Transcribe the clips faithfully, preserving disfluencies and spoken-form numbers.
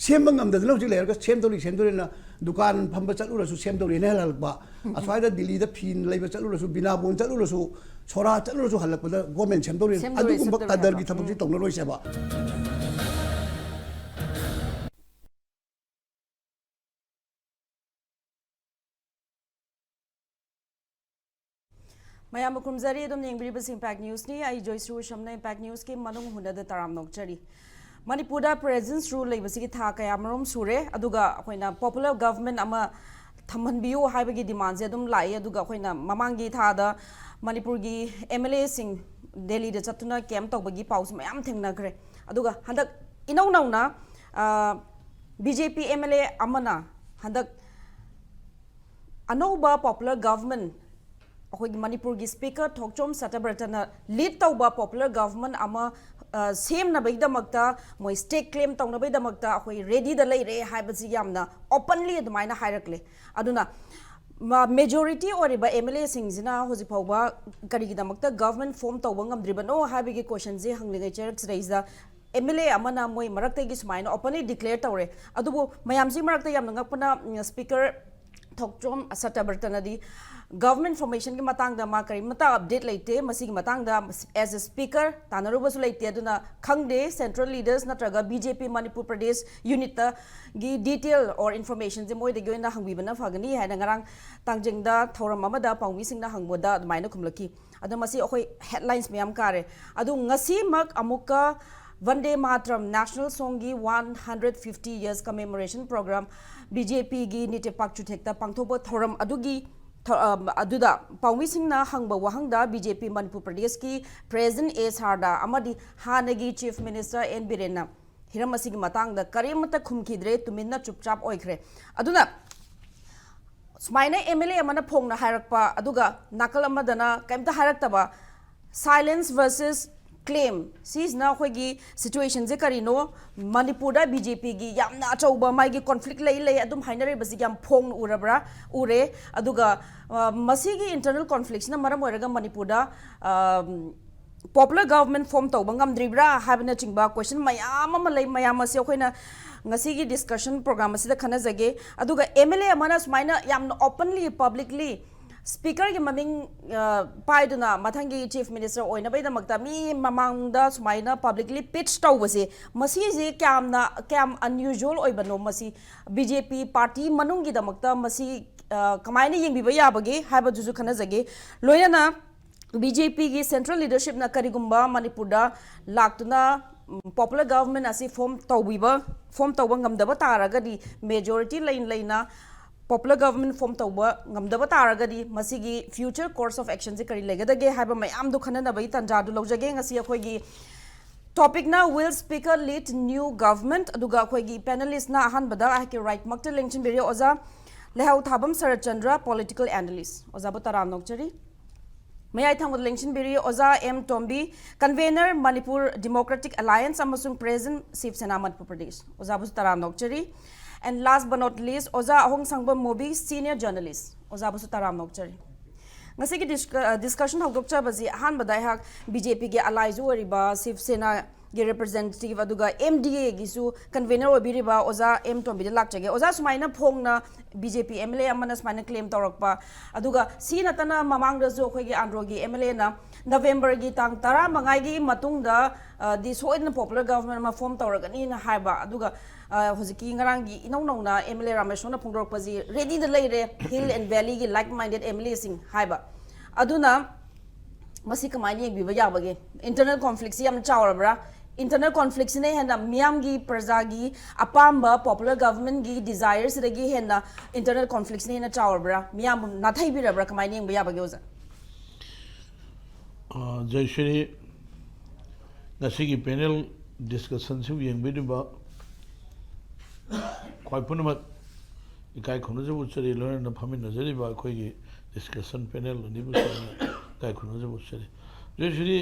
ꯁꯦꯝꯕ ꯉꯝꯗꯗꯅ ꯍꯧꯖꯤꯛ ꯂꯩꯔꯒ ꯁꯦꯝꯗꯧꯔꯤ ꯁꯦꯝꯗꯧꯔꯤꯅ ꯗꯨꯀꯥꯟ ꯐꯝꯕ ꯆꯠꯂꯨꯔꯁꯨ ꯁꯦꯝꯗꯧꯔꯤꯅ ꯍꯜꯂꯛꯄ, ꯑꯁ꯭ꯋꯥꯏꯗ ꯗꯤꯜꯂꯤꯗ ꯐꯤ ꯂꯩꯕ ꯆꯠꯂꯨꯔꯁꯨ, ꯕꯤꯅꯥꯕꯣꯟ ꯆꯠꯂꯨꯔꯁꯨ, ꯁꯣꯔꯥ ꯆꯠꯂꯨꯔꯁꯨ ꯍꯜꯂꯛꯄꯗ ꯒꯣꯔꯃꯦꯟ ꯁꯦꯝꯗꯧꯔꯤ, ꯁꯦꯝꯗꯧꯔꯤ, ꯑꯗꯨꯒꯨꯝꯕ ꯁꯦꯝꯗꯧꯔꯤ ꯀꯗꯔꯒꯤ ꯍꯥꯏꯕ꯫ ꯊꯕꯛꯁꯤ ꯎꯝ꯫ ꯇꯧꯅꯔꯣꯏꯁꯦꯕ꯫ ꯃꯌꯥꯝꯕꯨ ꯈꯨꯔꯨꯝꯖꯔꯤ꯫ ꯑꯗꯨꯝ ꯌꯦꯡꯕꯤꯔꯤꯕꯁꯤ Impact Newsꯅꯤ꯫ ꯑꯩ ꯖꯣꯏꯁ꯭ꯔꯤ ꯋꯤꯁꯝꯅ Impact Newsꯀꯤ ꯃꯅꯨꯡ ꯍꯨꯠꯅꯗ ꯇꯔꯥꯝꯅ ꯑꯣꯛꯆꯔꯤ꯫ ꯃꯅꯤꯄꯨꯔꯗ Presence Rule ꯂꯩꯕꯁꯤꯒꯤ ꯊꯥ ꯀꯌꯥꯃꯔꯨꯝ ꯁꯨꯔꯦ, ꯑꯗꯨꯒ ꯑꯩꯈꯣꯏꯅ popular government ꯑꯃ ꯊꯝꯍꯟꯕꯤꯌꯨ ꯍꯥꯏꯕꯒꯤ demandꯁꯦ ꯑꯗꯨꯝ ꯂꯥꯛꯏ꯫ ꯑꯗꯨꯒ ꯑꯩꯈꯣꯏꯅ ꯃꯃꯥꯡꯒꯤ ꯊꯥꯗ ꯃꯅꯤꯄꯨꯔꯒꯤ MLAꯁꯤꯡ ꯗꯦꯜꯂꯤꯗ ꯆꯠꯇꯨꯅ camp ꯇꯧꯕꯒꯤ ꯄꯥꯎꯁꯨ ꯃꯌꯥꯝ ꯊꯦꯡꯅꯈ꯭ꯔꯦ꯫ ꯑꯗꯨꯒ ꯍꯟꯗꯛ ꯏꯅꯧ ꯅꯧꯅ, ꯑ, BJP MLA ꯑꯃꯅ ꯍꯟꯗꯛ ꯑꯅꯧꯕ popular government, ꯑꯩꯈꯣꯏꯒꯤ ꯃꯅꯤꯄꯨꯔꯒꯤ Speaker ꯊꯣꯛꯆꯣꯝ ꯁꯇꯕ꯭ꯔꯇꯅ lead ꯇꯧꯕ popular government ꯑꯃ, ꯑ, ꯁꯦꯝꯅꯕꯒꯤꯗꯃꯛꯇ, ꯃꯣꯏ stake claim ꯇꯧꯅꯕꯒꯤꯗꯃꯛꯇ ꯑꯩꯈꯣꯏ readyꯗ ꯂꯩꯔꯦ ꯍꯥꯏꯕꯁꯤ ꯌꯥꯝꯅ openly ꯑꯗꯨꯃꯥꯏꯅ ꯍꯥꯏꯔꯛꯂꯦ꯫ ꯑꯗꯨꯅ ꯃ-, majority ꯑꯣꯏꯔꯤꯕ MLAꯁꯤꯡꯁꯤꯅ ꯍꯧꯖꯤꯛ ꯐꯥꯎꯕ ꯀꯔꯤꯒꯤꯗꯃꯛꯇ government form ꯇꯧꯕ ꯉꯝꯗ꯭ꯔꯤꯕꯅꯣ ꯍꯥꯏꯕꯒꯤ questionꯁꯦ ꯍꯪꯂꯤꯉꯩ ꯆꯦꯔꯛꯁꯤꯗꯩꯁꯤꯗ, MLA ꯑꯃꯅ ꯃꯣꯏ ꯃꯔꯛꯇꯒꯤ ꯁꯨꯃꯥꯏꯅ openly declare ꯇꯧꯔꯦ꯫ ꯑꯗꯨꯕꯨ ꯃꯌꯥꯝꯁꯤ ꯃꯔꯛꯇ ꯌꯥꯝꯅ ꯉꯛꯄꯅ, ꯎꯝ, Speaker ꯊꯣꯛꯆꯣꯝ ꯁꯇꯕ꯭ꯔꯇꯅꯗꯤ government formationꯒꯤ ꯃꯇꯥꯡꯗ ꯃꯥ ꯀꯔꯤꯃꯠꯇ update ꯂꯩꯇꯦ꯫ ꯃꯁꯤꯒꯤ ꯃꯇꯥꯡꯗ as a speaker ꯇꯥꯟꯅꯔꯨꯕꯁꯨ ꯂꯩꯇꯦ꯫ ꯑꯗꯨꯅ ꯈꯪꯗꯦ, central leaders ꯅꯠꯇ꯭ꯔꯒ BJP Manipur Pradesh unitꯇꯒꯤ detail or informationꯁꯦ ꯃꯣꯏꯗꯒꯤ ꯑꯣꯏꯅ ꯍꯪꯕꯤꯕꯅ ꯐꯒꯅꯤ ꯍꯥꯏꯅ ꯉꯔꯥꯡ ꯇꯥꯡꯖꯤꯡꯗ ꯊꯧꯔꯝ ꯑꯃꯗ ꯄꯥꯎꯃꯤꯁꯤꯡꯅ ꯍꯪꯕꯗ ꯑꯗꯨꯃꯥꯏꯅ ꯈꯨꯝꯂꯛꯈꯤ꯫ ꯑꯗꯣ ꯃꯁꯤ ꯑꯩꯈꯣꯏ headlines ꯃꯌꯥꯝ ꯀꯥꯔꯦ꯫ ꯑꯗꯨ ꯉꯁꯤꯃꯛ ꯑꯃꯨꯛꯀ Vande Mataram National Songꯒꯤ one hundred fifty years commemoration program BJPꯒꯤ ꯅꯤꯇꯦ ꯄꯥꯛꯆꯨꯊꯦꯛꯇ ꯄꯥꯡꯊꯣꯛꯄ ꯊꯧꯔꯝ ꯑꯗꯨꯒꯤ ꯊ-, ꯑ, ꯑꯗꯨꯗ ꯄꯥꯎꯃꯤꯁꯤꯡꯅ ꯍꯪꯕ ꯋꯥꯍꯪꯗ BJP ꯃꯅꯤꯄꯨꯔ ꯄ꯭ꯔꯗꯦꯁꯀꯤ President ꯑꯦ ꯁꯥꯔꯗꯥ ꯑꯃꯗꯤ ꯍꯥꯟꯅꯒꯤ Chief Minister ꯑꯦꯟ ꯕꯤꯔꯦꯟꯅ ꯍꯤꯔꯝ ꯑꯁꯤꯒꯤ ꯃꯇꯥꯡꯗ ꯀꯔꯤꯃꯠꯇ ꯈꯨꯝꯈꯤꯗ꯭ꯔꯦ, ꯇꯨꯃꯤꯟꯅ ꯆꯨꯞꯆꯥꯞ ꯑꯣꯏꯈ꯭ꯔꯦ꯫ ꯑꯗꯨꯅ ꯁꯨꯃꯥꯏꯅ MLA ꯑꯃꯅ ꯐꯣꯡꯅ ꯍꯥꯏꯔꯛꯄ, ꯑꯗꯨꯒ ꯅꯥꯀꯜ ꯑꯃꯗꯅ ꯀꯩꯝꯇ ꯍꯥꯏꯔꯛꯇꯕ, silence versus claim, ꯁꯤꯁꯤꯅ ꯑꯩꯈꯣꯏꯒꯤ situationꯁꯦ ꯀꯔꯤꯅꯣ? ꯃꯅꯤꯄꯨꯔꯗ BJPꯒꯤ ꯌꯥꯝꯅ ꯑꯆꯧꯕ ꯃꯥꯒꯤ conflict ꯂꯩ, ꯂꯩ ꯑꯗꯨꯝ ꯍꯥꯏꯅꯔꯤꯕꯁꯤ ꯌꯥꯝ ꯐꯣꯡꯅ ꯎꯔꯕ꯭ꯔꯥ? ꯎꯔꯦ꯫ ꯑꯗꯨꯒ, ꯑ, ꯃꯁꯤꯒꯤ internal conflictꯁꯤꯅ ꯃꯔꯝ ꯑꯣꯏꯔꯒ ꯃꯅꯤꯄꯨꯔꯗ, ꯑ, popular government form ꯇꯧꯕ ꯉꯝꯗ꯭ꯔꯤꯕ꯭ꯔꯥ ꯍꯥꯏꯕꯅꯆꯤꯡꯕ question ꯃꯌꯥꯝ ꯑꯃ ꯂꯩ꯫ ꯃꯌꯥꯝ ꯑꯁꯤ ꯑꯩꯈꯣꯏꯅ ꯉꯁꯤꯒꯤ discussion program ꯑꯁꯤꯗ ꯈꯟꯅꯖꯒꯦ꯫ ꯑꯗꯨꯒ M L A ꯑꯃꯅ ꯁꯨꯃꯥꯏꯅ ꯌꯥꯝꯅ openly, publicly speakerꯒꯤ ꯃꯃꯤꯡ ꯑ, ꯄꯥꯏꯗꯨꯅ ꯃꯊꯪꯒꯤ chief minister ꯑꯣꯏꯅꯕꯒꯤꯗꯃꯛꯇ ꯃꯤ ꯃꯃꯥꯡꯗ ꯁꯨꯃꯥꯏꯅ publicly pitch ꯇꯧꯕꯁꯦ, ꯃꯁꯤꯁꯦ ꯀꯌꯥꯝꯅ, ꯀꯌꯥꯝ unusual ꯑꯣꯏꯕꯅꯣ? ꯃꯁꯤ B J P party ꯃꯅꯨꯡꯒꯤꯗꯃꯛꯇ ꯃꯁꯤ ꯑ, ꯀꯃꯥꯏꯅ ꯌꯦꯡꯕꯤꯕ ꯌꯥꯕꯒꯦ ꯍꯥꯏꯕꯗꯨꯁꯨ ꯈꯟꯅꯖꯒꯦ꯫ ꯂꯣꯏꯅꯅ B J Pꯒꯤ central leadershipꯅ ꯀꯔꯤꯒꯨꯝꯕ ꯃꯅꯤꯄꯨꯔꯗ ꯂꯥꯛꯇꯨꯅ, ꯎꯝ, popular government ꯑꯁꯤ form ꯇꯧꯕꯤꯕ, form ꯇꯧꯕ ꯉꯝꯗꯕ ꯇꯥꯔꯒꯗꯤ, majority ꯂꯩ ꯂꯩꯅ popular government form ꯇꯧꯕ ꯉꯝꯗꯕ ꯇꯥꯔꯒꯗꯤ, ꯃꯁꯤꯒꯤ future course of actionꯁꯦ ꯀꯔꯤ ꯂꯩꯒꯗꯒꯦ ꯍꯥꯏꯕ ꯃꯌꯥꯝꯗꯨ ꯈꯟꯅꯅꯕꯒꯤ ꯇꯥꯟꯖꯥꯗꯨ ꯂꯧꯖꯒꯦ꯫ ꯉꯁꯤ ꯑꯩꯈꯣꯏꯒꯤ topicꯅ "Will Speaker lead new government?" ꯑꯗꯨꯒ ꯑꯩꯈꯣꯏꯒꯤ panelistꯅ ꯑꯍꯥꯟꯕꯗ ꯑꯩꯍꯥꯛꯀꯤ rightꯃꯛꯇ ꯂꯦꯡꯁꯤꯟꯕꯤꯔꯤ ꯑꯣꯖꯥ ꯂꯩꯍꯥꯎꯊꯥꯕꯝ ꯁꯔꯠꯆꯟꯗ꯭ꯔ, political analyst꯫ ꯑꯣꯖꯥꯕꯨ ꯇꯔꯥꯝꯅ ꯑꯣꯛꯆꯔꯤ꯫ ꯃꯌꯥꯏ ꯊꯪꯕꯗ ꯂꯦꯡꯁꯤꯟꯕꯤꯔꯤ ꯑꯣꯖꯥ ꯑꯦꯝ ꯇꯣꯝꯕꯤ, convener Manipur Democratic Alliance ꯑꯃꯁꯨꯡ president Shiv Sena Manipur Pradesh꯫ ꯑꯣꯖꯥꯕꯨꯁꯨ ꯇꯔꯥꯝꯅ ꯑꯣꯛꯆꯔꯤ꯫ And last but not least, ꯑꯣꯖꯥ ꯑꯍꯣꯡꯁꯥꯡꯕꯝ ꯃꯣꯕꯤ, senior journalist꯫ ꯑꯣꯖꯥꯕꯨꯁꯨ ꯇꯔꯥꯝꯅ ꯑꯣꯛꯆꯔꯤ꯫ ꯉꯁꯤꯒꯤ ꯗꯤꯁꯀ-, ꯑ, discussion ꯍꯧꯗꯣꯛꯆꯕꯁꯤ ꯑꯍꯥꯟꯕꯗ ꯑꯩꯍꯥꯛ B J Pꯒꯤ allyꯁꯨ ꯑꯣꯏꯔꯤꯕ ꯁꯤꯕ ꯁꯦꯅꯥꯒꯤ representative, ꯑꯗꯨꯒ M D Aꯒꯤꯁꯨ convener ꯑꯣꯏꯕꯤꯔꯤꯕ ꯑꯣꯖꯥ ꯑꯦꯝ ꯇꯣꯝꯕꯤꯗ ꯂꯥꯛꯆꯒꯦ꯫ ꯑꯣꯖꯥ, ꯁꯨꯃꯥꯏꯅ ꯐꯣꯡꯅ B J P M L A ꯑꯃꯅ ꯁꯨꯃꯥꯏꯅ claim ꯇꯧꯔꯛꯄ, ꯑꯗꯨꯒ ꯁꯤ ꯅꯠꯇꯅ ꯃꯃꯥꯡꯗꯁꯨ ꯑꯩꯈꯣꯏꯒꯤ ꯑꯟꯗ꯭ꯔꯣꯒꯤ M L Aꯅ Novemberꯒꯤ ꯇꯥꯡ ꯇꯔꯥꯃꯉꯥꯒꯤ ꯃꯇꯨꯡꯗ, ꯑ, ꯗꯤ ꯁꯣꯏꯗꯅ popular government ꯑꯃ form ꯇꯧꯔꯒꯅꯤꯅ ꯍꯥꯏꯕ, ꯑꯗꯨꯒ, ꯑ, ꯍꯧꯖꯤꯛꯀꯤ ꯉꯔꯥꯡꯒꯤ ꯏꯅꯧ ꯅꯧꯅ M L A ꯔꯥꯃꯦꯁꯣꯔꯅ ꯐꯣꯡꯗꯣꯔꯛꯄꯁꯤ readyꯗ ꯂꯩꯔꯦ, Hill and Valleyꯒꯤ like minded M L Aꯁꯤꯡ ꯍꯥꯏꯕ꯫ ꯑꯗꯨꯅ ꯃꯁꯤ ꯀꯃꯥꯏꯅ ꯌꯦꯡꯕꯤꯕ ꯌꯥꯕꯒꯦ? Internal conflictꯁꯤ ꯌꯥꯝ ꯆꯥꯎꯔꯕ꯭ꯔꯥ? Internal conflictꯁꯤꯅ ꯍꯦꯟꯅ ꯃꯤꯌꯥꯝꯒꯤ, ꯄ꯭ꯔꯖꯥꯒꯤ ꯑꯄꯥꯝꯕ popular governmentꯀꯤ desireꯁꯤꯗꯒꯤ ꯍꯦꯟꯅ internal conflictꯁꯤꯅ ꯍꯦꯟꯅ ꯆꯥꯎꯔꯕ꯭ꯔꯥ? ꯃꯤꯌꯥꯝꯕꯨ ꯅꯥꯊꯩꯕꯤꯔꯕ꯭ꯔꯥ? ꯀꯃꯥꯏꯅ ꯌꯦꯡꯕ ꯌꯥꯕꯒꯦ, ꯑꯣꯖꯥ? ꯑ, ꯖꯌꯁ꯭ꯔꯤ, ꯉꯁꯤꯒꯤ panel discussionꯁꯤꯕꯨ ꯌꯦꯡꯕꯤꯔꯤꯕ ꯈ꯭ꯋꯥꯏ ꯄꯨꯝꯅꯃꯛ ꯏꯀꯥꯏ ꯈꯨꯝꯅꯖꯕ ꯎꯠꯆꯔꯤ꯫ ꯂꯣꯏꯅꯅ ꯐꯝꯃꯤꯟꯅꯖꯔꯤꯕ ꯑꯩꯈꯣꯏꯒꯤ discussion panel ꯑꯅꯤꯕꯨꯁꯨ ꯑꯩꯅ ꯏꯀꯥꯏ ꯈꯨꯝꯅꯖꯕ ꯎꯠꯆꯔꯤ꯫ ꯖꯌꯁ꯭ꯔꯤ,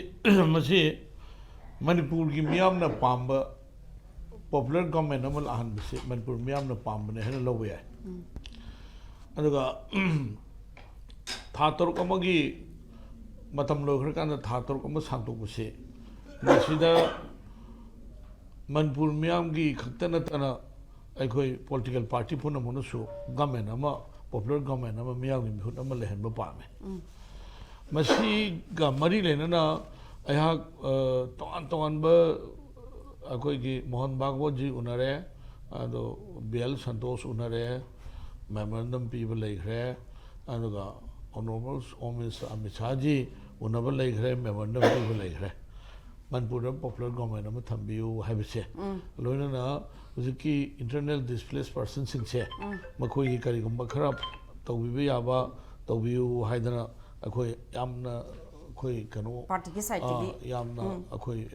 ꯃꯁꯤ ꯃꯅꯤꯄꯨꯔꯒꯤ ꯃꯤꯌꯥꯝꯅ ꯄꯥꯝꯕ popular government ꯑꯃ ꯂꯥꯛꯍꯟꯕꯁꯤ ꯃꯅꯤꯄꯨꯔ ꯃꯤꯌꯥꯝꯅ ꯄꯥꯝꯕꯅꯦ ꯍꯥꯏꯅ ꯂꯧꯕ ꯌꯥꯏ꯫ ꯑꯗꯨꯒ ꯊꯥ ꯇꯔꯨꯛ ꯑꯃꯒꯤ ꯃꯇꯝ ꯂꯣꯏꯈ꯭ꯔꯀꯥꯟꯗ ꯊꯥ ꯇꯔꯨꯛ ꯑꯃ ꯁꯥꯡꯗꯣꯛꯄꯁꯤ, ꯃꯁꯤꯗ ꯃꯅꯤꯄꯨꯔ ꯃꯤꯌꯥꯝꯒꯤ ꯈꯛꯇ ꯅꯠꯇꯅ ꯑꯩꯈꯣꯏ ꯄꯣꯂꯤꯇꯤꯀꯦꯜ ꯄꯥꯔꯇꯤ ꯄꯨꯝꯅꯃꯛꯅꯁꯨ ꯒꯃꯦꯟ ꯑꯃ, ꯄꯣꯄꯨꯂꯔ ꯒꯃꯦꯟ ꯑꯃ, ꯃꯤꯌꯥꯝꯒꯤ ꯃꯤꯍꯨꯠ ꯑꯃ ꯂꯩꯍꯟꯕ ꯄꯥꯝꯃꯤ꯫ ꯃꯁꯤꯒ ꯃꯔꯤ ꯂꯩꯅꯅ ꯑꯩꯍꯥꯛ, ꯑ, ꯇꯣꯉꯥꯟ ꯇꯣꯉꯥꯟꯕ ꯑꯩꯈꯣꯏꯒꯤ ꯃꯣꯍꯟ ꯚꯥꯒꯋꯠꯖꯤ ꯎꯅꯔꯦ, ꯑꯗꯣ ꯕꯤ ꯑꯦꯜ ꯁꯟꯇꯣꯁ ꯎꯅꯔꯦ, ꯃꯦꯃꯣꯔꯦꯟꯗꯝ ꯄꯤꯕ ꯂꯩꯈ꯭ꯔꯦ, ꯑꯗꯨꯒ ꯑꯣꯅꯔꯦꯕꯜ ꯍꯣꯝ ꯃꯤꯅꯤꯁꯇꯔ ꯑꯃꯤꯠ ꯁꯥꯍꯖꯤ ꯎꯅꯕ ꯂꯩꯈ꯭ꯔꯦ, ꯃꯦꯃꯣꯔꯦꯟꯗꯝ ꯄꯤꯕ ꯂꯩꯈ꯭ꯔꯦ꯫ ꯃꯅꯤꯄꯨꯔꯗ ꯄꯣꯄꯨꯂꯔ ꯒꯣꯔꯃꯦꯟ ꯑꯃ ꯊꯝꯕꯤꯌꯨ ꯍꯥꯏꯕꯁꯦ, ꯂꯣꯏꯅꯅ ꯍꯧꯖꯤꯛꯀꯤ ꯏꯟꯇꯔꯅꯦꯜ ꯗꯤꯁꯄ꯭ꯂꯦꯁ ꯄꯥꯔꯁꯟꯁꯤꯡꯁꯦ ꯃꯈꯣꯏꯒꯤ ꯀꯔꯤꯒꯨꯝꯕ ꯈꯔ ꯇꯧꯕꯤꯕ ꯌꯥꯕ ꯇꯧꯕꯤꯌꯨ ꯍꯥꯏꯗꯅ ꯑꯩꯈꯣꯏ ꯌꯥꯝꯅ, ꯑꯩꯈꯣꯏ ꯀꯩꯅꯣ, ꯄꯥꯔꯇꯤꯒꯤ ꯁꯥꯏꯠꯇꯒꯤ? ꯑꯥ, ꯌꯥꯝꯅ ꯑꯩꯈꯣꯏ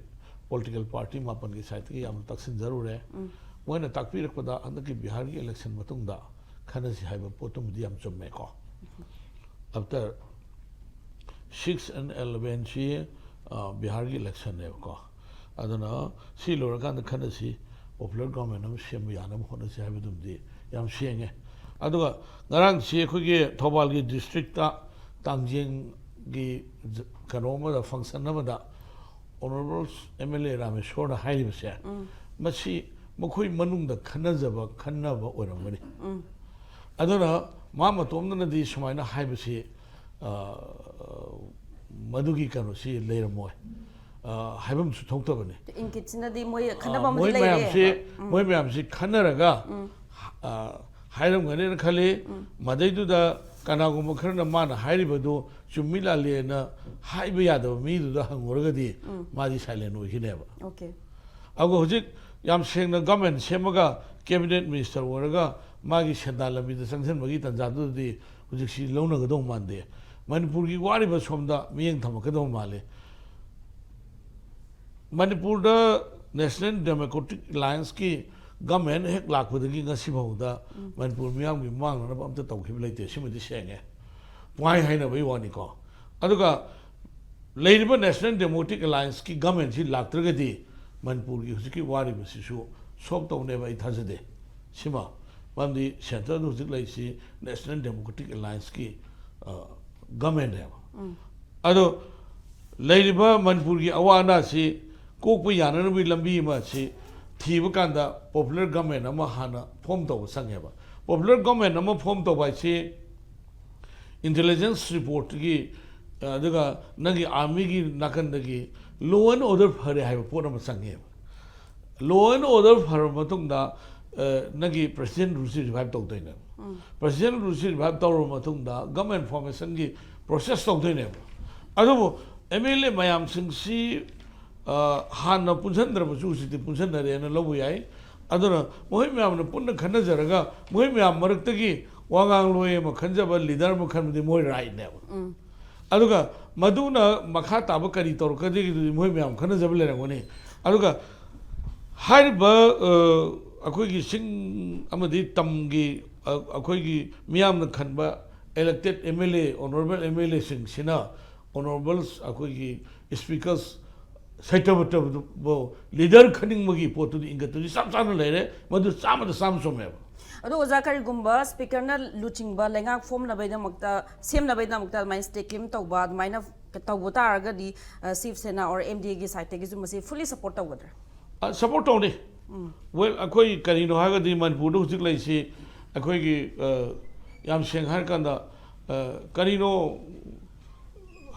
ꯄꯣꯂꯤꯇꯤꯀꯦꯜ ꯄꯥꯔꯇꯤ ꯃꯥꯄꯟꯒꯤ ꯁꯥꯏꯠꯇꯒꯤ ꯌꯥꯝꯅ ꯇꯛꯁꯤꯟꯖꯔꯨꯔꯦ꯫ ꯃꯣꯏꯅ ꯇꯥꯛꯄꯤꯔꯛꯄꯗ ꯍꯟꯗꯛꯀꯤ ꯕꯤꯍꯥꯔꯒꯤ ꯏꯂꯦꯛꯁꯟ ꯃꯇꯨꯡꯗ ꯈꯟꯅꯁꯤ ꯍꯥꯏꯕ ꯄꯣꯠꯇꯨꯃꯗꯤ ꯌꯥꯝ ꯆꯨꯝꯃꯦꯀꯣ꯫ ꯑꯥꯐꯇꯔ ꯁꯤꯛꯁ ꯑꯦꯟ ꯑꯦꯂꯚꯦꯟꯁꯤ, ꯑ, ꯕꯤꯍꯥꯔꯒꯤ ꯏꯂꯦꯛꯁꯟꯅꯦꯕꯀꯣ꯫ ꯑꯗꯨꯅ ꯁꯤ ꯂꯣꯏꯔꯀꯥꯟꯗ ꯈꯟꯅꯁꯤ, ꯄꯣꯄꯨꯂꯔ ꯒꯣꯔꯃꯦꯟ ꯑꯃ ꯁꯦꯝꯕ ꯌꯥꯅꯕ ꯍꯣꯠꯅꯁꯤ ꯍꯥꯏꯕꯗꯨꯃꯗꯤ ꯌꯥꯝ ꯁꯦꯡꯉꯦ꯫ ꯑꯗꯨꯒ ꯉꯔꯥꯡꯁꯤ ꯑꯩꯈꯣꯏꯒꯤ ꯊꯧꯕꯥꯜꯒꯤ ꯗꯤꯁꯇ꯭ꯔꯤꯛꯇ ꯇꯥꯡꯖꯦꯡꯒꯤ ꯖ-, ꯀꯩꯅꯣ ꯑꯃꯗ, ꯐꯪꯁꯟ ꯑꯃꯗ ꯑꯣꯅꯔꯦꯕꯜ ꯑꯦꯝ ꯑꯦꯜ ꯑꯦ ꯔꯥꯃꯦꯁꯣꯔꯅ ꯍꯥꯏꯔꯤꯕꯁꯦ, ꯃꯁꯤ ꯃꯈꯣꯏ ꯃꯅꯨꯡꯗ ꯈꯟꯅꯖꯕ, ꯈꯟꯅꯕ ꯑꯣꯏꯔꯝꯒꯅꯤ꯫ ꯑꯗꯨꯅ ꯃꯥ ꯃꯇꯣꯝꯗꯅꯗꯤ ꯁꯨꯃꯥꯏꯅ ꯍꯥꯏꯕꯁꯤ, ꯑ, ꯃꯗꯨꯒꯤ ꯀꯩꯅꯣꯁꯤ ꯂꯩꯔꯝꯃꯣꯏ, ꯑ, ꯍꯥꯏꯐꯝꯁꯨ ꯊꯣꯛꯇꯕꯅꯤ꯫ ꯏꯪꯒꯤꯠꯁꯤꯅꯗꯤ ꯃꯣꯏ ꯑ, ꯈꯟꯅꯕ ꯑꯃꯗꯤ ꯃꯣꯏ ꯂꯩꯔꯦ ꯃꯌꯥꯝꯁꯤ, ꯍꯥꯏꯕ꯫ ꯎꯝ꯫ ꯃꯣꯏ ꯃꯌꯥꯝꯁꯤ ꯈꯟꯅꯔꯒ, ꯎꯝ꯫ ꯑ, ꯍꯥꯏꯔꯝꯒꯅꯦꯅ ꯈꯜꯂꯤ꯫ ꯎꯝ꯫ ꯃꯗꯩꯗꯨꯗ ꯀꯅꯥꯒꯨꯝꯕ ꯈꯔꯅ ꯃꯥꯅ ꯍꯥꯏꯔꯤꯕꯗꯨ ꯆꯨꯝꯃꯤ ꯂꯥꯜꯂꯤꯅ ꯍꯥꯏꯕ ꯌꯥꯗꯕ ꯃꯤꯗꯨꯗ ꯍꯪꯉꯨꯔꯒꯗꯤ, ꯎꯝ꯫ ꯃꯥꯗꯤ ꯁꯥꯏꯂꯦꯟ ꯑꯣꯏꯈꯤꯅꯦꯕ꯫ ꯑꯣꯀꯦ꯫ ꯑꯗꯨꯒ ꯍꯧꯖꯤꯛ ꯌꯥꯝ ꯁꯦꯡꯅ ꯒꯃꯦꯟ ꯁꯦꯝꯃꯒ ꯀꯦꯕꯤꯅꯦꯠ ꯃꯤꯅꯤꯁꯇꯔ ꯑꯣꯏꯔꯒ ꯃꯥꯒꯤ ꯁꯦꯟꯗꯥꯟ ꯂꯝꯕꯤꯗ ꯆꯪꯁꯤꯟꯕꯒꯤ ꯇꯥꯟꯖꯥꯗꯨꯗꯗꯤ ꯍꯧꯖꯤꯛꯁꯤ ꯂꯧꯅꯒꯗꯧ ꯃꯥꯟꯗꯦ꯫ ꯃꯅꯤꯄꯨꯔꯒꯤ ꯋꯥꯔꯤꯕ ꯁꯣꯝꯗ ꯃꯤꯠꯌꯦꯡ ꯊꯝꯃꯛꯀꯗꯧ ꯃꯥꯜꯂꯤ꯫ ꯃꯅꯤꯄꯨꯔꯗ ꯅꯦꯁꯅꯦꯜ ꯗꯦꯃꯣꯀ꯭ꯔꯦꯇꯤꯛ ꯑꯦꯂꯥꯏꯟꯁꯀꯤ ꯒꯃꯦꯟ ꯍꯦꯛ ꯂꯥꯛꯄꯗꯒꯤ ꯉꯁꯤ ꯐꯥꯎꯗ ꯎꯝ꯫ ꯃꯅꯤꯄꯨꯔ ꯃꯤꯌꯥꯝꯒꯤ ꯃꯥꯡꯅꯅꯕ ꯑꯝꯇ ꯇꯧꯈꯤꯕ ꯂꯩꯇꯦ꯫ ꯁꯤꯃꯗꯤ ꯁꯦꯡꯉꯦ꯫ ꯄꯨꯡꯍꯥꯏ ꯍꯥꯏꯅꯕꯒꯤ ꯋꯥꯅꯤꯀꯣ꯫ ꯑꯗꯨꯒ ꯂꯩꯔꯤꯕ ꯅꯦꯁꯅꯦꯜ ꯗꯦꯃꯣꯀ꯭ꯔꯦꯇꯤꯛ ꯑꯦꯂꯥꯏꯟꯁꯀꯤ ꯒꯃꯦꯟꯁꯤ ꯂꯥꯛꯇ꯭ꯔꯒꯗꯤ ꯃꯅꯤꯄꯨꯔꯒꯤ ꯍꯧꯖꯤꯛꯀꯤ ꯋꯥꯔꯤꯕꯁꯤꯁꯨ ꯁꯣꯜꯕ ꯇꯧꯅꯦꯕ ꯑꯩ ꯊꯥꯖꯗꯦ꯫ ꯁꯤꯃ, ꯃꯔꯝꯗꯤ ꯁꯦꯟꯇꯔꯗ ꯍꯧꯖꯤꯛ ꯂꯩꯔꯤꯁꯤ ꯅꯦꯁꯅꯦꯜ ꯗꯦꯃꯣꯀ꯭ꯔꯦꯇꯤꯛ ꯑꯦꯂꯥꯏꯟꯁꯀꯤ, ꯑ, ꯒꯃꯦꯟꯅꯦꯕ꯫ ꯎꯝ꯫ ꯑꯗꯣ ꯂꯩꯔꯤꯕ ꯃꯅꯤꯄꯨꯔꯒꯤ ꯑꯋꯥ ꯑꯅꯥꯁꯤ ꯀꯣꯛꯄ ꯌꯥꯅꯅꯕꯒꯤ ꯂꯝꯕꯤ ꯑꯃ ꯁꯤ ꯊꯤꯕ ꯀꯥꯟꯗ popular government ꯑꯃ ꯍꯥꯟꯅ form ꯇꯧꯕ ꯆꯪꯉꯦꯕ꯫ Popular government ꯑꯃ form ꯇꯧꯕ ꯍꯥꯏꯁꯤ intelligence reportꯀꯤ, ꯑꯗꯨꯒ ꯅꯪꯒꯤ armyꯒꯤ ꯅꯥꯀꯟꯗꯒꯤ law and order ꯐꯔꯦ ꯍꯥꯏꯕ ꯄꯣꯠ ꯑꯃ ꯆꯪꯉꯦꯕ꯫ Law and order ꯐꯔꯕ ꯃꯇꯨꯡꯗ, ꯑ, ꯅꯪꯒꯤ president ruleꯁꯤ revive ꯇꯧꯗꯣꯏꯅꯦꯕ꯫ President ruleꯁꯤ revive ꯇꯧꯔꯕ ꯃꯇꯨꯡꯗ government formationꯒꯤ process ꯇꯧꯗꯣꯏꯅꯦꯕ꯫ ꯑꯗꯨꯕꯨ MLA ꯃꯌꯥꯝꯁꯤꯡꯁꯤ, ꯑ, ꯍꯥꯟꯅ ꯄꯨꯟꯁꯤꯟꯗ꯭ꯔꯕꯁꯨ ꯍꯧꯖꯤꯛꯇꯤ ꯄꯨꯟꯁꯤꯟꯅꯔꯦꯅ ꯂꯧꯕ ꯌꯥꯏ꯫ ꯑꯗꯨꯅ ꯃꯈꯣꯏ ꯃꯌꯥꯝꯅ ꯄꯨꯟꯅ ꯈꯟꯅꯖꯔꯒ ꯃꯈꯣꯏ ꯃꯌꯥꯝ ꯃꯔꯛꯇꯒꯤ ꯋꯥ ꯉꯥꯡꯂꯣꯏ ꯑꯃ ꯈꯟꯖꯕ leader ꯑꯃ ꯈꯟꯕꯗꯤ ꯃꯣꯏ rightꯅꯦꯕ꯫ ꯑꯗꯨꯒ ꯃꯗꯨꯅ ꯃꯈꯥ ꯇꯥꯕ ꯀꯔꯤ ꯇꯧꯔꯛꯀꯗꯒꯦꯗꯨꯗꯤ ꯃꯣꯏ ꯃꯌꯥꯝ ꯈꯟꯅꯖꯕ ꯂꯩꯔꯝꯒꯅꯤ꯫ ꯑꯗꯨꯒ ꯍꯥꯏꯔꯤꯕ, ꯑ, ꯑꯩꯈꯣꯏꯒꯤ ꯆꯤꯡ ꯑꯃꯗꯤ ꯇꯝꯒꯤ, ꯑ, ꯑꯩꯈꯣꯏꯒꯤ ꯃꯤꯌꯥꯝꯅ ꯈꯟꯕ elected MLA, honourable MLAꯁꯤꯡꯁꯤꯅ honourables ꯑꯩꯈꯣꯏꯒꯤ speakers ꯁꯩꯇꯕꯇꯕꯨ leader ꯈꯟꯅꯤꯡꯕꯒꯤ ꯄꯣꯠꯇꯨꯗꯤ ꯏꯪꯒꯠꯇꯨꯗꯤ ꯆꯞ ꯆꯥꯅ ꯂꯩꯔꯦ꯫ ꯃꯗꯨ ꯆꯥꯝꯃꯗ ꯆꯥꯝꯃ ꯆꯨꯝꯃꯦꯕ꯫ ꯑꯗꯣ ꯑꯣꯖꯥ, ꯀꯔꯤꯒꯨꯝꯕ speakerꯅ ꯂꯨꯆꯤꯡꯕ ꯂꯩꯉꯥꯛ ꯐꯣꯝꯅꯕꯒꯤꯗꯃꯛꯇ, ꯁꯦꯝꯅꯕꯒꯤꯗꯃꯛꯇ ꯑꯗꯨꯃꯥꯏꯅ statement ꯇꯧꯕ, ꯑꯗꯨꯃꯥꯏꯅ ꯇꯧꯕ ꯇꯥꯔꯒꯗꯤ, ꯑ, Shiv Sena or MDAꯒꯤ sideꯇꯒꯤꯁꯨ ꯃꯁꯤ fully support ꯇꯧꯒꯗ꯭ꯔꯥ? ꯑ, support ꯇꯧꯅꯤ꯫ Well, ꯑꯩꯈꯣꯏ ꯀꯔꯤꯅꯣ ꯍꯥꯏꯔꯒꯗꯤ ꯃꯅꯤꯄꯨꯔꯗ ꯍꯧꯖꯤꯛ ꯂꯩꯔꯤꯁꯤ ꯑꯩꯈꯣꯏꯒꯤ, ꯑ, ꯌꯥꯝ ꯁꯦꯡꯅ ꯍꯥꯏꯔꯀꯥꯟꯗ, ꯑ, ꯀꯔꯤꯅꯣ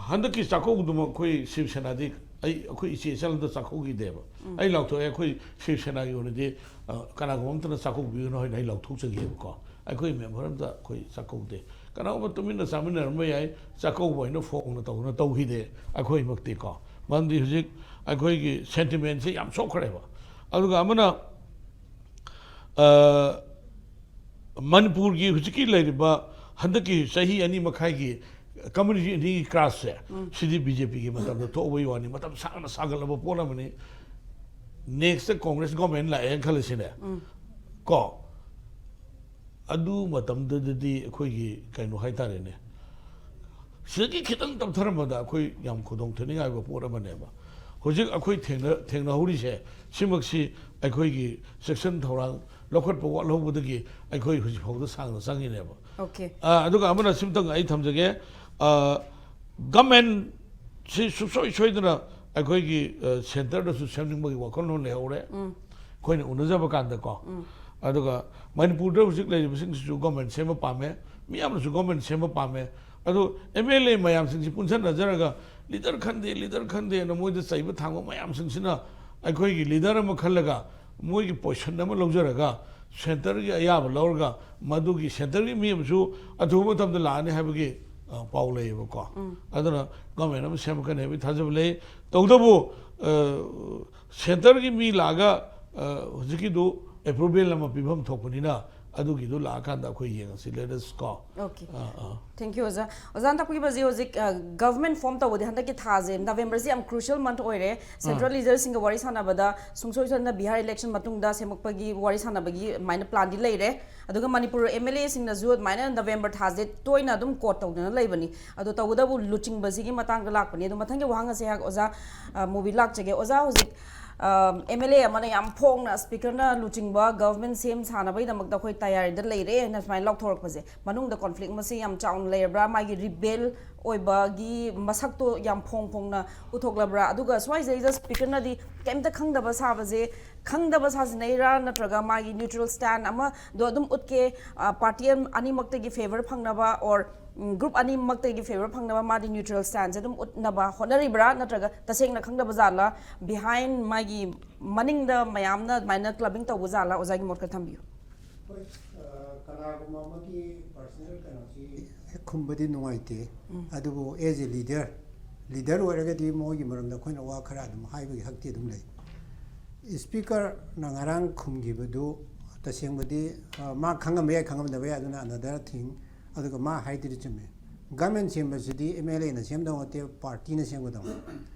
ꯍꯟꯗꯛꯀꯤ ꯆꯥꯛꯀꯧꯕꯗꯨꯃꯛ ꯑꯩꯈꯣꯏ ꯁꯤꯕ ꯁꯦꯅꯥꯗꯤ, ꯑꯩ, ꯑꯩꯈꯣꯏ ꯏꯆꯦ ꯏꯆꯜ ꯑꯝꯇ ꯆꯥꯛꯀꯧꯈꯤꯗꯦꯕ꯫ ꯑꯩ ꯂꯥꯎꯊꯣꯛꯑꯦ, ꯑꯩꯈꯣꯏ ꯁꯤꯕ ꯁꯦꯅꯥꯒꯤ ꯑꯣꯏꯅꯗꯤ, ꯑ, ꯀꯅꯥꯒꯨꯝꯕ ꯑꯝꯇꯅ ꯆꯥꯛꯀꯧꯕꯤꯒꯅꯨ ꯍꯥꯏꯅ ꯑꯩ ꯂꯥꯎꯊꯣꯛꯆꯈꯤꯑꯕꯀꯣ꯫ ꯑꯩꯈꯣꯏ member ꯑꯝꯇ ꯑꯩꯈꯣꯏ ꯆꯥꯛꯀꯧꯗꯦ꯫ ꯀꯅꯥꯒꯨꯝꯕ ꯇꯨꯃꯤꯟꯅ ꯆꯥꯃꯤꯟꯅꯔꯝꯕ ꯌꯥꯏ, ꯆꯥꯛꯀꯧꯕ ꯍꯥꯏꯅ ꯐꯣꯡꯅ ꯇꯧꯗꯅ ꯇꯧꯈꯤꯗꯦ ꯑꯩꯈꯣꯏꯃꯛꯇꯤꯀꯣ꯫ ꯃꯔꯝꯗꯤ ꯍꯧꯖꯤꯛ ꯑꯩꯈꯣꯏꯒꯤ sentimentꯁꯦ ꯌꯥꯝ ꯁꯣꯛꯈ꯭ꯔꯦꯕ꯫ ꯑꯗꯨꯒ ꯑꯃꯅ, ꯑ, ꯃꯅꯤꯄꯨꯔꯒꯤ ꯍꯧꯖꯤꯛꯀꯤ ꯂꯩꯔꯤꯕ ꯍꯟꯗꯛꯀꯤ ꯆꯍꯤ ꯑꯅꯤ ꯃꯈꯥꯏꯒꯤ community ꯑꯅꯤꯒꯤ clashꯁꯦ, ꯁꯤꯗꯤ BJPꯒꯤ ꯃꯇꯝꯗ ꯊꯣꯛꯍꯧꯕꯒꯤ ꯋꯥꯅꯤ, ꯃꯇꯝ ꯁꯥꯡꯅ ꯁꯥꯒꯠꯂꯕ ꯄꯣꯠ ꯑꯃꯅꯤ꯫ Nextꯇ Congress government ꯂꯥꯛꯑꯦꯅ ꯈꯜꯂꯁꯤꯅꯦ꯫ ꯀꯣ? ꯑꯗꯨ ꯃꯇꯝꯗꯨꯗꯗꯤ ꯑꯩꯈꯣꯏꯒꯤ ꯀꯩꯅꯣ ꯍꯥꯏꯇꯥꯔꯦꯅꯦ, ꯁꯤꯗꯒꯤ ꯈꯤꯇꯪ ꯇꯞꯊꯔꯝꯕꯗ ꯑꯩꯈꯣꯏ ꯌꯥꯝ ꯈꯨꯗꯣꯡ ꯊꯤꯅꯤꯡꯉꯥꯏ ꯑꯣꯏꯕ ꯄꯣꯠ ꯑꯃꯅꯦꯕ꯫ ꯍꯧꯖꯤꯛ ꯑꯩꯈꯣꯏ ꯊꯦꯡꯅ-, ꯊꯦꯡꯅꯍꯧꯔꯤꯁꯦ, ꯁꯤꯃꯛꯁꯤ ꯑꯩꯈꯣꯏꯒꯤ ꯆꯦꯛꯁꯤꯟ ꯊꯧꯔꯥꯡ ꯂꯧꯈꯠꯄ ꯋꯥꯠꯍꯧꯕꯗꯒꯤ ꯑꯩꯈꯣꯏ ꯍꯧꯖꯤꯛ ꯐꯥꯎꯗ ꯁꯥꯡꯅ ꯆꯪꯉꯤꯅꯦꯕ꯫ Okay. ꯑ, ꯑꯗꯨꯒ ꯑꯃꯅ ꯁꯤꯝꯇꯪ ꯑꯩ ꯊꯝꯖꯒꯦ꯫ ꯑ, ꯒꯃꯦꯟꯁꯤ ꯁꯨꯡꯁꯣꯏ ꯁꯣꯏꯗꯅ ꯑꯩꯈꯣꯏꯒꯤ ꯁꯦꯟꯇꯔꯗꯁꯨ ꯁꯦꯝꯅꯤꯡꯕꯒꯤ ꯋꯥꯈꯜꯂꯣꯟ ꯂꯩꯍꯧꯔꯦ, ꯑꯩꯈꯣꯏꯅ ꯎꯅꯖꯕ ꯀꯥꯟꯗꯀꯣ꯫ ꯑꯗꯨꯒ ꯃꯅꯤꯄꯨꯔꯗ ꯍꯧꯖꯤꯛ ꯂꯩꯔꯤꯕꯁꯤꯡꯁꯤꯁꯨ ꯒꯣꯔꯃꯦꯟ ꯁꯦꯝꯕ ꯄꯥꯝꯃꯦ, ꯃꯤꯌꯥꯝꯅꯁꯨ ꯒꯣꯔꯃꯦꯟ ꯁꯦꯝꯕ ꯄꯥꯝꯃꯦ꯫ ꯑꯗꯣ ꯑꯦꯝ ꯑꯦꯜ ꯑꯦ ꯃꯌꯥꯝꯁꯤꯡꯁꯤ ꯄꯨꯟꯁꯤꯟꯅꯖꯔꯒ ꯂꯤꯗꯔ ꯈꯟꯗꯦ, ꯂꯤꯗꯔ ꯈꯟꯗꯦꯅ ꯃꯣꯏꯗ ꯆꯩꯕ ꯊꯥꯡꯕ ꯃꯌꯥꯝꯁꯤꯡꯁꯤꯅ ꯑꯩꯈꯣꯏꯒꯤ ꯂꯤꯗꯔ ꯑꯃ ꯈꯜꯂꯒ ꯃꯣꯏꯒꯤ ꯄꯣꯖꯤꯁꯟ ꯑꯃ ꯂꯧꯖꯔꯒ ꯁꯦꯟꯇꯔꯒꯤ ꯑꯌꯥꯕ ꯂꯧꯔꯒ ꯃꯗꯨꯒꯤ ꯁꯦꯟꯇꯔꯒꯤ ꯃꯤ ꯑꯃꯁꯨ ꯑꯊꯨꯕ ꯃꯇꯝꯗ ꯂꯥꯛꯑꯅꯤ ꯍꯥꯏꯕꯒꯤ ꯑ, ꯄꯥꯎ ꯂꯩꯌꯦꯕꯀꯣ꯫ ꯑꯗꯨꯅ ꯒꯣꯔꯃꯦꯟ ꯑꯃ ꯁꯦꯝꯃꯛꯀꯅꯤ ꯍꯥꯏꯕꯒꯤ ꯊꯥꯖꯕ ꯂꯩ꯫ ꯇꯧꯕꯇꯕꯨ ꯑ, ꯁꯦꯟꯇꯔꯒꯤ ꯃꯤ ꯂꯥꯛꯑꯒ ꯑ, ꯍꯧꯖꯤꯛꯀꯤꯗꯨ ꯑꯦꯄ꯭ꯔꯨꯚꯦꯜ ꯑꯃ ꯄꯤꯐꯝ ꯊꯣꯛꯄꯅꯤꯅ ꯑꯗꯨꯒꯤꯗꯨ ꯂꯥꯛꯑꯀꯥꯟꯗ ꯑꯩꯈꯣꯏ ꯌꯦꯡꯉꯁꯤ꯫ Let us go. Okay. Ah, ah. Thank you, ꯑꯣꯖꯥ꯫ ꯑꯣꯖꯥꯅ ꯇꯥꯛꯄꯤꯕꯁꯦ ꯍꯧꯖꯤꯛ ꯒꯚꯔꯟꯃꯦꯟ ꯐꯣꯝ ꯇꯧꯕꯗꯤ ꯍꯟꯗꯛꯀꯤ ꯊꯥꯁꯦ, ꯅꯕꯦꯝꯕꯔꯁꯤ ꯌꯥꯝ ꯀ꯭ꯔꯨꯁꯤꯌꯦꯜ ꯃꯟꯊ ꯑꯣꯏꯔꯦ꯫ ꯁꯦꯟꯇ꯭ꯔꯦꯜ ꯂꯤꯗꯔꯁꯤꯡꯒ ꯋꯥꯔꯤ ꯁꯥꯟꯅꯕꯗ ꯁꯨꯡꯁꯣꯏ ꯁꯣꯏꯗꯅ ꯕꯤꯍꯥꯔ ꯏꯂꯦꯛꯁꯟ ꯃꯇꯨꯡꯗ ꯁꯦꯝꯃꯛꯄꯒꯤ ꯋꯥꯔꯤ ꯁꯥꯟꯅꯕꯒꯤ ꯑꯗꯨꯃꯥꯏꯅ ꯄ꯭ꯂꯥꯟꯗꯤ ꯂꯩꯔꯦ꯫ ꯑꯗꯨꯒ ꯃꯅꯤꯄꯨꯔ ꯑꯦꯝ ꯑꯦꯜ ꯑꯦꯁꯤꯡꯅꯁꯨ ꯑꯗꯨꯃꯥꯏꯅ ꯅꯕꯦꯝꯕꯔ ꯊꯥꯁꯦ ꯇꯣꯏꯅ ꯑꯗꯨꯝ ꯀꯣꯠ ꯇꯧꯗꯅ ꯂꯩꯕꯅꯤ꯫ ꯑꯗꯣ ꯇꯧꯕꯇꯕꯨ ꯂꯨꯆꯤꯡꯕꯁꯤꯒꯤ ꯃꯇꯥꯡꯗ ꯂꯥꯛꯄꯅꯤ꯫ ꯑꯗꯣ ꯃꯊꯪꯒꯤ ꯋꯥꯍꯪ ꯑꯁꯦ ꯑꯣꯖꯥ ꯃꯨꯕꯤ ꯂꯥꯛꯆꯒꯦ꯫ ꯑꯣꯖꯥ, ꯍꯧꯖꯤꯛ ꯑꯦꯝ ꯑꯦꯜ ꯑꯦ ꯑꯃꯅ ꯌꯥꯝ ꯐꯣꯡꯅ ꯁ꯭ꯄꯤꯀꯔꯅ ꯂꯨꯆꯤꯡꯕ ꯒꯚꯔꯟꯃꯦꯟ ꯁꯦꯝ ꯁꯥꯅꯕꯒꯤꯗꯃꯛꯇ ꯑꯩꯈꯣꯏ ꯇꯌꯥꯔꯤꯗ ꯂꯩꯔꯦ ꯍꯥꯏꯅ ꯁꯨꯃꯥꯏꯅ ꯂꯥꯎꯊꯣꯔꯛꯄꯁꯦ, ꯃꯅꯨꯡꯗ ꯀꯣꯟꯐ꯭ꯂꯤꯛ ꯃꯁꯤ ꯌꯥꯝ ꯆꯥꯎꯅ ꯂꯩꯔꯕ꯭ꯔꯥ? ꯃꯥꯒꯤ ꯔꯤꯕꯦꯜ ꯑꯣꯏꯕꯒꯤ ꯃꯁꯛꯇꯣ ꯌꯥꯝ ꯐꯣꯡ ꯐꯣꯡꯅ ꯎꯠꯊꯣꯛꯂꯕ꯭ꯔꯥ? ꯑꯗꯨꯒ ꯁ꯭ꯋꯥꯏꯁꯤꯗꯩꯗ ꯁ꯭ꯄꯤꯀꯔꯅꯗꯤ ꯀꯩꯝꯇ ꯈꯪꯗꯕ ꯁꯥꯕꯁꯦ, ꯈꯪꯗꯕ ꯁꯥꯖꯤꯟꯅꯩꯔꯥ, ꯅꯠꯇ꯭ꯔꯒ ꯃꯥꯒꯤ ꯅ꯭ꯌꯨꯇ꯭ꯔꯦꯜ ꯁ꯭ꯇꯦꯟ ꯑꯃꯗꯣ ꯑꯗꯨꯝ ꯎꯠꯀꯦ, ꯄꯥꯔꯇꯤ ꯑꯅꯤꯃꯛꯇꯒꯤ ꯐꯦꯚꯔ ꯐꯪꯅꯕ ꯑꯣꯔ ꯒ꯭ꯔꯨꯞ ꯑꯅꯤꯃꯛꯇꯒꯤ ꯐꯦꯚꯔ ꯐꯪꯅꯕ ꯃꯥꯗꯤ ꯅ꯭ꯌꯨꯇ꯭ꯔꯦꯜ ꯁ꯭ꯇꯦꯟꯁꯦ ꯑꯗꯨꯝ ꯎꯠꯅꯕ ꯍꯣꯠꯅꯔꯤꯕ꯭ꯔꯥ, ꯅꯠꯇ꯭ꯔꯒ ꯇꯁꯦꯡꯅ ꯈꯪꯗꯕ ꯖꯥꯠꯂꯥ? ꯕꯤꯍꯥꯏꯟ ꯃꯥꯒꯤ ꯃꯅꯤꯡꯗ ꯃꯌꯥꯝꯅ ꯑꯗꯨꯃꯥꯏꯅ ꯀ꯭ꯂꯕꯤꯡ ꯇꯧꯕ ꯖꯥꯠꯂꯥ? ꯑꯣꯖꯥꯒꯤ ꯃꯣꯠ ꯈꯔ ꯊꯝꯕꯤꯌꯨ꯫ ꯍꯣꯏ, ꯑ, ꯀꯅꯥꯒꯨꯝꯕ ꯑꯃꯒꯤ ꯄꯔꯁꯅꯦꯜ ꯀꯩꯅꯣꯁꯤ ꯈꯨꯝꯕꯗꯤ ꯅꯨꯡꯉꯥꯏꯇꯦ꯫ ꯑꯗꯨꯕꯨ ꯑꯦꯖ ꯑꯦ ꯂꯤꯗꯔ, ꯂꯤꯗꯔ ꯑꯣꯏꯔꯒꯗꯤ ꯃꯣꯏꯒꯤ ꯃꯔꯝꯗ ꯑꯩꯈꯣꯏꯅ ꯋꯥ ꯈꯔ ꯑꯗꯨꯝ ꯍꯥꯏꯕꯒꯤ ꯍꯛꯇꯤ ꯑꯗꯨꯝ ꯂꯩ꯫ ꯁ꯭ꯄꯤꯀꯔꯅ ꯉꯔꯥꯡ ꯈꯨꯝꯈꯤꯕꯗꯨ ꯇꯁꯦꯡꯕꯗꯤ, ꯑ, ꯃꯥ ꯈꯪꯉꯝꯕ ꯌꯥꯏ, ꯈꯪꯉꯝꯗꯕ ꯌꯥꯏ, ꯑꯗꯨꯅ another thing꯫ ꯑꯗꯨꯒ ꯃꯥ ꯍꯥꯏꯗꯨꯗꯤ ꯆꯨꯝꯃꯦ, ꯒꯃꯦꯟ ꯁꯦꯝꯕꯁꯤꯗꯤ ꯑꯦꯝ ꯑꯦꯜ ꯑꯦꯅ ꯁꯦꯝꯗꯧ ꯅꯠꯇꯦ, ꯄꯥꯔꯇꯤꯅ ꯁꯦꯝꯒꯗꯧꯅꯤ꯫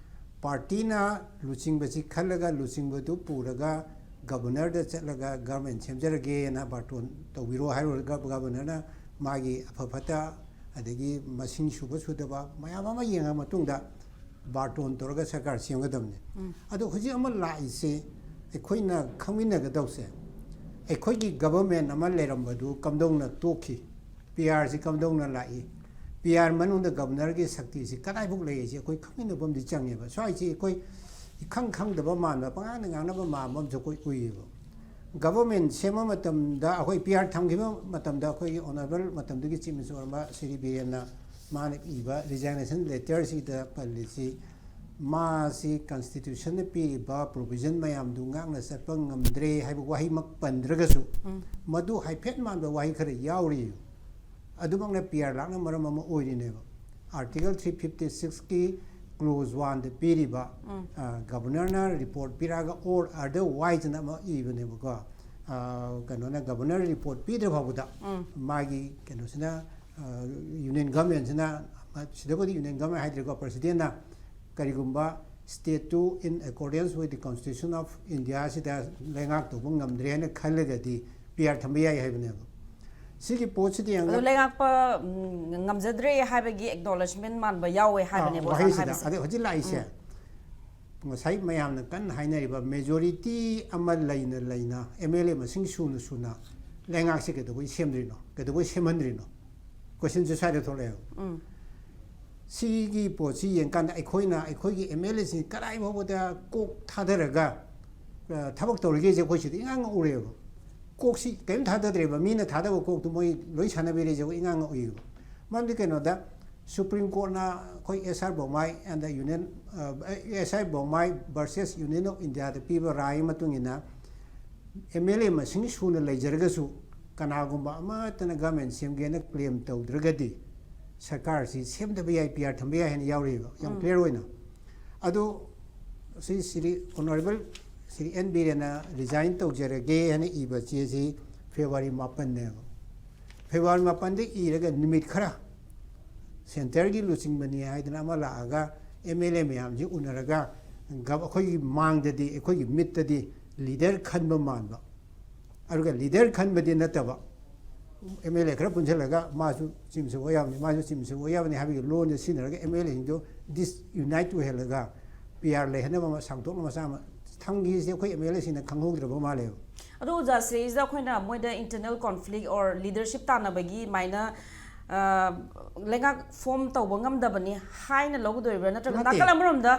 ꯄꯥꯔꯇꯤꯅ ꯂꯨꯆꯤꯡꯕꯁꯤ ꯈꯜꯂꯒ, ꯂꯨꯆꯤꯡꯕꯗꯨ ꯄꯨꯔꯒ ꯒꯕꯔꯅꯔꯗ ꯆꯠꯂꯒ ꯒꯚꯔꯟꯃꯦꯟ ꯁꯦꯝꯖꯔꯒꯦꯅ ꯕꯥꯔꯇꯣꯟ ꯇꯧꯕꯤꯔꯣ ꯍꯥꯏꯔꯨꯔꯒ ꯒꯕꯔꯅꯔꯅ ꯃꯥꯒꯤ ꯑꯐ ꯐꯠꯇ ꯑꯗꯒꯤ ꯃꯁꯤꯡ ꯁꯨꯕ ꯁꯨꯗꯕ ꯃꯌꯥꯝ ꯑꯃ ꯌꯦꯡꯉ ꯃꯇꯨꯡꯗ ꯕꯥꯔꯇꯣꯟ ꯇꯧꯔꯒ ꯁꯔꯀꯥꯔ ꯁꯦꯝꯒꯗꯕꯅꯤ꯫ ꯑꯗꯣ ꯍꯧꯖꯤꯛ ꯑꯃ ꯂꯥꯛꯏꯁꯦ, ꯑꯩꯈꯣꯏꯅ ꯈꯪꯃꯤꯟꯅꯒꯗꯧꯁꯦ, ꯑꯩꯈꯣꯏꯒꯤ ꯒꯕꯔꯟꯃꯦꯟ ꯑꯃ ꯂꯩꯔꯝꯕꯗꯨ ꯀꯝꯗꯧꯅ ꯇꯣꯛꯈꯤ, ꯄꯤ ꯑꯥꯔꯁꯤ ꯀꯝꯗꯧꯅ ꯂꯥꯛꯏ, ꯄꯤ ꯑꯥꯔ ꯃꯅꯨꯡꯗ ꯒꯕꯔꯅꯔꯒꯤ ꯁꯛꯇꯤꯁꯤ ꯀꯗꯥꯏꯐꯥꯎ ꯂꯩ ꯍꯥꯏꯁꯦ ꯑꯩꯈꯣꯏ ꯈꯪꯃꯤꯟꯅꯕ ꯑꯃꯗꯤ ꯆꯪꯉꯦꯕ꯫ ꯁ꯭ꯋꯥꯏꯁꯤ ꯑꯩꯈꯣꯏ ꯏꯈꯪ ꯈꯪꯗꯕ ꯃꯥꯟꯕ, ꯄꯉꯥꯡꯗ ꯉꯥꯡꯅꯕ ꯃꯥꯟꯕ ꯑꯃꯁꯨ ꯑꯩꯈꯣꯏ ꯎꯏꯌꯦꯕ꯫ ꯒꯕꯔꯃꯦꯟ ꯁꯦꯝꯕ ꯃꯇꯝꯗ, ꯑꯩꯈꯣꯏ ꯄꯤ ꯑꯥꯔ ꯊꯝꯈꯤꯕ ꯃꯇꯝꯗ, ꯑꯩꯈꯣꯏꯒꯤ ꯑꯣꯅꯔꯦꯕꯜ ꯃꯇꯝꯗꯨꯒꯤ ꯆꯤꯐ ꯃꯤꯅꯤꯁꯇꯔ ꯑꯣꯏꯔꯝꯕ ꯁ꯭ꯔꯤ ꯕꯤꯔꯦꯟꯅ ꯃꯥꯅ ꯏꯕ ꯔꯤꯖꯥꯏꯅꯦꯁꯟ ꯂꯦꯇꯔꯁꯤꯗ ꯄꯜꯂꯤꯁꯤ, ꯃꯥꯁꯤ ꯀꯟꯁꯇꯤꯇ꯭ꯌꯨꯁꯟꯅ ꯄꯤꯔꯤꯕ ꯄ꯭ꯔꯣꯚꯤꯖꯟ ꯃꯌꯥꯝꯗꯨ ꯉꯥꯛꯅ ꯆꯠꯄ ꯉꯝꯗ꯭ꯔꯦ ꯍꯥꯏꯕ ꯋꯥꯍꯩꯃꯛ ꯄꯟꯗ꯭ꯔꯒꯁꯨ, ꯎꯝ꯫ ꯃꯗꯨ ꯍꯥꯏꯐꯦꯠ ꯃꯥꯟꯕ ꯋꯥꯍꯩ ꯈꯔ ꯌꯥꯎꯔꯤ꯫ ꯑꯗꯨꯃꯛꯅ ꯄꯤ ꯑꯥꯔ ꯂꯥꯛꯅ ꯃꯔꯝ ꯑꯃ ꯑꯣꯏꯔꯤꯅꯦꯕ꯫ ꯑꯥꯔꯇꯤꯀꯜ ꯊ꯭ꯔꯤ ꯐꯤꯐꯇꯤ ꯁꯤꯛꯁꯀꯤ ꯀ꯭ꯂꯣꯖ ꯋꯥꯟꯗ ꯄꯤꯔꯤꯕ, ꯎꯝ꯫ ꯑ, ꯒꯕꯔꯅꯔꯅ ꯔꯤꯄꯣꯔꯠ ꯄꯤꯔꯛꯑꯒ or otherwise ꯑꯅ ꯑꯃ ꯏꯕꯅꯦꯕꯀꯣ꯫ ꯑ, ꯀꯩꯅꯣꯅ, ꯒꯕꯔꯅꯔ ꯔꯤꯄꯣꯔꯠ ꯄꯤꯗ꯭ꯔ ꯐꯥꯎꯕꯗ ꯎꯝ꯫ ꯃꯥꯒꯤ ꯀꯩꯅꯣꯁꯤꯅ, ꯑ, ꯌꯨꯅꯤꯌꯟ ꯒꯚꯔꯟꯃꯦꯟꯁꯤꯅ, ꯁꯤꯗꯕꯨꯗꯤ ꯌꯨꯅꯤꯌꯟ ꯒꯚꯔꯟꯃꯦꯟ ꯍꯥꯏꯗ꯭ꯔꯦꯀꯣ, ꯄ꯭ꯔꯁꯤꯗꯦꯟꯅ ꯀꯔꯤꯒꯨꯝꯕ state to in accordance with the Constitution of India ꯁꯤꯗ ꯂꯩꯉꯥꯛ ꯇꯧꯕ ꯉꯝꯗ꯭ꯔꯦ ꯍꯥꯏꯅ ꯈꯜꯂꯒꯗꯤ ꯄꯤ ꯑꯥꯔ ꯊꯝꯕ ꯌꯥꯏ ꯍꯥꯏꯕꯅꯦꯕ꯫ ꯁꯤꯒꯤ ꯄꯣꯠꯁꯤꯗꯤ ꯌꯥꯝꯅ ꯑꯗꯣ ꯂꯩꯉꯥꯛꯄ, ꯎꯝ, ꯉꯝꯖꯗ꯭ꯔꯦ ꯍꯥꯏꯕꯒꯤ ꯑꯦꯛꯅꯣꯂꯦꯖꯃꯦꯟ ꯃꯥꯟꯕ ꯌꯥꯎꯋꯦ ꯍꯥꯏꯕꯅꯦꯕ ꯑꯣꯖꯥꯅ ꯋꯥꯍꯩꯁꯤꯗ꯫ ꯍꯥꯏꯕꯁꯦ꯫ ꯑꯗꯩ ꯍꯧꯖꯤꯛ ꯂꯥꯛꯏꯁꯦ, ꯎꯝ꯫ ꯉꯁꯥꯏ ꯃꯌꯥꯝꯅ ꯀꯟꯅ ꯍꯥꯏꯅꯔꯤꯕ ꯃꯦꯖꯣꯔꯤꯇꯤ ꯑꯃ ꯂꯩꯅ ꯂꯩꯅ, ꯑꯦꯝ ꯑꯦꯜ ꯑꯦ ꯃꯁꯤꯡ ꯁꯨꯅ ꯁꯨꯅ ꯂꯩꯉꯥꯛꯁꯦ ꯀꯩꯗꯧꯕꯩ ꯁꯦꯝꯗ꯭ꯔꯤꯅꯣ, ꯀꯩꯗꯧꯕꯩ ꯁꯦꯝꯍꯟꯗ꯭ꯔꯤꯅꯣ? ꯀꯣꯏꯁꯟꯁꯦ ꯁ꯭ꯋꯥꯏꯗ ꯊꯣꯛꯂꯛꯑꯦꯕ꯫ ꯎꯝ꯫ ꯁꯤꯒꯤ ꯄꯣꯠꯁꯤ ꯌꯦꯡꯀꯥꯟꯗ ꯑꯩꯈꯣꯏꯅ, ꯑꯩꯈꯣꯏꯒꯤ ꯑꯦꯝ ꯑꯦꯜ ꯑꯦꯁꯤꯡ ꯀꯗꯥꯏ ꯐꯥꯎꯕꯗ ꯀꯣꯛ ꯊꯥꯗꯔꯒ, ꯑ, ꯊꯕꯛ ꯇꯧꯔꯤꯒꯦꯁꯦ ꯑꯩꯈꯣꯏ ꯁꯤꯗ ꯏꯉꯥꯡ ꯉꯥꯡꯍꯧꯔꯦꯕ꯫ ꯀꯣꯛꯁꯤ ꯀꯔꯤꯝ ꯊꯥꯗꯗ꯭ꯔꯦꯕ, ꯃꯤꯅ ꯊꯥꯗꯕ ꯀꯣꯛꯇꯨ ꯃꯣꯏ ꯂꯣꯏ ꯁꯥꯟꯅꯕꯤꯔꯦꯁꯦ ꯑꯩꯈꯣꯏ ꯏꯉꯥꯡ ꯉꯥꯡꯍꯧꯏꯕ꯫ ꯃꯔꯝꯗꯤ ꯀꯩꯅꯣꯗ, ꯁꯨꯄ꯭ꯔꯤꯝ ꯀꯣꯔꯠꯅ ꯑꯩꯈꯣꯏ ꯑꯦꯁ ꯑꯥꯔ ꯕꯣꯝꯃꯥꯏ and the Union, ꯑ, ꯑꯦꯁ ꯑꯥꯔ ꯕꯣꯝꯃꯥꯏ versus Union of Indiaꯗ ꯄꯤꯕ ꯔꯥꯏ ꯃꯇꯨꯡ ꯏꯟꯅ, ꯑꯦꯝ ꯑꯦꯜ ꯑꯦ ꯃꯁꯤꯡ ꯁꯨꯅ ꯂꯩꯖꯔꯒꯁꯨ, ꯀꯅꯥꯒꯨꯝꯕ ꯑꯃꯠꯇꯅ ꯒꯚꯔꯟꯃꯦꯟ ꯁꯦꯝꯒꯦꯅ ꯀ꯭ꯂꯦꯝ ꯇꯧꯗ꯭ꯔꯒꯗꯤ, ꯁꯔꯀꯥꯔꯁꯤ ꯁꯦꯝꯗꯕ ꯌꯥꯏ, ꯄꯤ ꯑꯥꯔ ꯊꯝꯕ ꯌꯥꯏ ꯍꯥꯏꯅ ꯌꯥꯎꯔꯤꯕ, ꯌꯥꯝ ꯎꯝ꯫ ꯀ꯭ꯂꯤꯌꯥꯔ ꯑꯣꯏꯅ꯫ ꯑꯗꯣ ꯁꯤ ꯁ꯭ꯔꯤ ꯑꯣꯅꯔꯦꯕꯜ ꯁ꯭ꯔꯤ ꯑꯦꯟ ꯕꯤꯔꯦꯟꯅ ꯔꯤꯖꯥꯏꯟ ꯇꯧꯖꯔꯒꯦ ꯍꯥꯏꯅ ꯏꯕ ꯆꯦꯁꯤ ꯐꯦꯕ꯭ꯔꯨꯋꯥꯔꯤ ꯃꯥꯄꯟꯅꯦꯕ꯫ ꯐꯦꯕ꯭ꯔꯨꯋꯥꯔꯤ ꯃꯥꯄꯟꯗ ꯏꯔꯒ ꯅꯨꯃꯤꯠ ꯈꯔ ꯁꯦꯟꯇꯔꯒꯤ ꯂꯨꯆꯤꯡꯕꯅꯤ ꯍꯥꯏꯗꯅ ꯑꯃ ꯂꯥꯛꯑꯒ ꯑꯦꯝ ꯑꯦꯜ ꯑꯦ ꯃꯌꯥꯝꯁꯤ ꯎꯅꯔꯒ ꯒ-, ꯑꯩꯈꯣꯏꯒꯤ ꯃꯥꯡꯗꯗꯤ, ꯑꯩꯈꯣꯏꯒꯤ ꯃꯤꯠꯇꯗꯤ ꯂꯤꯗꯔ ꯈꯟꯕ ꯃꯥꯟꯕ, ꯑꯗꯨꯒ ꯂꯤꯗꯔ ꯈꯟꯕꯗꯤ ꯅꯠꯇꯕ, ꯑꯦꯝ ꯑꯦꯜ ꯑꯦ ꯈꯔ ꯄꯨꯟꯁꯤꯜꯂꯒ ꯃꯥꯁꯨ ꯆꯤꯐ ꯃꯤꯅꯤꯁꯇꯔ ꯑꯣꯏ ꯌꯥꯕꯅꯤ, ꯃꯥꯁꯨ ꯆꯤꯐ ꯃꯤꯅꯤꯁꯇꯔ ꯑꯣꯏ ꯌꯥꯕꯅꯤ ꯍꯥꯏꯕꯒꯤ ꯂꯣꯟꯗ ꯁꯤꯖꯤꯟꯅꯔꯒ ꯑꯦꯝ ꯑꯦꯜ ꯑꯦꯁꯤꯡꯗꯨ ꯗꯤꯁꯌꯨꯅꯥꯏꯠ ꯑꯣꯏꯍꯜꯂꯒ ꯄꯤ ꯑꯥꯔ ꯂꯩꯍꯟꯅꯕ ꯑꯃ, ꯁꯥꯡꯗꯣꯛꯅ ꯃꯆꯥ ꯑꯃ ꯊꯝꯈꯤꯁꯦ ꯑꯩꯈꯣꯏ ꯑꯦꯝ ꯑꯦꯜ ꯑꯦꯁꯤꯡꯅ ꯈꯪꯍꯧꯗ꯭ꯔꯕ ꯃꯥꯜꯂꯦꯕ꯫ ꯑꯗꯣ ꯑꯣꯖꯥ, ꯁꯤꯗꯩꯁꯤꯗ ꯑꯩꯈꯣꯏꯅ ꯃꯣꯏꯗ internal conflict or leadership ꯇꯥꯟꯅꯕꯒꯤ ꯑꯗꯨꯃꯥꯏꯅ ꯑ, ꯂꯩꯉꯥꯛ ꯐꯣꯝ ꯇꯧꯕ ꯉꯝꯗꯕꯅꯤ ꯍꯥꯏꯅ ꯂꯧꯒꯗꯣꯔꯤꯕ꯭ꯔꯥ, ꯅꯠꯇ꯭ꯔꯒ ꯅꯠꯇꯦ꯫ ꯅꯥꯀꯜ ꯑꯃꯔꯣꯝꯗ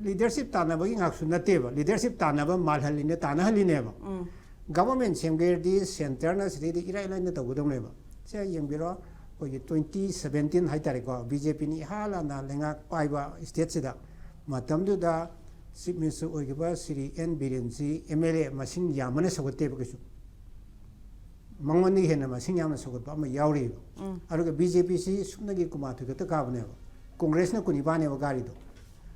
ꯂꯤꯗꯔꯁꯤꯞ ꯇꯥꯟꯅꯕꯒꯤ ꯉꯥꯛꯁꯨ ꯅꯠꯇꯦꯕ, ꯂꯤꯗꯔꯁꯤꯞ ꯇꯥꯟꯅꯕ ꯃꯥꯜꯍꯜꯂꯤꯅꯦ, ꯇꯥꯟꯅꯍꯜꯂꯤꯅꯦꯕ꯫ ꯎꯝ, ꯒꯚꯔꯟꯃꯦꯟ ꯁꯦꯝꯒꯦ ꯍꯥꯏꯔꯗꯤ ꯁꯦꯟꯇꯔꯅ ꯁꯤꯗꯩꯗ ꯏꯔꯥꯏ ꯂꯥꯏꯅ ꯇꯧꯒꯗꯧꯅꯦꯕ꯫ ꯁꯦ ꯌꯦꯡꯕꯤꯔꯣ, ꯑꯩꯈꯣꯏꯒꯤ ꯇ꯭ꯋꯦꯟꯇꯤ ꯁꯕꯦꯟꯇꯤꯟ ꯍꯥꯏꯇꯥꯔꯦꯀꯣ, ꯕꯤ ꯖꯦ ꯄꯤꯅ ꯏꯍꯥꯟ ꯍꯥꯟꯅ ꯂꯩꯉꯥꯛ ꯄꯥꯏꯕ ꯁ꯭ꯇꯦꯠꯁꯤꯗ ꯃꯇꯝꯗꯨꯗ ꯆꯤꯐ ꯃꯤꯅꯤꯁꯇꯔ ꯑꯣꯏꯈꯤꯕ ꯁ꯭ꯔꯤ ꯑꯦꯟ ꯕꯤꯔꯦꯟꯁꯤ ꯑꯦꯝ ꯑꯦꯜ ꯑꯦ ꯃꯁꯤꯡ ꯌꯥꯝꯕꯅ ꯁꯧꯒꯠꯇꯦꯕ ꯀꯩꯁꯨ꯫ ꯃꯉꯣꯟꯗꯒꯤ ꯍꯦꯟꯅ ꯃꯁꯤꯡ ꯌꯥꯝꯅ ꯁꯧꯒꯠꯄ ꯑꯃ ꯌꯥꯎꯔꯤꯕ꯫ ꯎꯝ, ꯑꯗꯨꯒ ꯕꯤ ꯖꯦ ꯄꯤꯁꯤ ꯁꯨꯞꯅꯒꯤ ꯀꯨꯟꯃꯥꯊꯣꯏ ꯈꯛꯇ ꯀꯥꯕꯅꯦꯕ, ꯀꯣꯡꯒ꯭ꯔꯦꯁꯅ ꯀꯨꯟꯅꯤꯄꯥꯟꯅꯦꯕ ꯀꯥꯔꯤꯗꯣ꯫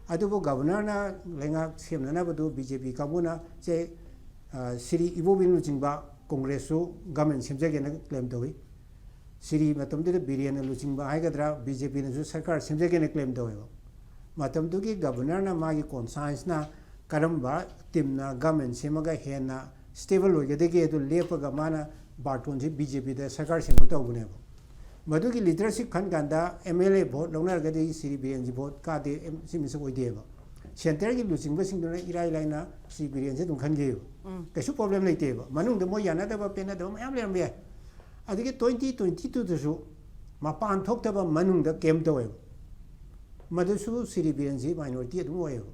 ꯑꯗꯨꯕꯨ ꯒꯚꯔꯅꯔꯅ ꯂꯩꯉꯥꯛ ꯁꯦꯝꯅꯅꯕꯗꯨ ꯕꯤ ꯖꯦ ꯄꯤ ꯀꯥꯡꯕꯨꯅ ꯁꯦ, ꯑ, ꯁ꯭ꯔꯤ ꯏꯕꯣꯕꯤꯅ ꯂꯨꯆꯤꯡꯕ ꯀꯣꯡꯒ꯭ꯔꯦꯁꯁꯨ ꯒꯚꯔꯟꯃꯦꯟ ꯁꯦꯝꯖꯒꯦꯅ ꯀ꯭ꯂꯦꯝ ꯇꯧꯏ꯫ ꯁ꯭ꯔꯤ ꯃꯇꯝꯗꯨꯗ ꯕꯤꯔꯦꯟꯅ ꯂꯨꯆꯤꯡꯕ ꯍꯥꯏꯒꯗ꯭ꯔꯥ, ꯕꯤ ꯖꯦ ꯄꯤꯅꯁꯨ ꯁꯔꯀꯥꯔ ꯁꯦꯝꯖꯒꯦꯅ ꯀ꯭ꯂꯦꯝ ꯇꯧꯋꯦꯕ꯫ ꯃꯇꯝꯗꯨꯒꯤ ꯒꯚꯔꯅꯔꯅ ꯃꯥꯒꯤ ꯀꯣꯟꯁꯥꯏꯟꯁꯅ ꯀꯔꯝꯕ ꯇꯤꯝꯅ ꯒꯚꯔꯟꯃꯦꯟ ꯁꯦꯝꯃꯒ ꯍꯦꯟꯅ ꯁ꯭ꯇꯦꯕꯜ ꯑꯣꯏꯒꯗꯒꯦ ꯑꯗꯨ ꯂꯦꯞꯄꯒ ꯃꯥꯅ ꯕꯥꯔꯇꯣꯟꯁꯤ ꯕꯤ ꯖꯦ ꯄꯤꯗ ꯁꯔꯀꯥꯔ ꯁꯦꯝꯕ ꯇꯧꯕꯅꯦꯕ꯫ ꯃꯗꯨꯒꯤ ꯂꯤꯗꯔꯁꯤꯞ ꯈꯟ ꯀꯥꯟꯗ ꯑꯦꯝ ꯑꯦꯜ ꯑꯦ ꯚꯣꯠ ꯂꯧꯅꯔꯒꯗꯤ ꯁ꯭ꯔꯤ ꯕꯤꯔꯦꯟꯁꯤ ꯚꯣꯠ ꯀꯥꯗꯦ, ꯑꯦꯝ-, ꯆꯤꯐ ꯃꯤꯅꯤꯁꯇꯔ ꯑꯣꯏꯗꯦꯕ꯫ ꯁꯦꯟꯇꯔꯒꯤ ꯂꯨꯆꯤꯡꯕꯁꯤꯡꯗꯨꯅ ꯏꯔꯥꯏ ꯂꯥꯏꯅ ꯁ꯭ꯔꯤ ꯕꯤꯔꯦꯟꯁꯦ ꯑꯗꯨꯝ ꯈꯟꯈꯤꯕ꯫ ꯎꯝ, ꯀꯩꯁꯨ ꯄ꯭ꯔꯣꯕ꯭ꯂꯦꯝ ꯂꯩꯇꯦꯕ꯫ ꯃꯅꯨꯡꯗ ꯃꯣꯏ ꯌꯥꯅꯗꯕ ꯄꯦꯟꯅꯗꯕ ꯃꯌꯥꯝ ꯂꯩꯔꯝꯕ ꯌꯥꯏ꯫ ꯑꯗꯒꯤ ꯇ꯭ꯋꯦꯟꯇꯤ ꯇ꯭ꯋꯦꯟꯇꯤ ꯇꯨꯗꯁꯨ ꯃꯄꯥꯟ ꯊꯣꯛꯇꯕ ꯃꯅꯨꯡꯗ ꯀꯦꯝ ꯇꯧꯋꯦꯕ꯫ ꯃꯗꯨꯁꯨ ꯁ꯭ꯔꯤ ꯕꯤꯔꯦꯟꯁꯤ ꯃꯥꯏꯅꯣꯔꯤꯇꯤ ꯑꯗꯨꯝ ꯑꯣꯏꯌꯦꯕ꯫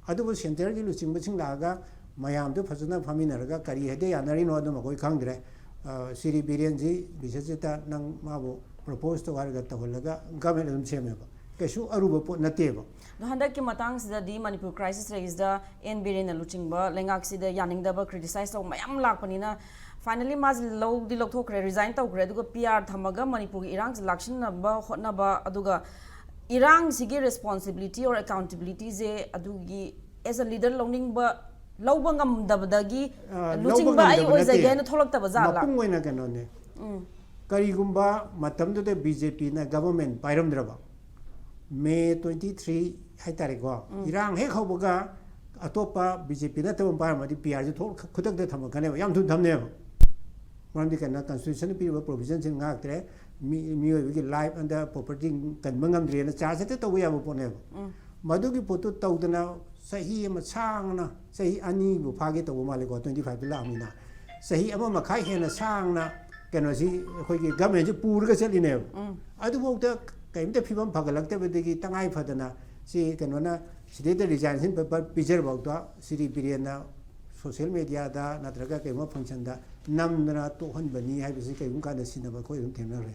ꯑꯗꯨꯕꯨ ꯁꯦꯟꯇꯔꯒꯤ ꯂꯨꯆꯤꯡꯕꯁꯤꯡ ꯂꯥꯛꯑꯒ ꯃꯌꯥꯝꯗꯨ ꯐꯖꯅ ꯐꯝꯃꯤꯟꯅꯔꯒ ꯀꯔꯤ ꯍꯦꯛꯇ ꯌꯥꯅꯔꯤꯅꯣ ꯑꯗꯨꯝ ꯑꯩꯈꯣꯏ ꯈꯪꯗ꯭ꯔꯦ꯫ ꯑ, ꯁ꯭ꯔꯤ ꯕꯤꯔꯦꯟꯖꯤ ꯕꯤꯁꯦꯁꯖꯤꯠꯇ ꯅꯪ ꯃꯥꯕꯨ ꯄ꯭ꯔꯣꯄꯣꯁ ꯇꯧ ꯍꯥꯏꯔꯒ ꯇꯧꯍꯜꯂꯒ ꯒꯚꯔꯟꯃꯦꯟ ꯑꯗꯨꯝ ꯁꯦꯝꯃꯦꯕ꯫ ꯀꯩꯁꯨ ꯑꯔꯨꯕ ꯄꯣꯠ ꯅꯠꯇꯦꯕ꯫ ꯑꯗꯣ ꯍꯟꯗꯛꯀꯤ ꯃꯇꯥꯡꯁꯤꯗꯗꯤ ꯃꯅꯤꯄꯨꯔ ꯀ꯭ꯔꯥꯏꯁꯤꯁ ꯂꯩꯔꯤꯁꯤꯗ ꯑꯦꯟ ꯕꯤꯔꯦꯟꯅ ꯂꯨꯆꯤꯡꯕ ꯂꯩꯉꯥꯛꯁꯤꯗ ꯌꯥꯅꯤꯡꯗꯕ, ꯀ꯭ꯔꯤꯇꯤꯁꯥꯏꯁ ꯇꯧꯕ ꯃꯌꯥꯝ ꯂꯥꯛꯄꯅꯤꯅ, ꯐꯥꯏꯅꯦꯜꯂꯤ ꯃꯥꯁꯦ ꯂꯧꯗꯤ ꯂꯧꯊꯣꯛꯈ꯭ꯔꯦ, ꯔꯤꯖꯥꯏꯟ ꯇꯧꯈ꯭ꯔꯦ꯫ ꯑꯗꯨꯒ ꯄꯤ ꯑꯥꯔ ꯊꯝꯃꯒ ꯃꯅꯤꯄꯨꯔꯒꯤ ꯏꯔꯥꯡꯁꯦ ꯂꯥꯛꯁꯤꯟꯅꯕ ꯍꯣꯠꯅꯕ, ꯑꯗꯨꯒ ꯏꯔꯥꯡꯁꯤꯒꯤ ꯔꯦꯁꯄꯣꯟꯁꯤꯕꯤꯂꯤꯇꯤ ꯑꯣꯔ ꯑꯦꯀꯥꯎꯟꯇꯦꯕꯤꯂꯤꯇꯤꯁꯦ ꯑꯗꯨꯒꯤ ꯑꯦꯁ ꯑ ꯂꯤꯗꯔ ꯂꯧꯅꯤꯡꯕ, ꯂꯧꯕ ꯉꯝꯗꯕꯗꯒꯤ ꯑ, ꯂꯧꯕ ꯂꯨꯆꯤꯡꯕ ꯑꯩ ꯉꯝꯗꯕ ꯑꯣꯏꯖꯒꯦ ꯅꯠꯇꯦ꯫ ꯍꯥꯏꯅ ꯊꯣꯛꯂꯛꯇꯕ ꯖꯥꯠꯂ? ꯃꯄꯨꯡ ꯑꯣꯏꯅ ꯀꯩꯅꯣꯅꯦ꯫ ꯎꯝ, ꯀꯔꯤꯒꯨꯝꯕ ꯃꯇꯝꯗꯨꯗ ꯕꯤ ꯖꯦ ꯄꯤꯅ ꯒꯚꯔꯟꯃꯦꯟ ꯄꯥꯏꯔꯝꯗ꯭ꯔꯕ, ꯃꯦ ꯇ꯭ꯋꯦꯟꯇꯤ ꯊ꯭ꯔꯤ ꯍꯥꯏꯇꯥꯔꯦꯀꯣ, ꯎꯝ꯫ ꯏꯔꯥꯡ ꯍꯦꯛ ꯍꯧꯕꯒ ꯑꯇꯣꯞꯄ ꯕꯤ ꯖꯦ ꯄꯤ ꯅꯠꯇꯕ ꯑꯃ ꯄꯥꯏꯔꯝꯃꯗꯤ ꯄꯤ ꯑꯥꯔꯁꯤ ꯊꯣꯛ-, ꯈꯨꯗꯛꯇ ꯊꯝꯃꯛꯀꯅꯦꯕ, ꯌꯥꯝ ꯊꯨꯅ ꯊꯝꯅꯦꯕ꯫ ꯃꯔꯝꯗꯤ ꯀꯩꯅꯣ, ꯀꯟꯁꯇꯤꯇ꯭ꯌꯨꯁꯟꯅ ꯄꯤꯔꯤꯕ ꯄ꯭ꯔꯣꯚꯤꯖꯟꯁꯤꯡ ꯉꯥꯛꯇ꯭ꯔꯦ, ꯃꯤ-, ꯃꯤꯑꯣꯏꯕꯒꯤ ꯂꯥꯏꯐ ꯑꯦꯟꯗ ꯄ꯭ꯔꯣꯄꯔꯇꯤ ꯀꯟꯕ ꯉꯝꯗ꯭ꯔꯦꯅ ꯆꯥꯔꯖ ꯍꯦꯛꯇ ꯇꯧꯕ ꯌꯥꯕ ꯄꯣꯠꯅꯦꯕ꯫ ꯎꯝ꯫ ꯃꯗꯨꯒꯤ ꯄꯣꯠꯇꯨ ꯇꯧꯗꯅ ꯆꯍꯤ ꯑꯃ ꯁꯥꯡꯅ, ꯆꯍꯤ ꯑꯅꯤꯕꯨ ꯐꯥꯒꯦ ꯇꯧꯕ ꯃꯥꯜꯂꯦꯀꯣ, ꯇ꯭ꯋꯦꯟꯇꯤ ꯐꯥꯏꯚꯇ ꯂꯥꯛꯑꯃꯤꯅ꯫ ꯆꯍꯤ ꯑꯃ ꯃꯈꯥꯏ ꯍꯦꯟꯅ ꯁꯥꯡꯅ ꯀꯩꯅꯣꯁꯤ, ꯑꯩꯈꯣꯏꯒꯤ ꯒꯃꯦꯟꯁꯤ ꯄꯨꯔꯒ ꯆꯠꯂꯤꯅꯦꯕ꯫ ꯑꯗꯨꯐꯥꯎꯗ ꯀꯔꯤꯝꯇ ꯐꯤꯕꯝ ꯐꯒꯠꯂꯛꯇꯕꯗꯒꯤ ꯇꯉꯥꯏ ꯐꯗꯅ ꯁꯤ ꯀꯩꯅꯣꯅ ꯁꯤꯗꯩꯗ ꯔꯤꯖꯥꯏꯟꯁꯟ ꯄꯦꯄꯔ ꯄꯤꯖꯔꯐꯥꯎꯗ ꯁꯤꯔꯤ ꯕꯤꯔꯦꯟꯅ ꯁꯣꯁꯤꯌꯦꯜ ꯃꯦꯗꯤꯌꯥꯗ ꯅꯠꯇ꯭ꯔꯒ ꯀꯩꯒꯨꯝꯕ ꯐꯪꯁꯟꯗ ꯅꯝꯗꯅ ꯇꯣꯛꯍꯟꯕꯅꯤ ꯍꯥꯏꯕꯁꯤ ꯀꯩꯒꯨꯝꯕ ꯀꯥꯟꯗ ꯁꯤꯟꯅꯕ ꯑꯩꯈꯣꯏ ꯑꯗꯨꯝ ꯊꯦꯡꯅꯈ꯭ꯔꯦ꯫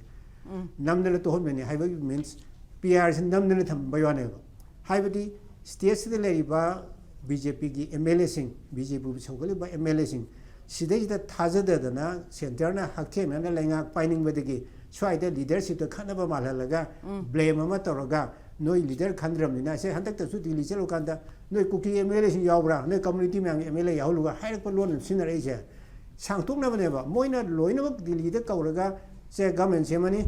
ꯅꯝꯗꯅ ꯇꯣꯛꯍꯟꯕꯅꯤ ꯍꯥꯏꯕꯒꯤ ꯃꯤꯟꯁ ꯄꯤ ꯑꯥꯔꯁꯤ ꯅꯝꯗꯅ ꯊꯝꯕꯩ ꯋꯥꯅꯦꯕ꯫ ꯍꯥꯏꯕꯗꯤ ꯁ꯭ꯇꯦꯠꯁꯤꯗ ꯂꯩꯔꯤꯕ ꯕꯤ ꯖꯦ ꯄꯤꯒꯤ ꯑꯦꯝ ꯑꯦꯜ ꯑꯦꯁꯤꯡ, ꯕꯤ ꯖꯦ ꯄꯤꯕꯨ ꯁꯧꯒꯠꯂꯤꯕ ꯑꯦꯝ ꯑꯦꯜ ꯑꯦꯁꯤꯡ, ꯁꯤꯗꯩꯁꯤꯗ ꯊꯥꯖꯗꯗꯅ ꯁꯦꯟꯇꯔꯅ ꯍꯛꯊꯦꯡꯅꯅ ꯂꯩꯉꯥꯛ ꯄꯥꯏꯅꯤꯡꯕꯗꯒꯤ ꯁ꯭ꯋꯥꯏꯗ ꯂꯤꯗꯔꯁꯤꯞꯇ ꯈꯠꯅꯕ ꯃꯥꯜꯍꯜꯂꯒ ꯕ꯭ꯂꯦꯝ ꯑꯃ ꯇꯧꯔꯒ ꯅꯣꯏ ꯂꯤꯗꯔ ꯈꯟꯗ꯭ꯔꯕꯅꯤꯅ, ꯁꯦ ꯍꯟꯗꯛꯇꯁꯨ ꯗꯤꯜꯂꯤ ꯆꯠꯂꯨꯀꯥꯟꯗ ꯅꯣꯏ ꯀꯨꯀꯤ ꯑꯦꯝ ꯑꯦꯜ ꯑꯦꯁꯤꯡ ꯌꯥꯎꯕ꯭ꯔꯥ, ꯅꯣꯏ ꯀꯝꯃ꯭ꯌꯨꯅꯤꯇꯤ ꯃꯌꯥꯝꯒꯤ ꯑꯦꯝ ꯑꯦꯜ ꯑꯦ ꯌꯥꯎꯍꯜꯂꯨꯒ ꯍꯥꯏꯔꯛꯄ ꯂꯣꯟ ꯑꯃ ꯁꯤꯖꯤꯟꯅꯔꯛꯏꯁꯦ ꯁꯥꯡꯇꯣꯛꯅꯕꯅꯦꯕ꯫ ꯃꯣꯏꯅ ꯂꯣꯏꯅꯃꯛ ꯗꯤꯜꯂꯤꯗ ꯀꯧꯔꯒ ꯁꯦ ꯒꯃꯦꯟ ꯁꯦꯝꯃꯅꯤ,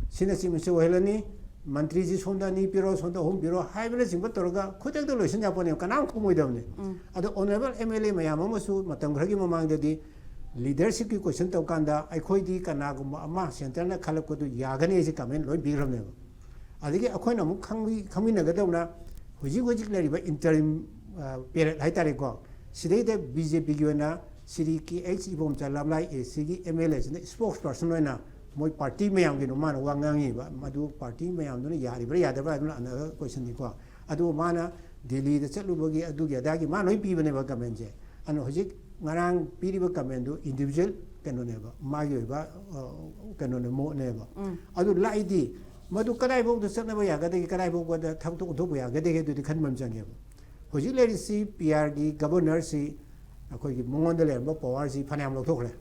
ꯁꯤꯅ ꯆꯤꯞ ꯃꯤꯅꯤꯁꯇꯔ ꯑꯣꯏꯍꯜꯂꯅꯤ, ꯃꯟꯇ꯭ꯔꯤꯁꯤ ꯁꯣꯝꯗ ꯑꯅꯤ ꯄꯤꯔꯣ, ꯁꯣꯝꯗ ꯑꯍꯨꯝ ꯄꯤꯔꯣ ꯍꯥꯏꯕꯅꯆꯤꯡꯕ ꯇꯧꯔꯒ ꯈꯨꯗꯛꯇ ꯂꯣꯏꯁꯤꯟ ꯌꯥꯄꯣꯠꯅꯦꯕ, ꯀꯅꯥꯝ ꯈꯨꯝꯃꯣꯏꯗꯕꯅꯤ꯫ ꯑꯗꯣ ꯑꯣꯅꯔꯦꯕꯜ ꯑꯦꯝ ꯑꯦꯜ ꯑꯦ ꯃꯌꯥꯝ ꯑꯃꯁꯨ ꯃꯇꯝ ꯈꯔꯒꯤ ꯃꯃꯥꯡꯗꯗꯤ ꯂꯤꯗꯔꯁꯤꯞꯀꯤ ꯀꯣꯏꯁꯟ ꯇꯧꯀꯥꯟꯗ ꯑꯩꯈꯣꯏꯗꯤ ꯀꯅꯥꯒꯨꯝꯕ ꯑꯃ ꯁꯦꯟꯇꯔꯅ ꯈꯜꯂꯛꯄꯗꯨ ꯌꯥꯒꯅꯤ ꯍꯥꯏꯁꯦ ꯀꯃꯦꯟ ꯂꯣꯏ ꯄꯤꯈ꯭ꯔꯕꯅꯦꯕ꯫ ꯑꯗꯒꯤ ꯑꯩꯈꯣꯏꯅ ꯑꯃꯨꯛ ꯈꯪꯃꯤ-, ꯈꯪꯃꯤꯟꯅꯒꯗꯧꯅ ꯍꯧꯖꯤꯛ ꯍꯧꯖꯤꯛ ꯂꯩꯔꯤꯕ ꯏꯟꯇꯔꯤꯝ ꯄꯦꯔꯦꯠ ꯍꯥꯏꯇꯥꯔꯦꯀꯣ, ꯁꯤꯗꯩꯗ ꯕꯤ ꯖꯦ ꯄꯤꯒꯤ ꯑꯣꯏꯅ ꯁꯤꯔꯤ ꯀꯦ ꯑꯩꯆ ꯏꯕꯣꯝꯆꯥ ꯂꯝꯂꯥꯏ ꯑꯦ ꯁꯤꯒꯤ ꯑꯦꯝ ꯑꯦꯜ ꯑꯦꯁꯤꯅ ꯏꯁꯄꯣꯛꯁ ꯄꯔꯁꯟ ꯑꯣꯏꯅ ꯃꯣꯏ ꯄꯥꯔꯇꯤ ꯃꯌꯥꯝꯒꯤꯅꯣ ꯃꯥꯅ ꯋꯥ ꯉꯥꯡꯉꯤꯕ, ꯃꯗꯨ ꯄꯥꯔꯇꯤ ꯃꯌꯥꯝꯗꯨꯅ ꯌꯥꯔꯤꯕ꯭ꯔꯥ ꯌꯥꯗꯕ꯭ꯔꯥ ꯍꯥꯏꯕꯅ ꯑꯅꯗꯔ ꯀꯣꯏꯁꯟꯅꯤꯀꯣ꯫ ꯑꯗꯨꯕꯨ ꯃꯥꯅ ꯗꯦꯜꯂꯤꯗ ꯆꯠꯂꯨꯕꯒꯤ ꯑꯗꯨꯒꯤ ꯑꯗꯥꯒꯤ ꯃꯥ ꯂꯣꯏ ꯄꯤꯕꯅꯦꯕ ꯀꯃꯦꯟꯁꯦ꯫ ꯑꯗꯨꯅ ꯍꯧꯖꯤꯛ ꯉꯔꯥꯡ ꯄꯤꯔꯤꯕ ꯀꯃꯦꯟꯗꯨ ꯏꯟꯗꯤꯕꯤꯖꯨꯋꯦꯜ ꯀꯩꯅꯣꯅꯦꯕ, ꯃꯥꯒꯤ ꯑꯣꯏꯕ ꯑ, ꯀꯩꯅꯣꯅꯦ, ꯃꯣꯠꯅꯦꯕ꯫ ꯑꯗꯨ ꯂꯥꯛꯏꯗꯤ ꯃꯗꯨ ꯀꯗꯥꯏꯐꯥꯎꯗ ꯆꯠꯅꯕ ꯌꯥꯒꯗꯒꯦ, ꯀꯗꯥꯏꯐꯥꯎꯕꯗ ꯊꯕꯛꯇꯣ ꯑꯣꯟꯊꯣꯛꯄ ꯌꯥꯒꯗꯒꯦ, ꯑꯗꯨꯗꯤ ꯈꯟꯕ ꯑꯃ ꯆꯪꯉꯦꯕ꯫ ꯍꯧꯖꯤꯛ ꯂꯩꯔꯤꯁꯤ ꯄꯤ ꯑꯥꯔꯒꯤ ꯒꯕꯔꯅꯔꯁꯤ ꯑꯩꯈꯣꯏꯒꯤ ꯃꯉꯣꯟꯗ ꯂꯩꯔꯝꯕ ꯄꯋꯥꯔꯁꯤ ꯐꯅꯌꯥꯝ ꯂꯧꯊꯣꯛꯈ꯭ꯔꯦ꯫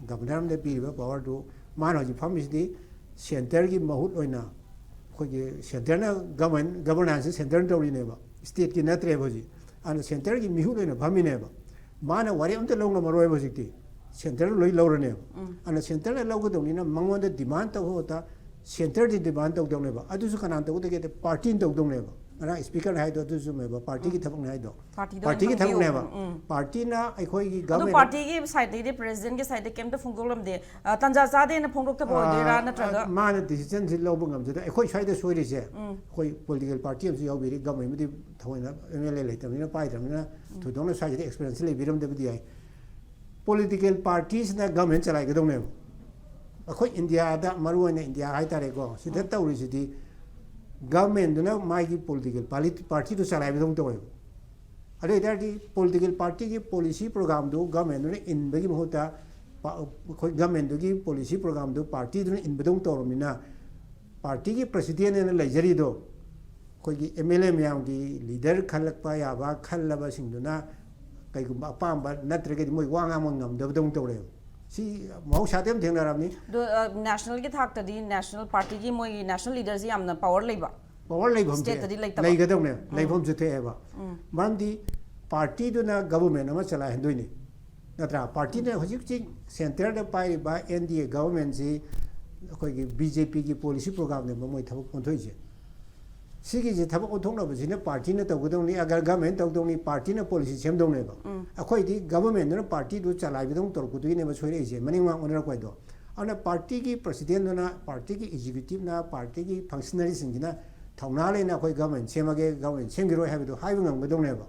ꯒꯕꯔꯅꯔ ꯑꯃꯗ ꯄꯤꯔꯤꯕ ꯄꯋꯥꯔꯗꯨ ꯃꯥꯅ ꯍꯧꯖꯤꯛ ꯐꯝꯃꯤꯁꯤꯗꯤ ꯁꯦꯟꯇꯔꯒꯤ ꯃꯍꯨꯠ ꯑꯣꯏꯅ ꯑꯩꯈꯣꯏꯒꯤ ꯁꯦꯟꯇꯔꯅ ꯒꯕꯔꯟ-, ꯒꯕꯔꯅꯥꯟꯁꯁꯤ ꯁꯦꯟꯇꯔꯅ ꯇꯧꯔꯤꯅꯦꯕ, ꯁ꯭ꯇꯦꯠꯀꯤ ꯅꯠꯇ꯭ꯔꯦꯕ ꯍꯧꯖꯤꯛ꯫ ꯑꯗꯨꯅ ꯁꯦꯟꯇꯔꯒꯤ ꯃꯤꯍꯨꯠ ꯑꯣꯏꯅ ꯐꯝꯃꯤꯅꯦꯕ꯫ ꯃꯥꯅ ꯋꯥꯔꯦꯞ ꯑꯝꯇ ꯂꯧ ꯉꯝꯃꯔꯣꯏꯕ ꯍꯧꯖꯤꯛꯇꯤ, ꯁꯦꯟꯇꯔꯅ ꯂꯣꯏ ꯂꯧꯔꯅꯦꯕ꯫ ꯑꯗꯨꯅ ꯁꯦꯟꯇꯔꯅ ꯂꯧꯒꯗꯧꯅꯤꯅ ꯃꯉꯣꯟꯗ ꯗꯤꯃꯥꯟ ꯇꯧꯕꯗ ꯁꯦꯟꯇꯔꯗꯤ ꯗꯤꯃꯥꯟ ꯇꯧꯗꯧꯅꯦꯕ꯫ ꯑꯗꯨꯁꯨ ꯀꯅꯥꯅ ꯇꯧꯒꯗꯒꯦꯗ ꯄꯥꯔꯇꯤꯅ ꯇꯧꯗꯧꯅꯦꯕ꯫ ꯉꯔꯥꯡ ꯁ꯭ꯄꯤꯀꯔꯅ ꯍꯥꯏꯗꯣ ꯑꯗꯨ ꯆꯨꯝꯃꯦꯕ, ꯄꯥꯔꯇꯤꯒꯤ ꯊꯕꯛꯅꯦ ꯍꯥꯏꯗꯣ꯫ ꯄꯥꯔꯇꯤꯗ ꯄꯥꯔꯇꯤꯒꯤ ꯑꯣꯏꯅ ꯊꯕꯛꯅꯦꯕ꯫ ꯇꯧꯕꯤꯌꯣ꯫ ꯎꯝ꯫ ꯄꯥꯔꯇꯤꯅ ꯑꯩꯈꯣꯏꯒꯤ ꯑꯗꯣ ꯒꯚꯔꯟꯃꯦꯟ ꯄꯥꯔꯇꯤꯒꯤ ꯁꯥꯏꯠꯇꯒꯤꯗꯤ, ꯄ꯭ꯔꯦꯁꯤꯗꯦꯟꯒꯤ ꯁꯥꯏꯠꯇꯒꯤ ꯀꯩꯝꯇ ꯐꯣꯡꯗꯣꯛꯂꯝꯗꯦ꯫ ꯑ, ꯇꯥꯟꯖꯥ ꯆꯥꯗꯦꯅ ꯐꯣꯡꯗꯣꯛꯇꯕ ꯑꯣꯏꯗꯣꯏꯔꯥ, ꯑ, ꯅꯠꯇ꯭ꯔꯒ? ꯑ, ꯃꯥꯅ ꯗꯤꯁꯤꯖꯟꯁꯤ ꯂꯧꯕ ꯉꯝꯖꯗꯦ꯫ ꯑꯩꯈꯣꯏ ꯁ꯭ꯋꯥꯏꯗ ꯁꯣꯏꯔꯤꯁꯦ, ꯑꯩꯈꯣꯏ ꯄꯣꯂꯤꯇꯤꯀꯦꯜ ꯄꯥꯔꯇꯤ ꯑꯃꯁꯨ ꯌꯥꯎꯕꯤꯔꯤ, ꯒꯚꯔꯟꯃꯦꯟꯕꯨꯗꯤ ꯊꯑꯣꯏꯅ ꯑꯦꯝ ꯑꯦꯜ ꯑꯦ ꯂꯩꯇꯕꯅꯤꯅ ꯄꯥꯏꯗ꯭ꯔꯕꯅꯤꯅ ꯊꯣꯏꯗꯣꯛꯅ ꯁ꯭ꯋꯥꯏꯁꯤꯗ ꯑꯦꯛꯁꯄꯤꯔꯤꯌꯦꯟꯁ ꯂꯩꯕꯤꯔꯝꯗꯕꯗꯤ ꯌꯥꯏ꯫ ꯄꯣꯂꯤꯇꯤꯀꯦꯜ ꯄꯥꯔꯇꯤꯁꯤꯅ ꯒꯚꯔꯟꯃꯦꯟ ꯆꯂꯥꯏꯒꯗꯧꯅꯦꯕ꯫ ꯑꯩꯈꯣꯏ ꯏꯟꯗꯤꯌꯥꯗ, ꯃꯔꯨꯑꯣꯏꯅ ꯏꯟꯗꯤꯌꯥ ꯍꯥꯏꯇꯥꯔꯦꯀꯣ, ꯁꯤꯗ ꯇꯧꯔꯤꯁꯤꯗꯤ ꯒꯚꯔꯟꯃꯦꯟꯗꯨꯅ ꯃꯥꯒꯤ ꯄꯣꯂꯤꯇꯤꯀꯦꯜ ꯄꯥꯔꯇꯤꯗꯨ ꯆꯂꯥꯏꯕꯗꯧꯅ ꯇꯧꯋꯦꯕ꯫ ꯑꯗꯨ ꯑꯣꯏꯇꯥꯔꯗꯤ ꯄꯣꯂꯤꯇꯤꯀꯦꯜ ꯄꯥꯔꯇꯤꯒꯤ ꯄꯣꯂꯤꯁꯤ ꯄ꯭ꯔꯣꯒ꯭ꯔꯥꯝꯗꯨ ꯒꯚꯔꯟꯃꯦꯟꯗꯨꯅ ꯏꯟꯕꯒꯤ ꯃꯍꯨꯠꯇ ꯄ-, ꯑꯩꯈꯣꯏ ꯒꯚꯔꯟꯃꯦꯟꯗꯨꯒꯤ ꯄꯣꯂꯤꯁꯤ ꯄ꯭ꯔꯣꯒ꯭ꯔꯥꯝꯗꯨ ꯄꯥꯔꯇꯤꯗꯨꯅ ꯏꯟꯕꯗꯧꯅ ꯇꯧꯔꯕꯅꯤꯅ, ꯄꯥꯔꯇꯤꯒꯤ ꯄ꯭ꯔꯁꯤꯗꯦꯟ ꯑꯅ ꯂꯩꯖꯔꯤꯗꯣ ꯑꯩꯈꯣꯏꯒꯤ ꯑꯦꯝ ꯑꯦꯜ ꯑꯦ ꯃꯌꯥꯝꯒꯤ ꯂꯤꯗꯔ ꯈꯜꯂꯛꯄ ꯌꯥꯕ ꯈꯜꯂꯕꯁꯤꯡꯗꯨꯅ ꯀꯩꯒꯨꯝꯕ ꯑꯄꯥꯝꯕ ꯅꯠꯇ꯭ꯔꯒꯗꯤ ꯃꯣꯏ ꯋꯥ ꯉꯥꯡꯕ ꯉꯝꯗꯕꯗꯧꯅ ꯇꯧꯔꯦꯕ꯫ ꯁꯤ ꯃꯍꯧꯁꯥꯗ ꯌꯥꯝ ꯊꯦꯡꯅꯔꯕꯅꯤ꯫ ꯑꯗꯣ ꯅꯦꯁꯅꯦꯜꯒꯤ ꯊꯥꯛꯇꯗꯤ ꯅꯦꯁꯅꯦꯜ ꯄꯥꯔꯇꯤꯒꯤ ꯃꯣꯏꯒꯤ ꯅꯦꯁꯅꯦꯜ ꯂꯤꯗꯔꯁꯤ ꯌꯥꯝꯅ ꯄꯋꯔ ꯂꯩꯕ꯫ ꯄꯋꯔ ꯂꯩꯐꯝ Stateꯇꯗꯤ ꯂꯩꯇꯕ꯫ ꯂꯩꯒꯗꯧꯅꯦ, ꯂꯩꯐꯝꯁꯨ ꯊꯣꯛꯑꯦꯕ꯫ ꯃꯔꯝꯗꯤ ꯄꯥꯔꯇꯤꯗꯨꯅ ꯒꯚꯔꯟꯃꯦꯟ ꯑꯃ ꯆꯂꯥꯏꯍꯟꯗꯣꯏꯅꯤ, ꯅꯠꯇ꯭ꯔꯥ? ꯄꯥꯔꯇꯤꯅ ꯍꯧꯖꯤꯛ ꯍꯧꯖꯤꯛ ꯁꯦꯟꯇꯔꯗ ꯄꯥꯏꯔꯤꯕ ꯑꯦꯟ ꯗꯤ ꯑꯦ ꯒꯚꯔꯟꯃꯦꯟꯁꯤ ꯑꯩꯈꯣꯏꯒꯤ ꯕꯤ ꯖꯦ ꯄꯤꯒꯤ ꯄꯣꯂꯤꯁꯤ ꯄ꯭ꯔꯣꯒ꯭ꯔꯥꯝꯅꯦꯕ ꯃꯣꯏ ꯊꯕꯛ ꯑꯣꯟꯊꯣꯛꯏꯁꯦ꯫ ꯁꯤꯒꯤꯁꯦ ꯊꯕꯛ ꯑꯣꯟꯊꯣꯛꯅꯕꯁꯤꯅ ꯄꯥꯔꯇꯤꯅ ꯇꯧꯒꯗꯧꯅꯤ, ꯑꯒꯔ ꯒꯚꯔꯟꯃꯦꯟ ꯇꯧꯗꯧꯅꯤ, ꯄꯥꯔꯇꯤꯅ ꯄꯣꯂꯤꯁꯤ ꯁꯦꯝꯗꯧꯅꯦꯕ꯫ ꯑꯩꯈꯣꯏꯗꯤ ꯒꯚꯔꯟꯃꯦꯟꯗꯨꯅ ꯄꯥꯔꯇꯤꯗꯨ ꯆꯂꯥꯏꯕꯗꯧꯅ ꯇꯧꯔꯛꯄꯗꯨꯒꯤꯅꯦꯕ ꯁꯣꯏꯔꯛꯏꯁꯦ, ꯃꯅꯤꯡ ꯃꯥꯡ ꯑꯣꯟꯅꯔꯛꯄ ꯍꯥꯏꯗꯣ꯫ ꯑꯗꯨꯅ ꯄꯥꯔꯇꯤꯒꯤ ꯄ꯭ꯔꯁꯤꯗꯦꯟꯗꯨꯅ, ꯄꯥꯔꯇꯤꯒꯤ ꯑꯦꯛꯖꯤꯀ꯭ꯌꯨꯇꯤꯞꯅ, ꯄꯥꯔꯇꯤꯒꯤ ꯐꯪꯁꯅꯔꯤꯁꯤꯡꯁꯤꯅ ꯊꯧꯅꯥ ꯂꯩꯅ ꯑꯩꯈꯣꯏ ꯒꯚꯔꯟꯃꯦꯟ ꯁꯦꯝꯃꯒꯦ, ꯒꯚꯔꯟꯃꯦꯟ ꯁꯦꯝꯈꯤꯔꯣꯏ ꯍꯥꯏꯕꯗꯨ ꯍꯥꯏꯕ ꯉꯝꯒꯗꯧꯅꯦꯕ꯫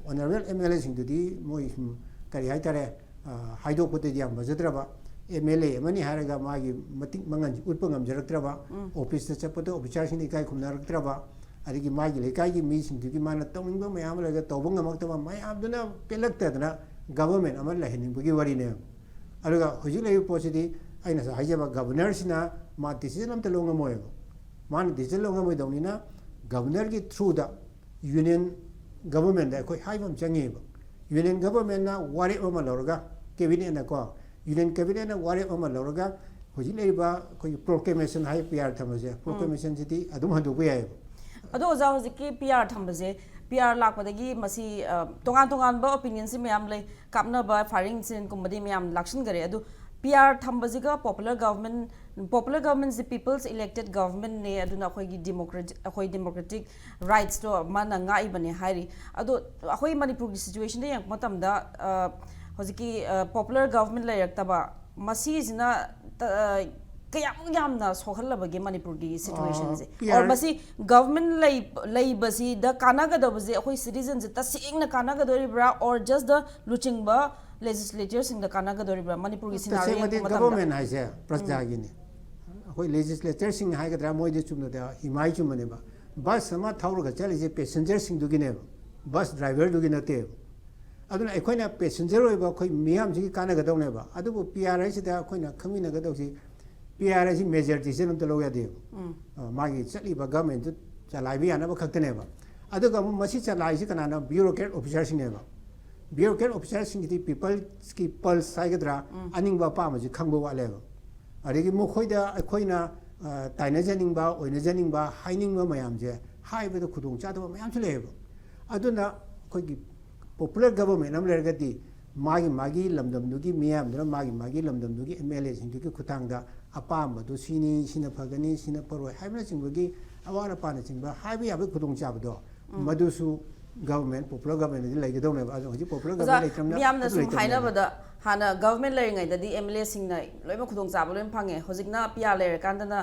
ꯑꯣꯅꯔꯦꯕꯜ ꯑꯦꯝ ꯑꯦꯜ ꯑꯦꯁꯤꯡꯗꯨꯗꯤ ꯃꯣꯏ ꯁꯨꯝ ꯀꯔꯤ ꯍꯥꯏꯇꯥꯔꯦ, ꯑ, ꯍꯥꯏꯗꯣꯛꯄꯗꯗꯤ ꯌꯥꯝ ꯐꯖꯗ꯭ꯔꯕ, ꯑꯦꯝ ꯑꯦꯜ ꯑꯦ ꯑꯃꯅꯤ ꯍꯥꯏꯔꯒ ꯃꯥꯒꯤ ꯃꯇꯤꯛ ꯃꯉꯜꯁꯤ ꯎꯠꯄ ꯉꯝꯖꯔꯛꯇ꯭ꯔꯕ, ꯑꯣꯐꯤꯁꯇ ꯆꯠꯄꯗ ꯑꯣꯐꯤꯁꯥꯔꯁꯤꯡꯅ ꯏꯀꯥꯏ ꯈꯨꯝꯅꯔꯛꯇ꯭ꯔꯕ, ꯑꯗꯒꯤ ꯃꯥꯒꯤ ꯂꯩꯀꯥꯏꯒꯤ ꯃꯤꯁꯤꯡꯗꯨꯒꯤ ꯃꯥꯅ ꯇꯧꯅꯤꯡꯕ ꯃꯌꯥꯝ ꯑꯃ ꯂꯩꯔꯒ ꯇꯧꯕ ꯉꯝꯃꯛꯇꯕ ꯃꯌꯥꯝꯗꯨꯅ ꯄꯦꯜꯂꯛꯇꯗꯅ ꯒꯚꯔꯟꯃꯦꯟ ꯑꯃ ꯂꯩꯍꯟꯅꯤꯡꯕꯒꯤ ꯋꯥꯔꯤꯅꯦꯕ꯫ ꯑꯗꯨꯒ ꯍꯧꯖꯤꯛ ꯂꯩꯔꯤꯕ ꯄꯣꯠꯁꯤꯗꯤ ꯑꯩꯅ ꯉꯁꯥꯏ ꯍꯥꯏꯖꯕ ꯒꯚꯔꯅꯔꯁꯤꯅ ꯃꯥ ꯗꯤꯁꯤꯖꯟ ꯑꯝꯇ ꯂꯧ ꯉꯝꯃꯣꯏꯕ꯫ ꯃꯥꯅ ꯗꯤꯁꯤꯖꯟ ꯂꯧ ꯉꯝꯃꯣꯏꯗꯧꯅꯤꯅ ꯒꯚꯔꯅꯔꯒꯤ ꯊ꯭ꯔꯨꯗ ꯌꯨꯅꯤꯌꯟ ꯒꯚꯔꯟꯃꯦꯟꯗ ꯑꯩꯈꯣꯏ ꯍꯥꯏꯕ ꯑꯃ ꯆꯪꯉꯦꯕ꯫ ꯌꯨꯅꯤꯌꯟ ꯒꯚꯔꯟꯃꯦꯟꯅ ꯋꯥꯔꯦꯞ ꯑꯃ ꯂꯧꯔꯒ, ꯀꯦꯕꯤꯅꯦꯠꯅꯀꯣ, ꯌꯨꯅꯤꯌꯟ ꯀꯦꯕꯤꯅꯦꯠꯅ ꯋꯥꯔꯦꯞ ꯑꯃ ꯂꯧꯔꯒ ꯍꯧꯖꯤꯛ ꯂꯩꯔꯤꯕ ꯑꯩꯈꯣꯏꯒꯤ ꯄ꯭ꯔꯣꯀ꯭ꯂꯦꯃꯦꯁꯟ ꯍꯥꯏ ꯄꯤ ꯑꯥꯔ ꯊꯝꯕꯁꯦ, ꯄ꯭ꯔꯣꯀ꯭ꯂꯦꯃꯦꯁꯟꯁꯤꯗꯤ ꯑꯗꯨꯝ ꯍꯟꯗꯣꯛꯄ ꯌꯥꯏꯑꯕ꯫ ꯑꯗꯣ ꯑꯣꯖꯥ, ꯍꯧꯖꯤꯛꯀꯤ ꯄꯤ ꯑꯥꯔ ꯊꯝꯕꯁꯦ, ꯄꯤ ꯑꯥꯔ ꯂꯥꯛꯄꯗꯒꯤ ꯃꯁꯤ, ꯑ, ꯇꯣꯉꯥꯟ ꯇꯣꯉꯥꯟꯕ ꯑꯣꯄꯤꯅꯤꯌꯟꯁꯤ ꯃꯌꯥꯝ ꯂꯩ, ꯀꯥꯞꯅꯕ, ꯐꯥꯏꯌꯔꯤꯡ ꯏꯟꯁꯤꯗꯦꯟꯠꯀꯨꯝꯕꯗꯤ ꯃꯌꯥꯝ ꯂꯥꯛꯁꯤꯟꯈꯔꯦ꯫ ꯑꯗꯨ ꯄꯤ ꯑꯥꯔ ꯊꯝꯕꯁꯤꯒ ꯄꯣꯄꯨꯂꯔ ꯒꯚꯔꯟꯃꯦꯟꯠ, ꯄꯣꯄꯨꯂꯔ ꯒꯚꯔꯟꯃꯦꯟꯠꯁꯤ ꯄꯤꯄꯜꯁ ꯏꯂꯦꯛꯇꯦꯗ ꯒꯚꯔꯟꯃꯦꯟꯠꯅꯦ, ꯑꯗꯨꯅ ꯑꯩꯈꯣꯏꯒꯤ ꯗꯦꯃꯣꯀ꯭ꯔꯦꯇꯤꯛ, ꯑꯩꯈꯣꯏ ꯗꯦꯃꯣꯀ꯭ꯔꯦꯇꯤꯛ ꯔꯥꯏꯠꯁꯇꯣ ꯃꯥꯅ ꯉꯥꯛꯏꯕꯅꯦ ꯍꯥꯏꯔꯤ꯫ ꯑꯗꯣ ꯑꯩꯈꯣꯏ ꯃꯅꯤꯄꯨꯔꯒꯤ ꯁꯤꯆꯨꯋꯦꯁꯟꯗ ꯌꯦꯡꯉꯛꯄ ꯃꯇꯝꯗ, ꯑ, ꯍꯧꯖꯤꯛꯀꯤ, ꯑ, ꯄꯣꯄꯨꯂꯔ ꯒꯚꯔꯟꯃꯦꯟꯠ ꯂꯩꯔꯛꯇꯕ ꯃꯁꯤꯁꯤꯅ ꯇ-, ꯑ, ꯀꯌꯥꯃꯨꯛ ꯌꯥꯝꯅ ꯁꯣꯛꯍꯜꯂꯕꯒꯦ ꯃꯅꯤꯄꯨꯔꯒꯤ ꯁꯤꯆꯨꯋꯦꯁꯟꯁꯦ? ꯄꯤ ꯑꯣꯔ ꯑꯥꯔ ꯃꯁꯤ ꯒꯚꯔꯟꯃꯦꯟꯠ ꯂꯩ-, ꯂꯩꯕꯁꯤꯗ ꯀꯥꯟꯅꯒꯗꯕꯁꯦ ꯑꯩꯈꯣꯏ ꯁꯤꯇꯤꯖꯟꯁꯦ ꯇꯁꯦꯡꯅ ꯀꯥꯟꯅꯒꯗꯣꯔꯤꯕ꯭ꯔꯥ, ꯑꯣꯔ ꯖꯁ ꯗ ꯂꯨꯆꯤꯡꯕ ꯂꯦꯖꯤꯁꯂꯦꯆꯔꯁꯤꯡꯗ ꯀꯥꯟꯅꯒꯗꯧꯔꯤꯕ꯭ꯔꯥ ꯃꯅꯤꯄꯨꯔꯒꯤ ꯁꯤꯅꯥꯔꯤ ꯇꯁꯦꯡꯕꯗꯤ ꯌꯦꯡꯕ ꯃꯇꯝꯗ? ꯒꯕꯔꯃꯦꯟ ꯍꯥꯏꯁꯦ ꯄ꯭ꯔꯖꯥꯒꯤꯅꯤ꯫ ꯑꯩꯈꯣꯏ ꯂꯦꯖꯤꯁꯂꯦꯆꯔꯁꯤꯡ ꯍꯥꯏꯒꯗ꯭ꯔꯥ, ꯃꯣꯏꯗꯤ ꯆꯨꯝꯅꯗ ꯏꯃꯥꯏ ꯆꯨꯝꯕꯅꯦꯕ꯫ ꯕꯁ ꯑꯃ ꯊꯧꯔꯒ ꯆꯠꯂꯤꯁꯦ ꯄꯦꯁꯦꯟꯖꯔꯁꯤꯡꯗꯨꯒꯤꯅꯦꯕ, ꯕꯁ ꯗ꯭ꯔꯥꯏꯚꯔꯗꯨꯒꯤ ꯅꯠꯇꯦꯕ꯫ ꯑꯗꯨꯅ ꯑꯩꯈꯣꯏꯅ ꯄꯦꯁꯦꯟꯖꯔ ꯑꯣꯏꯕ ꯑꯩꯈꯣꯏ ꯃꯤꯌꯥꯝꯁꯤꯒꯤ ꯀꯥꯟꯅꯒꯗꯧꯅꯦꯕ꯫ ꯑꯗꯨꯕꯨ ꯄꯤ ꯑꯥꯔ ꯑꯥꯏꯁꯤꯗ ꯑꯩꯈꯣꯏꯅ ꯈꯪꯃꯤꯟꯅꯒꯗꯧꯁꯤ, ꯄꯤ ꯑꯥꯔ ꯑꯥꯏꯁꯤ ꯃꯦꯖꯔ ꯗꯤꯁꯤꯖꯟ ꯑꯝꯇ ꯂꯧ ꯌꯥꯗꯦꯕ꯫ ꯑ, ꯃꯥꯒꯤ ꯆꯠꯂꯤꯕ ꯒꯃꯦꯟꯗꯨ ꯆꯂꯥꯏꯕ ꯌꯥꯅꯕ ꯈꯛꯇꯅꯦꯕ꯫ ꯑꯗꯨꯒ ꯑꯃꯨꯛ ꯃꯁꯤ ꯆꯂꯥꯏꯁꯤ ꯀꯅꯥꯅ? ꯕ꯭ꯌꯨꯔꯣꯀ꯭ꯔꯦꯠ ꯑꯣꯐꯤꯁꯥꯔꯁꯤꯡꯅꯦꯕ꯫ ꯕ꯭ꯌꯨꯔꯣꯀ꯭ꯔꯦꯠ ꯑꯣꯐꯤꯁꯥꯔꯁꯤꯡꯒꯤꯗꯤ ꯄꯤꯄꯜꯁꯀꯤ ꯄꯜꯁ ꯍꯥꯏꯒꯗ꯭ꯔꯥ, ꯑꯅꯤꯡꯕ ꯑꯄꯥꯝꯕꯁꯤ ꯈꯪꯕ ꯋꯥꯠꯂꯦꯕ꯫ ꯑꯗꯒꯤ ꯃꯈꯣꯏꯗ ꯑꯩꯈꯣꯏꯅ, ꯑ, ꯇꯥꯏꯅꯖꯅꯤꯡꯕ, ꯑꯣꯏꯅꯖꯅꯤꯡꯕ, ꯍꯥꯏꯅꯤꯡꯕ ꯃꯌꯥꯝꯁꯦ ꯍꯥꯏꯕꯗ ꯈꯨꯗꯣꯡꯆꯥꯗꯕ ꯃꯌꯥꯝꯁꯨ ꯂꯩꯌꯦꯕ꯫ ꯑꯗꯨꯅ ꯑꯩꯈꯣꯏꯒꯤ ꯄꯣꯄꯨꯂꯔ ꯒꯕꯔꯃꯦꯟ ꯑꯃ ꯂꯩꯔꯒꯗꯤ ꯃꯥꯒꯤ ꯃꯥꯒꯤ ꯂꯝꯗꯝꯗꯨꯒꯤ ꯃꯤꯌꯥꯝꯗꯨꯅ ꯃꯥꯒꯤ ꯃꯥꯒꯤ ꯂꯝꯗꯝꯗꯨꯒꯤ ꯑꯦꯝ ꯑꯦꯜ ꯑꯦꯁꯤꯡꯗꯨꯒꯤ ꯈꯨꯠꯊꯥꯡꯗ ꯑꯄꯥꯝꯕꯗꯨ ꯁꯤꯅꯤ, ꯁꯤꯅ ꯐꯒꯅꯤ, ꯁꯤꯅ ꯐꯔꯣꯏ ꯍꯥꯏꯕꯅꯆꯤꯡꯕꯒꯤ ꯑꯋꯥꯠ ꯑꯄꯥꯅꯆꯤꯡꯕ ꯍꯥꯏꯕ ꯌꯥꯕꯒꯤ ꯈꯨꯗꯣꯡꯆꯥꯕꯗꯣ ꯃꯗꯨꯁꯨ ꯒꯕꯔꯃꯦꯟ, ꯄꯣꯄꯨꯂꯔ ꯒꯕꯔꯃꯦꯟꯗꯗꯤ ꯂꯩꯒꯗꯧꯅꯦꯕ꯫ ꯑꯗꯣ ꯍꯧꯖꯤꯛ ꯄꯣꯄꯨꯂꯔ ꯒꯕꯔꯃꯦꯟ ꯑꯣꯖꯥ, ꯂꯩꯇ꯭ꯔꯕꯅꯤꯅ ꯃꯤꯌꯥꯝꯅ ꯑꯗꯨ ꯁꯨꯝ ꯂꯩꯇꯕꯅꯤꯅ ꯍꯥꯏꯅꯕꯗ, ꯍꯥꯟꯅ ꯒꯕꯔꯃꯦꯟ ꯂꯩꯔꯤꯉꯩꯗꯗꯤ ꯑꯦꯝ ꯑꯦꯜ ꯑꯦꯁꯤꯡꯅ ꯂꯣꯏꯅꯃꯛ ꯈꯨꯗꯣꯡꯆꯥꯕ ꯂꯣꯏꯅ ꯐꯪꯉꯦ꯫ ꯍꯧꯖꯤꯛꯅ ꯄꯤ ꯑꯥꯔ ꯂꯩꯔꯀꯥꯟꯗꯅ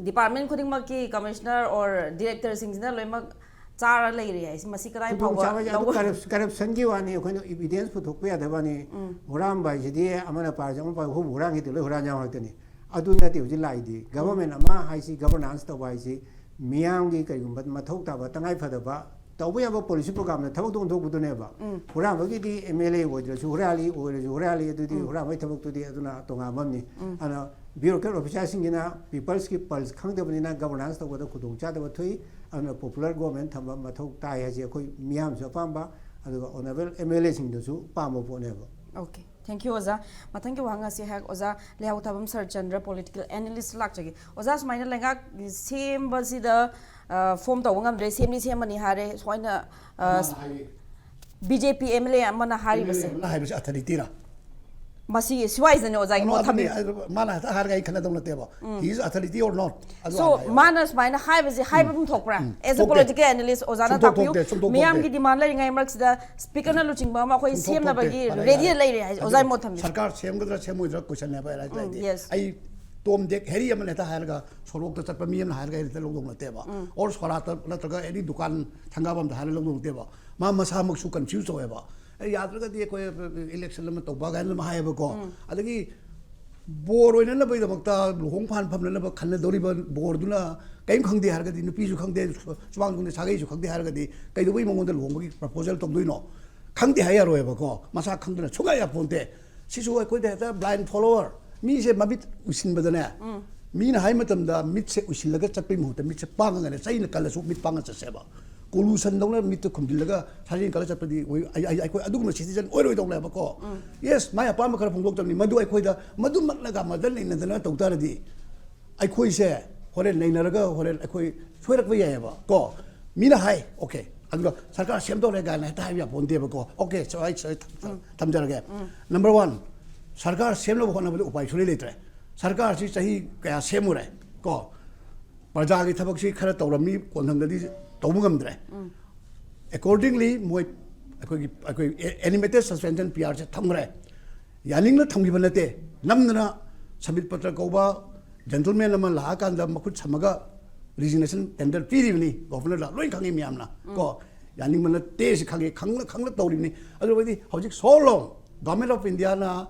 ꯗꯤꯄꯥꯔꯠꯃꯦꯟ ꯈꯨꯗꯤꯡꯃꯛꯀꯤ ꯀꯃꯤꯁꯅꯔ ꯑꯣꯔ ꯗꯤꯔꯦꯛꯇꯔꯁꯤꯡꯁꯤꯅ ꯂꯣꯏꯅꯃꯛ ꯆꯥꯔ ꯂꯩꯔꯦ ꯍꯥꯏꯁꯦ, ꯃꯁꯤ ꯀꯗꯥꯏ ꯐꯥꯎꯕ ꯈꯨꯗꯣꯡꯆꯥꯕ ꯍꯥꯏꯁꯦ ꯑꯗꯨ ꯂꯧꯕ? ꯀꯔꯞ-, ꯀꯔꯞꯁꯟꯒꯤ ꯋꯥꯅꯤ꯫ ꯑꯩꯈꯣꯏꯅ ꯏꯕꯤꯗꯦꯟꯁ ꯄꯨꯊꯣꯛꯄ ꯌꯥꯗꯕ ꯋꯥꯅꯤ꯫ ꯍꯨꯔꯥꯟꯕ ꯍꯥꯏꯁꯤꯗꯤ ꯑꯃꯅ ꯄꯥꯏꯔꯁꯨ ꯑꯃ ꯄꯥꯏꯔꯁꯨ ꯍꯨꯔꯥꯟꯈꯤꯗꯤ ꯂꯣꯏ ꯍꯨꯔꯥꯟ ꯌꯥꯎ ꯉꯥꯛꯇꯅꯤ꯫ ꯑꯗꯨ ꯅꯠꯇꯦ ꯍꯧꯖꯤꯛ ꯂꯥꯛꯏꯗꯤ꯫ ꯒꯕꯔꯃꯦꯟ ꯑꯃ ꯍꯥꯏꯁꯤ, ꯒꯕꯔꯅꯥꯟꯁ ꯇꯧꯕ ꯍꯥꯏꯁꯤ, ꯃꯤꯌꯥꯝꯒꯤ ꯀꯔꯤꯒꯨꯝꯕ ꯃꯊꯧ ꯇꯥꯕ ꯇꯉꯥꯏ ꯐꯗꯕ ꯇꯧꯕ ꯌꯥꯕ ꯄꯣꯂꯤꯁꯤ ꯄ꯭ꯔꯣꯒ꯭ꯔꯥꯝꯅ ꯊꯕꯛꯇꯣ ꯑꯣꯟꯊꯣꯛꯄꯗꯨꯅꯦꯕ꯫ ꯍꯨꯔꯥꯟꯕꯒꯤꯗꯤ ꯑꯦꯝ ꯑꯦꯜ ꯑꯦ ꯑꯣꯏꯗ꯭ꯔꯁꯨ ꯍꯨꯔꯥꯜꯂꯤ, ꯑꯣꯏꯔꯁꯨ ꯍꯨꯔꯥꯜꯂꯤ, ꯑꯗꯨꯗꯤ ꯍꯨꯔꯥꯟꯕꯒꯤ ꯊꯕꯛꯇꯨꯗꯤ ꯑꯗꯨꯅ ꯇꯣꯉꯥꯟꯕ ꯑꯃꯅꯤ꯫ ꯑꯗꯨꯅ ꯕ꯭ꯌꯨꯔꯣꯀ꯭ꯔꯦꯠ ꯑꯣꯐꯤꯁꯥꯔꯁꯤꯡꯒꯤꯅ ꯄꯤꯄꯜꯁꯀꯤ ꯄꯜꯁ ꯈꯪꯗꯕꯅꯤꯅ ꯒꯕꯔꯅꯥꯟꯁ ꯇꯧꯕꯗ ꯈꯨꯗꯣꯡꯆꯥꯗꯕ ꯊꯣꯛꯏ꯫ ꯑꯗꯨꯅ ꯄꯣꯄꯨꯂꯔ ꯒꯣꯔꯃꯦꯟ ꯊꯝꯕ ꯃꯊꯧ ꯇꯥꯏ ꯍꯥꯏꯁꯦ ꯑꯩꯈꯣꯏ ꯃꯤꯌꯥꯝꯁꯨ ꯑꯄꯥꯝꯕ, ꯑꯗꯨꯒ ꯑꯣꯅꯔꯦꯕꯜ ꯑꯦꯝ ꯑꯦꯜ ꯑꯦꯁꯤꯡꯗꯁꯨ ꯑꯄꯥꯝꯕ ꯄꯣꯠꯅꯦꯕ꯫ ꯑꯣꯀꯦ, ꯊꯦꯡꯛ ꯌꯨ ꯑꯣꯖꯥ꯫ ꯃꯊꯪꯒꯤ ꯋꯥꯍꯪ ꯑꯁꯤ ꯍꯥꯏ ꯑꯣꯖꯥ ꯂꯩꯍꯥꯎꯊꯥꯕꯝ ꯁꯔꯠꯆꯟꯗ꯭ꯔ, ꯄꯣꯂꯤꯇꯤꯀꯦꯜ ꯑꯦꯅꯥꯂꯤꯁ ꯂꯥꯛꯆꯒꯦ꯫ ꯑꯣꯖꯥ, ꯁꯨꯃꯥꯏꯅ ꯂꯩꯉꯥꯛ ꯁꯦꯝꯕꯁꯤꯗ, ꯑ, ꯐꯣꯝ ꯇꯧꯕ ꯉꯝꯗ꯭ꯔꯦ, ꯁꯦꯝꯗꯤ ꯁꯦꯝꯃꯅꯤ ꯍꯥꯏꯔꯦ, ꯁꯨꯃꯥꯏꯅ, ꯑ, ꯃꯥꯅ ꯍꯥꯏꯔꯤ꯫ B J P M L ꯑꯦ ꯑꯃꯅ ꯍꯥꯏꯔꯤꯕꯁꯦ꯫ ꯑꯦꯝ ꯑꯦꯜ ꯑꯦ ꯑꯃꯅ ꯍꯥꯏꯕꯁꯤ ꯑꯊꯣꯔꯤꯇꯤꯔꯥ? ꯃꯁꯤ ꯁꯤꯋꯥꯏꯁꯤꯗꯅꯦ ꯑꯣꯖꯥꯒꯤ ꯀꯩꯅꯣ ꯃꯣꯠ ꯑꯗꯨꯅꯤ, ꯊꯝꯕꯤꯌꯨ꯫ ꯑꯗꯨ ꯃꯥꯅ ꯍꯦꯛꯇ ꯍꯥꯏꯔꯒ ꯑꯩ ꯈꯟꯅꯗꯧ ꯅꯠꯇꯦꯕ꯫ He is authority or not? ꯑꯗꯨ ꯁꯣ ꯍꯥꯟꯅ ꯍꯥꯏꯌꯣ꯫ ꯃꯥꯅ ꯁꯨꯃꯥꯏꯅ ꯍꯥꯏꯕꯁꯦ ꯍꯥꯏꯕ ꯑꯃ ꯊꯣꯛꯄ꯭ꯔꯥ? As a ꯊꯣꯛꯇꯦ꯫ Political analyst ꯑꯣꯖꯥꯅ ꯁꯨꯡꯊꯣꯛ ꯇꯥꯛꯄꯤꯌꯨ꯫ ꯊꯣꯛꯇꯦ, ꯁꯨꯡꯊꯣꯛ ꯊꯣꯛꯇꯦ꯫ ꯃꯤꯌꯥꯝꯒꯤ ꯗꯤꯃꯥꯟ ꯂꯩꯔꯤꯉꯩ ꯃꯔꯛꯁꯤꯗ ꯁ꯭ꯄꯤꯀꯔꯅ ꯂꯨꯆꯤꯡꯕ ꯑꯃ ꯑꯩꯈꯣꯏ ꯁꯨꯡꯊꯣꯛ ꯁꯦꯝꯅꯕꯒꯤ ꯊꯣꯛꯇꯦ꯫ ꯐꯔꯦ, ꯔꯦꯗꯤꯗ ꯐꯔꯦ꯫ ꯂꯩꯔꯦ ꯍꯥꯏꯁꯦ ꯑꯣꯖꯥꯒꯤ ꯃꯣꯠ ꯊꯝꯕꯤꯌꯨ꯫ ꯁꯔꯀꯥꯔ ꯁꯦꯝꯒꯗ꯭ꯔꯥ ꯁꯦꯝꯃꯣꯏꯗ꯭ꯔꯥ ꯀꯣꯏꯁꯟꯅꯦꯕ ꯑꯩꯅ ꯍꯥꯏꯁꯦ꯫ ꯎꯝ, yes. ꯑꯩ ꯇꯣꯝ ꯗꯦꯛ ꯍꯦꯔꯤ ꯑꯃꯅ ꯍꯦꯛꯇ ꯍꯥꯏꯔꯒ ꯁꯣꯔꯣꯛꯇ ꯆꯠꯄ ꯃꯤ ꯑꯃꯅ ꯍꯥꯏꯔꯒ ꯑꯩ ꯍꯦꯛꯇ ꯂꯧꯗꯧ ꯅꯠꯇꯦꯕ꯫ ꯑꯣꯔ ꯁꯣꯔꯥꯠꯇ ꯅꯠꯇ꯭ꯔꯒ ꯑꯦꯅꯤ ꯗꯨꯀꯥꯟ ꯊꯪꯒꯥꯕꯝꯗ ꯍꯥꯏꯔꯒ ꯂꯧꯗꯧ ꯅꯠꯇꯦꯕ꯫ ꯃꯥ ꯃꯁꯥꯃꯛꯁꯨ ꯀꯟꯐ꯭ꯌꯨꯁ ꯇꯧꯋꯦꯕ꯫ ꯌꯥꯗ꯭ꯔꯒꯗꯤ ꯑꯩꯈꯣꯏ ꯏꯂꯦꯛꯁꯟ ꯑꯃ ꯇꯧꯕ ꯀꯥꯏꯅ ꯑꯗꯨꯝ ꯍꯥꯏꯌꯦꯕꯀꯣ꯫ ꯑꯗꯒꯤ ꯕꯣꯔ ꯑꯣꯏꯅꯅꯕꯒꯤꯗꯃꯛꯇ ꯂꯨꯍꯣꯡ ꯐꯥꯟ ꯐꯝꯅꯅꯕ ꯈꯟꯅꯗꯧꯔꯤꯕ ꯕꯣꯔꯗꯨꯅ ꯀꯔꯤꯝ ꯈꯪꯗꯦ ꯍꯥꯏꯔꯒꯗꯤ, ꯅꯨꯄꯤꯁꯨ ꯈꯪꯗꯦ, ꯁꯨꯃꯥꯡ ꯈꯪꯗꯦ, ꯁꯥꯒꯩꯁꯨ ꯈꯪꯗꯦ ꯍꯥꯏꯔꯒꯗꯤ ꯀꯩꯗꯧꯕꯩ ꯃꯉꯣꯟꯗ ꯂꯨꯍꯣꯡꯕꯒꯤ ꯄ꯭ꯔꯄꯣꯖꯦꯜ ꯇꯧꯗꯣꯏꯅꯣ? ꯈꯪꯗꯦ ꯍꯥꯏ ꯌꯥꯔꯣꯏꯕꯀꯣ꯫ ꯃꯁꯥ ꯈꯪꯗꯅ ꯁꯨꯡꯌꯥ ꯌꯥꯄꯣꯟꯇꯦ꯫ ꯁꯤꯁꯨ ꯑꯩꯈꯣꯏꯗ ꯍꯦꯛꯇ ꯕ꯭ꯂꯥꯏꯟ ꯐꯣꯂꯣꯋꯔ, ꯃꯤꯁꯦ ꯃꯃꯤꯠ ꯎꯏꯁꯤꯟꯕꯗꯅꯦ, ꯃꯤꯅ ꯍꯥꯏ ꯃꯇꯝꯗ ꯃꯤꯠꯁꯦ ꯎꯏꯁꯤꯜꯂꯒ ꯆꯠꯄꯒꯤ ꯃꯍꯨꯠꯇ ꯃꯤꯠꯁꯦ ꯄꯥꯡꯉꯒꯅꯦ, ꯆꯩꯅ ꯀꯜꯂꯁꯨ ꯃꯤꯠ ꯄꯥꯡꯉ ꯆꯠꯁꯦꯕ꯫ ꯀꯣꯂꯨꯁꯟꯗꯧꯅ ꯃꯤꯠꯇ ꯈꯨꯝꯖꯤꯜꯂꯒ ꯁꯥꯖꯦꯜ ꯀꯜꯂ ꯆꯠꯄꯗꯤ ꯑꯩꯈꯣꯏ, ꯑꯩ-, ꯑꯩ-, ꯑꯩꯈꯣꯏ ꯑꯗꯨꯒꯨꯝꯕ ꯁꯤꯇꯤꯖꯟ ꯑꯣꯏꯔꯣꯏꯗꯧꯅꯦꯕꯀꯣ꯫ ꯌꯦꯁ, ꯃꯥꯏ ꯑꯄꯥꯝꯕ ꯈꯔ ꯐꯣꯡꯗꯣꯛꯇꯕꯅꯤ꯫ ꯃꯗꯨ ꯑꯩꯈꯣꯏꯗ ꯃꯗꯨꯃꯛꯅꯒ ꯑꯃꯗ ꯅꯩꯅꯗꯅ ꯇꯧ ꯇꯥꯔꯗꯤ ꯑꯩꯈꯣꯏꯁꯦ ꯍꯣꯔꯦꯟ ꯅꯩꯅꯔꯒ ꯍꯣꯔꯦꯟ ꯑꯩꯈꯣꯏ ꯁꯣꯏꯔꯛꯄ ꯌꯥꯏꯑꯕ ꯀꯣ꯫ ꯃꯤꯅ ꯍꯥꯏ, "ꯑꯣꯀꯦ, ꯑꯗꯨꯒ ꯁꯔꯀꯥꯔ ꯁꯦꯝꯗꯧꯔꯦ" ꯀꯥꯏꯅ ꯍꯦꯛꯇ ꯍꯥꯏꯕ ꯌꯥꯄꯣꯟꯇꯦꯕꯀꯣ꯫ ꯑꯣꯀꯦ, ꯁꯣ-, ꯑꯩ ꯁꯣꯏ ꯊꯝ-, ꯊꯝꯖꯔꯒꯦ꯫ ꯅꯝꯕꯔ ꯋꯥꯟ, ꯁꯔꯀꯥꯔ ꯁꯦꯝꯅꯕ ꯍꯣꯠꯅꯕꯗ ꯎꯄꯥꯏ ꯁꯨꯡꯂꯩ ꯂꯩꯇ꯭ꯔꯦ꯫ ꯁꯔꯀꯥꯔꯁꯤ ꯆꯍꯤ ꯀꯌꯥ ꯁꯦꯝꯃꯨꯔꯦ ꯀꯣ, ꯄ꯭ꯔꯖꯥꯒꯤ ꯊꯕꯛꯁꯤ ꯈꯔ ꯇꯧꯔꯝꯃꯤ, ꯀꯣꯟꯊꯪꯗꯗꯤ ꯇꯧꯕ ꯉꯝꯗ꯭ꯔꯦ꯫ ꯑꯦꯀꯣꯔꯗꯤꯡꯂꯤ ꯃꯣꯏ ꯑꯩꯈꯣꯏꯒꯤ, ꯑꯩꯈꯣꯏ ꯑꯦꯅꯤꯃꯦꯇꯦꯠ ꯁꯁꯄꯦꯟꯁꯟ ꯄꯤ ꯑꯥꯔꯁꯦ ꯊꯝꯈ꯭ꯔꯦ꯫ ꯌꯥꯅꯤꯡꯅ ꯊꯝꯈꯤꯕ ꯅꯠꯇꯦ, ꯅꯝꯗꯅ ꯁꯃꯤꯠ ꯄꯇ꯭ꯔ ꯀꯧꯕ ꯖꯦꯟꯇꯜꯃꯦꯟ ꯑꯃ ꯂꯥꯛꯑꯀꯥꯟꯗ ꯃꯈꯨꯠ ꯁꯝꯃꯒ ꯔꯤꯖꯤꯒꯅꯦꯁꯟ ꯇꯦꯟꯗꯔ ꯄꯤꯔꯤꯕꯅꯤ ꯒꯣꯕꯔꯅꯔꯗ, ꯂꯣꯏ ꯈꯪꯉꯤ ꯃꯌꯥꯝꯅ ꯀꯣ꯫ ꯌꯥꯅꯤꯡꯕ ꯅꯠꯇꯦ ꯁꯤ ꯈꯪꯉꯤ, ꯈꯪꯅ, ꯈꯪꯅ ꯇꯧꯔꯤꯕꯅꯤ꯫ ꯑꯗꯨ ꯑꯣꯏꯔꯗꯤ ꯍꯧꯖꯤꯛ so long Government of Indiaꯅ,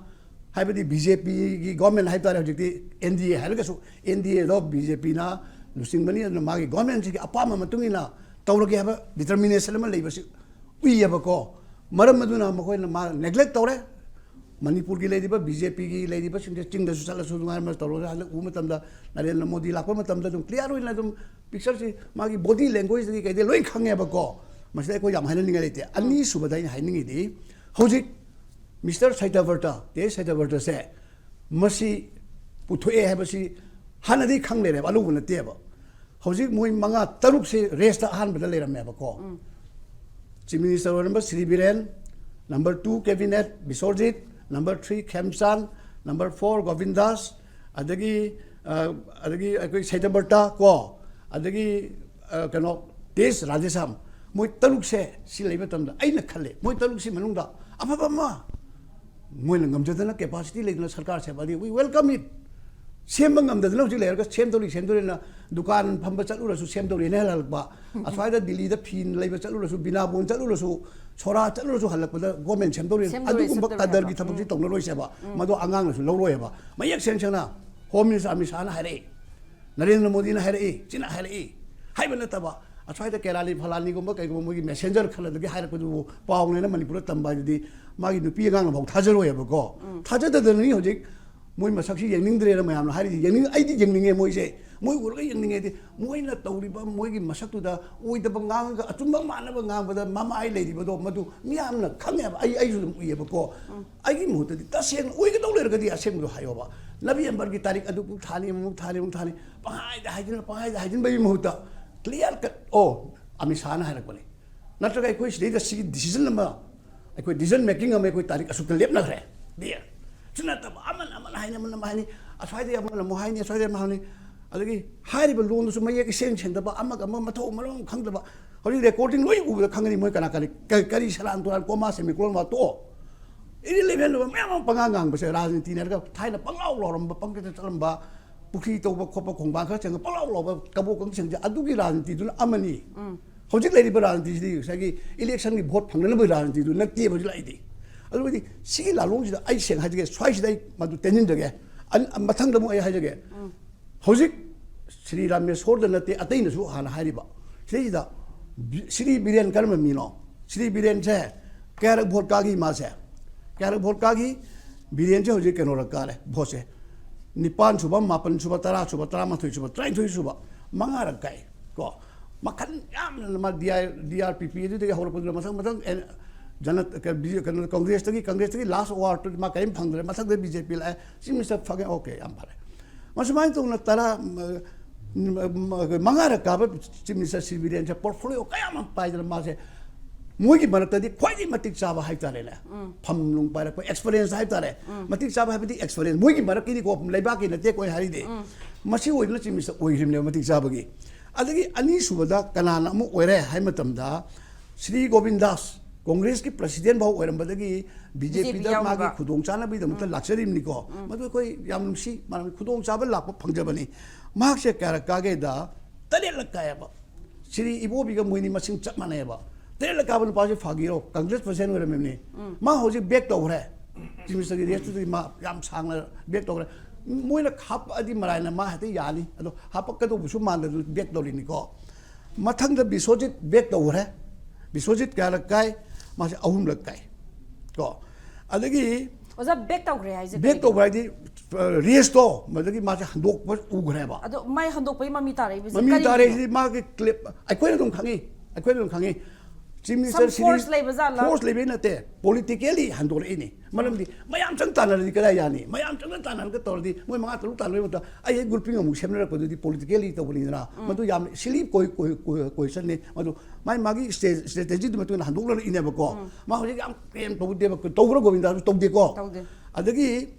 ꯍꯥꯏꯕꯗꯤ ꯕꯤ ꯖꯦ ꯄꯤꯒꯤ ꯒꯣꯔꯃꯦꯟ ꯍꯥꯏꯕ ꯇꯥꯔꯦ, ꯍꯧꯖꯤꯛꯇꯤ ꯑꯦꯟ ꯗꯤ ꯑꯦ ꯍꯥꯏꯔꯒꯁꯨ, ꯑꯦꯟ ꯗꯤ ꯑꯦꯗꯣ ꯕꯤ ꯖꯦ ꯄꯤꯅ ꯂꯨꯆꯤꯡꯕꯅꯤ, ꯑꯗꯨꯅ ꯃꯥꯒꯤ ꯒꯣꯔꯃꯦꯟꯁꯤꯒꯤ ꯑꯄꯥꯝꯕ ꯃꯇꯨꯡ ꯏꯟꯅ ꯇꯧꯔꯒꯦ ꯍꯥꯏꯕ ꯗꯤꯇꯔꯃꯤꯅꯦꯁꯟ ꯑꯃ ꯂꯩꯕꯁꯤ ꯎꯏꯌꯦꯕꯀꯣ꯫ ꯃꯔꯝ ꯑꯗꯨꯅ ꯃꯈꯣꯏꯅ ꯃꯥ ꯅꯦꯒ꯭ꯂꯦꯛ ꯇꯧꯔꯦ꯫ ꯃꯅꯤꯄꯨꯔꯒꯤ ꯂꯩꯔꯤꯕ ꯕꯤ ꯖꯦ ꯄꯤꯒꯤ ꯂꯩꯔꯤꯕꯁꯤꯡꯁꯦ ꯆꯤꯡꯗꯁꯨ ꯆꯠꯂꯁꯨ ꯅꯨꯡꯉꯥꯏꯅ ꯇꯧꯔꯒ ꯍꯜꯂꯛ ꯎꯕ ꯃꯇꯝꯗ, ꯅꯔꯦꯟꯗ꯭ꯔ ꯃꯣꯗꯤ ꯂꯥꯛꯄ ꯃꯇꯝꯗ ꯑꯗꯨꯝ ꯀ꯭ꯂꯤꯌꯥꯔ ꯑꯣꯏꯅ ꯑꯗꯨꯝ ꯄꯤꯛꯆꯔꯁꯤ, ꯃꯥꯒꯤ ꯕꯣꯗꯤ ꯂꯦꯡꯒ꯭ꯋꯦꯖꯇꯒꯤ ꯀꯩꯗꯩ ꯂꯣꯏ ꯈꯪꯉꯦꯕꯀꯣ꯫ ꯃꯁꯤꯗ ꯑꯩꯈꯣꯏ ꯌꯥꯝ ꯍꯥꯏꯅꯅꯤꯡꯉꯥꯏ ꯂꯩꯇꯦ꯫ ꯑꯅꯤꯁꯨꯕꯗ ꯑꯩꯅ ꯍꯥꯏꯅꯤꯡꯉꯤꯗꯤ, ꯍꯧꯖꯤꯛ ꯃꯤꯁꯇꯔ ꯁꯇ꯭ꯌꯕ꯭ꯔꯇ, ꯇꯦꯖ ꯁꯇ꯭ꯌꯕ꯭ꯔꯇꯁꯦ, ꯃꯁꯤ ꯄꯨꯊꯣꯛꯑꯦ ꯍꯥꯏꯕꯁꯤ ꯍꯥꯟꯅꯗꯤ ꯈꯪ ꯂꯩꯔꯦꯕ, ꯑꯅꯧꯕ ꯅꯠꯇꯦꯕ꯫ ꯍꯧꯖꯤꯛ ꯃꯣꯏ ꯃꯉꯥ ꯇꯔꯨꯛꯁꯦ ꯔꯦꯁꯇ ꯑꯍꯥꯟꯕꯗ ꯂꯩꯔꯝꯃꯦꯕꯀꯣ꯫ ꯆꯤꯐ ꯃꯤꯅꯤꯁꯇꯔ ꯑꯣꯏꯔꯝꯕ Shri Biren, number two cabinet Biswajit, number three Khemchand, number four Govindas, ꯑꯗꯒꯤ, ꯑ, ꯑꯗꯒꯤ ꯑꯩꯈꯣꯏ ꯁꯇ꯭ꯌꯕ꯭ꯔꯇ ꯀꯣ, ꯑꯗꯒꯤ, ꯑ, ꯀꯩꯅꯣ, ꯇꯦꯖ ꯔꯥꯙꯦꯁ꯭ꯌꯥꯝ, ꯃꯣꯏ ꯇꯔꯨꯛꯁꯦ ꯁꯤ ꯂꯩꯕ ꯃꯇꯝꯗ ꯑꯩꯅ ꯈꯜꯂꯦ, ꯃꯣꯏ ꯇꯔꯨꯛꯁꯤ ꯃꯅꯨꯡꯗ ꯑꯐꯕ ꯑꯃ ꯃꯣꯏꯅ ꯉꯝꯖꯗꯅ, ꯀꯦꯄꯥꯁꯤꯇꯤ ꯂꯩꯗꯅ ꯁꯔꯀꯥꯔ ꯁꯦꯝꯃꯛꯑꯗꯤ we welcome it꯫ ꯁꯦꯝꯕ ꯉꯝꯗꯗꯅ ꯍꯧꯖꯤꯛ ꯂꯩꯔꯒ ꯁꯦꯝꯗꯧꯔꯤ ꯁꯦꯝꯗꯧꯔꯤꯅ ꯗꯨꯀꯥꯟ ꯐꯝꯕ ꯆꯠꯂꯨꯔꯁꯨ ꯁꯦꯝꯗꯧꯔꯤꯅ ꯍꯜꯂꯛꯄ, ꯑꯁ꯭ꯋꯥꯏꯗ ꯗꯤꯜꯂꯤꯗ ꯐꯤ ꯂꯩꯕ ꯆꯠꯂꯨꯔꯁꯨ, ꯕꯤꯅꯥꯕꯣꯟ ꯆꯠꯂꯨꯔꯁꯨ, ꯁꯣꯔꯥ ꯆꯠꯂꯨꯔꯁꯨ ꯍꯜꯂꯛꯄꯗ ꯒꯣꯔꯃꯦꯟ ꯁꯦꯝꯗꯧꯔꯤ꯫ ꯁꯦꯝꯗꯧꯔꯤ, ꯑꯗꯨꯒꯨꯝꯕ ꯁꯦꯝꯗꯧꯔꯤ ꯀꯗꯔꯒꯤ ꯍꯥꯏꯕ꯫ ꯊꯕꯛꯁꯤ ꯎꯝ꯫ ꯇꯧꯅꯔꯣꯏꯁꯦꯕ꯫ ꯎꯝ꯫ ꯃꯗꯣ ꯑꯉꯥꯡꯅꯁꯨ ꯂꯧꯔꯣꯏꯕ꯫ ꯃꯌꯦꯛ ꯁꯦꯡ ꯁꯦꯡꯅ ꯍꯣꯝ ꯃꯤꯅꯤꯁꯇꯔ ꯑꯃꯤꯠ ꯁꯥꯍꯅ ꯍꯥꯏꯔꯛꯏ, ꯅꯔꯦꯟꯗ꯭ꯔ ꯃꯣꯗꯤꯅ ꯍꯥꯏꯔꯛꯏ, ꯁꯤꯅ ꯍꯥꯏꯔꯛꯏ ꯍꯥꯏꯕ ꯅꯠꯇꯕ, ꯑꯁ꯭ꯋꯥꯏꯗ ꯀꯦꯔꯥꯂꯤ ꯐꯂꯥꯅꯤꯒꯨꯝꯕ ꯀꯩꯒꯨꯝꯕ ꯃꯣꯏꯒꯤ ꯃꯦꯁꯦꯟꯖꯔ ꯈꯜꯂꯗꯒꯤ ꯍꯥꯏꯔꯛꯄꯗꯨꯕꯨ ꯄꯥꯎꯅꯦꯅ ꯃꯅꯤꯄꯨꯔꯗ ꯇꯝꯕ ꯍꯥꯏꯗꯨꯗꯤ ꯃꯥꯒꯤ ꯅꯨꯄꯤ ꯑꯉꯥꯡꯅꯐꯥꯎ ꯊꯥꯖꯔꯣꯏꯕꯀꯣ꯫ ꯎꯝ꯫ ꯊꯥꯖꯗꯗꯅꯅꯤ ꯍꯧꯖꯤꯛ ꯃꯣꯏ ꯃꯁꯛꯁꯤ ꯌꯦꯡꯅꯤꯡꯗ꯭ꯔꯦꯅ ꯃꯌꯥꯝꯅ ꯍꯥꯏꯔꯤꯁꯦ꯫ ꯌꯦꯡꯅꯤꯡ-, ꯑꯩꯗꯤ ꯌꯦꯡꯅꯤꯡꯉꯦ ꯃꯣꯏꯁꯦ꯫ ꯃꯣꯏ ꯎꯔꯒ ꯌꯦꯡꯅꯤꯡꯉꯦꯗꯤ ꯃꯣꯏꯅ ꯇꯧꯔꯤꯕ ꯃꯣꯏꯒꯤ ꯃꯁꯛꯇꯨꯗ ꯑꯣꯏꯗꯕ ꯉꯥꯡꯉꯒ ꯑꯆꯨꯝꯕ ꯃꯥꯟꯅꯕ ꯉꯥꯡꯕꯗ ꯃꯃꯥꯏ ꯂꯩꯔꯤꯕꯗꯣ ꯃꯗꯨ ꯃꯤꯌꯥꯝꯅ ꯈꯪꯉꯦꯕ꯫ ꯑꯩ, ꯑꯩꯁꯨ ꯑꯗꯨꯝ ꯎꯏꯌꯦꯕꯀꯣ꯫ ꯎꯝ꯫ ꯑꯩꯒꯤ ꯃꯍꯨꯠꯇꯗꯤ ꯇꯁꯦꯡꯅ ꯑꯣꯏꯒꯗꯧ ꯂꯩꯔꯒꯗꯤ ꯑꯁꯦꯡꯕꯗꯣ ꯍꯥꯏꯌꯣꯕ꯫ ꯅꯕꯦꯝꯕꯔꯒꯤ ꯇꯥꯔꯤꯛ ꯑꯗꯨ ꯄꯨꯡ ꯊꯥꯅꯤ, ꯑꯃꯨꯛ ꯊꯥꯅꯤ, ꯑꯃꯨꯛ ꯊꯥꯅꯤ, ꯄꯪꯍꯥꯏꯗ ꯍꯥꯏꯖꯤꯟꯕ, ꯄꯪꯍꯥꯏꯗ ꯍꯥꯏꯖꯤꯟꯕꯒꯤ ꯃꯍꯨꯠꯇ clear cut, ꯑꯣ, ꯑꯃꯤꯠ ꯁꯥꯍꯅ ꯍꯥꯏꯔꯛꯄꯅꯤ꯫ ꯅꯠꯇ꯭ꯔꯒ ꯑꯩꯈꯣꯏ ꯁꯤꯗꯩꯗ ꯁꯤꯒꯤ decision ꯑꯃ, ꯑꯩꯈꯣꯏ decision making ꯑꯃ ꯑꯩꯈꯣꯏ ꯇꯥꯔꯤꯛ ꯑꯁꯨꯛꯇ ꯂꯦꯞꯅꯈ꯭ꯔꯦ꯫ Clear꯫ ꯁꯤ ꯅꯠꯇꯕ ꯑꯃꯅ ꯑꯃꯅ ꯍꯥꯏꯅꯤ, ꯑꯃꯅ ꯑꯃ ꯍꯥꯏꯅꯤ, ꯑꯁ꯭ꯋꯥꯏꯗ ꯑꯃꯅ ꯑꯃꯨꯛ ꯍꯥꯏꯅꯤ, ꯑꯁ꯭ꯋꯥꯏꯗ ꯑꯃꯨꯛ ꯍꯥꯏꯅꯤ꯫ ꯑꯗꯒꯤ ꯍꯥꯏꯔꯤꯕ ꯂꯣꯟꯗꯨꯁꯨ ꯃꯌꯦꯛ ꯏꯁꯦꯡ ꯁꯦꯡꯗꯕ, ꯑꯃꯒ ꯑꯃꯒ ꯃꯊꯧ ꯃꯔꯝ ꯑꯃ ꯈꯪꯗꯕ꯫ ꯍꯧꯖꯤꯛ recording ꯂꯣꯏ ꯎꯕꯗ ꯈꯪꯒꯅꯤ ꯃꯣꯏ ꯀꯅꯥ ꯀꯔꯤ, ꯀꯔꯤ, ꯀꯔꯤ ꯁꯦꯔꯥꯟ ꯇꯨꯔꯥꯟ ꯀꯣꯃꯥ ꯁꯦꯃꯤꯀꯣꯂꯟ ꯋꯥ ꯇꯣꯛꯑꯣ꯫ Irrelevant ꯑꯣꯏꯕ ꯃꯌꯥꯝ ꯑꯃ ꯄꯉꯥꯡ ꯉꯥꯡꯕꯁꯦ ꯔꯥꯖꯅꯤꯇꯤꯅꯦ ꯍꯥꯏꯔꯒ ꯊꯥꯏꯅ ꯄꯪꯂꯥꯎ ꯂꯥꯎꯔꯝꯕ, ꯄꯪꯆꯠꯇ ꯆꯠꯂꯝꯕ, ꯄꯨꯈ꯭ꯔꯤ ꯇꯧꯕ ꯈꯣꯠꯄ, ꯈꯣꯡꯕꯥꯟ ꯈꯔ ꯆꯪꯉ ꯄꯪꯂꯥꯎ ꯂꯥꯎꯕ ꯀꯕꯣꯛ ꯀꯪꯁꯤꯡꯁꯦ ꯑꯗꯨꯒꯤ ꯔꯥꯖꯅꯤꯇꯤꯗꯨꯅ ꯑꯃꯅꯤ꯫ ꯎꯝ꯫ ꯍꯧꯖꯤꯛ ꯂꯩꯔꯤꯕ ꯔꯥꯖꯅꯤꯇꯤꯁꯤꯗꯤ ꯉꯁꯥꯏꯒꯤ electionꯒꯤ vote ꯐꯪꯅꯅꯕꯒꯤ ꯔꯥꯖꯅꯤꯇꯤꯗꯨ ꯅꯠꯇꯦꯕ ꯍꯧꯖꯤꯛ ꯂꯥꯛꯏꯗꯤ꯫ ꯑꯗꯨꯒꯗꯤ ꯁꯤꯒꯤ ꯂꯥꯂꯣꯡꯁꯤꯗ ꯑꯩ ꯁꯦꯡꯅ ꯍꯥꯏꯖꯒꯦ, ꯁ꯭ꯋꯥꯏꯁꯤꯗ ꯑꯩ ꯃꯗꯨ ꯇꯦꯟꯁꯤꯟꯖꯒꯦ꯫ ꯑꯟ-, ꯃꯊꯪꯗ ꯑꯃꯨꯛ ꯑꯩ ꯍꯥꯏꯖꯒꯦ꯫ ꯎꯝ꯫ ꯍꯧꯖꯤꯛ ꯁ꯭ꯔꯤ ꯔꯥꯃꯦꯁꯣꯔꯗ ꯅꯠꯇꯦ, ꯑꯇꯩꯅꯁꯨ ꯍꯥꯟꯅ ꯍꯥꯏꯔꯤꯕ, ꯁꯤꯗꯩꯁꯤꯗ ꯕꯤ-, ꯁ꯭ꯔꯤ ꯕꯤꯔꯦꯟ ꯀꯔꯝꯕ ꯃꯤꯅꯣ? ꯁ꯭ꯔꯤ ꯕꯤꯔꯦꯟꯁꯦ ꯀꯌꯥꯔꯛ vote ꯀꯥꯈꯤ ꯃꯥꯁꯦ? ꯀꯌꯥꯔꯛ vote ꯀꯥꯈꯤ? ꯕꯤꯔꯦꯟꯁꯦ ꯍꯧꯖꯤꯛ ꯀꯩꯅꯣꯔꯛ ꯀꯥꯔꯦ voteꯁꯦ꯫ ꯅꯤꯄꯥꯟ ꯁꯨꯕ, ꯃꯥꯄꯟ ꯁꯨꯕ, ꯇꯔꯥ ꯁꯨꯕ, ꯇꯔꯥꯃꯥꯊꯣꯏ ꯁꯨꯕ, ꯇꯔꯥꯅꯤꯊꯣꯏ ꯁꯨꯕ, ꯃꯉꯥꯔꯛ ꯀꯥꯏ ꯀꯣ꯫ ꯃꯈꯜ ꯌꯥꯝꯅ ꯃꯥ DI, DRPP ꯑꯗꯨꯗꯒꯤ ꯍꯧꯔꯛꯄꯗꯨꯅ ꯃꯊꯪ ꯃꯊꯪ ꯑꯦ, ꯖꯅ-, ꯀ-, ꯕꯤ-, ꯀꯩꯅꯣ, ꯀꯪꯒ꯭ꯔꯦꯁꯇꯒꯤ, ꯀꯪꯒ꯭ꯔꯦꯁꯇꯒꯤ last award ꯃꯥ ꯀꯔꯤꯝ ꯐꯪꯗ꯭ꯔꯦ꯫ ꯃꯊꯪꯗ BJP ꯂꯥꯛꯑꯦ, Chief Minister ꯐꯪꯉꯦ, okay, ꯌꯥꯝ ꯐꯔꯦ꯫ ꯃꯁꯨꯃꯥꯏꯅ ꯇꯧꯅ ꯇꯔꯥ, ꯃ-, ꯃ-, ꯃ-, ꯃꯉꯥꯔꯛ ꯀꯥꯕ Chief Minister ꯁ꯭ꯔꯤ ꯕꯤꯔꯦꯟꯁꯦ portfolio ꯀꯌꯥ ꯑꯃ ꯄꯥꯏꯗꯅ ꯃꯥꯁꯦ ꯃꯣꯏꯒꯤ ꯃꯔꯛꯇꯗꯤ ꯈ꯭ꯋꯥꯏꯗꯒꯤ ꯃꯇꯤꯛ ꯆꯥꯕ ꯍꯥꯏꯇꯥꯔꯦꯅꯦ꯫ ꯎꯝ꯫ ꯐꯝ ꯅꯨꯡ ꯄꯥꯏꯔꯛꯄ experience ꯍꯥꯏꯇꯥꯔꯦ꯫ ꯎꯝ꯫ ꯃꯇꯤꯛ ꯆꯥꯕ ꯍꯥꯏꯕꯗꯤ experience, ꯃꯣꯏꯒꯤ ꯃꯔꯛꯀꯤꯅꯤꯀꯣ, ꯂꯩꯕꯥꯛꯀꯤ ꯅꯠꯇꯦꯀꯣ ꯑꯩ ꯍꯥꯏꯔꯤꯗꯤ꯫ ꯎꯝ꯫ ꯃꯁꯤ ꯑꯣꯏꯗꯨꯅ Chief Minister ꯑꯣꯏꯈ꯭ꯔꯤꯕꯅꯦꯕ ꯃꯇꯤꯛ ꯆꯥꯕꯒꯤ꯫ ꯑꯗꯒꯤ ꯑꯅꯤꯁꯨꯕꯗ ꯀꯅꯥꯅ ꯑꯃꯨꯛ ꯑꯣꯏꯔꯦ ꯍꯥꯏ ꯃꯇꯝꯗ ꯁ꯭ꯔꯤ ꯒꯣꯕꯤꯟ ꯗꯥꯁ ꯀꯣꯡꯒ꯭ꯔꯦꯁꯀꯤ ꯄ꯭ꯔꯁꯤꯗꯦꯟ ꯐꯥꯎ ꯑꯣꯏꯔꯝꯕꯗꯒꯤ ꯕꯤ ꯖꯦ ꯄꯤꯗ ꯌꯥꯎꯈꯤꯕ꯫ ꯃꯥꯒꯤ ꯈꯨꯗꯣꯡꯆꯥꯅꯕꯒꯤꯗꯃꯛꯇ ꯂꯥꯛꯆꯔꯤꯕꯅꯤꯀꯣ꯫ ꯃꯗꯨ ꯑꯩꯈꯣꯏ ꯌꯥꯝ ꯅꯨꯡꯁꯤ, ꯃꯥꯅ ꯈꯨꯗꯣꯡꯆꯥꯕ ꯂꯥꯛꯄ ꯐꯪꯖꯕꯅꯤ꯫ ꯃꯍꯥꯛꯁꯦ ꯀꯌꯥꯔꯛ ꯀꯥꯒꯦꯗ ꯇꯔꯦꯠꯂꯛ ꯀꯥꯏꯌꯦꯕ꯫ ꯁ꯭ꯔꯤ ꯏꯕꯣꯕꯤꯒ ꯃꯣꯏꯅꯤ ꯃꯁꯤꯡ ꯆꯞ ꯃꯥꯟꯅꯩꯌꯦꯕ꯫ ꯇꯔꯦꯠꯂꯛ ꯀꯥꯕ ꯅꯨꯄꯥꯁꯦ ꯐꯥꯒꯤꯔꯣ? ꯀꯪꯒ꯭ꯔꯦꯁ ꯄ꯭ꯔꯁꯤꯗꯦꯟ ꯑꯣꯏꯔꯝꯃꯤꯕꯅꯤ꯫ ꯃꯥ ꯍꯧꯖꯤꯛ ꯕꯦꯛ ꯇꯧꯈ꯭ꯔꯦ꯫ ꯆꯤꯐ ꯃꯤꯅꯤꯁꯇꯔꯒꯤ ꯔꯦꯁꯇꯨꯗꯤ ꯃꯥ ꯌꯥꯝ ꯁꯥꯡꯅ ꯕꯦꯛ ꯇꯧꯈ꯭ꯔꯦ꯫ ꯃꯣꯏꯅ ꯍꯥꯞꯄꯛꯑꯗꯤ ꯃꯔꯥꯏꯅ ꯃꯥ ꯍꯦꯛꯇ ꯌꯥꯅꯤ꯫ ꯑꯗꯣ ꯍꯥꯞꯄꯛꯀꯗꯧꯕꯁꯨ ꯃꯥꯟꯗꯅ ꯕꯦꯛ ꯇꯧꯔꯤꯅꯤꯀꯣ꯫ ꯃꯊꯪꯗ ꯕꯤꯁ꯭ꯋꯖꯤꯠ ꯕꯦꯛ ꯇꯧꯈ꯭ꯔꯦ꯫ ꯕꯤꯁ꯭ꯋꯖꯤꯠ ꯀꯌꯥꯔꯛ ꯀꯥꯏ? ꯃꯥꯁꯦ ꯑꯍꯨꯝꯂꯛ ꯀꯥꯏ꯫ ꯀꯣ꯫ ꯑꯗꯒꯤ ꯑꯣꯖꯥ, ꯕꯦꯛ ꯇꯧꯈ꯭ꯔꯦ ꯍꯥꯏꯁꯦ ꯕꯦꯛ ꯀꯔꯤꯒꯤꯅꯣ? ꯇꯧꯕ ꯍꯥꯏꯗꯤ, ꯑ, ꯔꯦꯁꯇꯣ ꯃꯗꯨꯗꯒꯤ ꯃꯥꯁꯦ ꯍꯟꯗꯣꯛꯄ ꯎꯈ꯭ꯔꯦꯕ꯫ ꯑꯗꯣ ꯃꯥꯏ ꯍꯟꯗꯣꯛꯄꯒꯤ ꯃꯃꯤ ꯇꯥꯔꯛꯏꯕꯁꯦ ꯃꯃꯤ ꯀꯔꯤꯒꯤꯅꯣ? ꯇꯥꯔꯛꯏꯁꯤ ꯃꯥꯒꯤ ꯀ꯭ꯂꯤꯞ ꯑꯩꯈꯣꯏꯅ ꯑꯗꯨꯝ ꯈꯪꯉꯤ, ꯑꯩꯈꯣꯏꯅ ꯑꯗꯨꯝ ꯈꯪꯉꯤ꯫ ꯆꯤꯐ ꯃꯤꯅꯤꯁꯇꯔ Some force ꯂꯩꯕ ꯖꯥꯠꯂꯥ? ꯐꯣꯔꯁ ꯂꯩꯕꯩ ꯅꯠꯇꯦ, ꯄꯣꯂꯤꯇꯤꯀꯦꯜꯂꯤ ꯍꯟꯗꯣꯔꯛꯏꯅꯤ꯫ ꯃꯔꯝꯗꯤ ꯃꯌꯥꯝ ꯆꯪ ꯇꯥꯟꯅꯔꯗꯤ ꯀꯗꯥꯏ ꯌꯥꯅꯤ? ꯃꯌꯥꯝ ꯆꯪꯅ ꯇꯥꯟꯅꯔꯒ ꯇꯧꯔꯗꯤ ꯃꯣꯏ ꯃꯉꯥ ꯇꯔꯨꯛ ꯇꯥꯟꯅꯕꯒꯤ ꯃꯍꯨꯠꯇ ꯑꯩ ꯍꯦꯛ ꯒ꯭ꯔꯨꯄꯤꯡ ꯑꯃꯨꯛ ꯁꯦꯝꯅꯔꯛꯄꯗꯨꯗꯤ ꯄꯣꯂꯤꯇꯤꯀꯦꯜꯂꯤ ꯇꯧꯕꯅꯤꯗꯅ꯫ ꯃꯗꯨ ꯌꯥꯝ ꯁꯤꯂꯤ ꯀꯣꯏ ꯀꯣꯏ ꯀꯣꯏ ꯀꯣꯏꯁꯟꯅꯤ꯫ ꯃꯗꯨ ꯃꯥꯏ ꯃꯥꯒꯤ ꯏꯁꯇ꯭ꯔꯦ- ꯏꯁꯇ꯭ꯔꯦꯇꯦꯖꯤꯗꯨꯒꯤ ꯃꯇꯨꯡ ꯏꯟꯅ ꯍꯟꯗꯣꯛꯅꯔꯛꯏꯅꯦꯕꯀꯣ꯫ ꯃꯥ ꯍꯧꯖꯤꯛ ꯌꯥꯝ ꯀ꯭ꯂꯦꯝ ꯇꯧꯗꯦꯕ, ꯇꯧꯕ꯭ꯔꯥ ꯒꯣꯕꯤꯟꯗꯥꯁꯨ? ꯇꯧꯗꯦꯀꯣ꯫ ꯇꯧꯗꯦ꯫ ꯑꯗꯒꯤ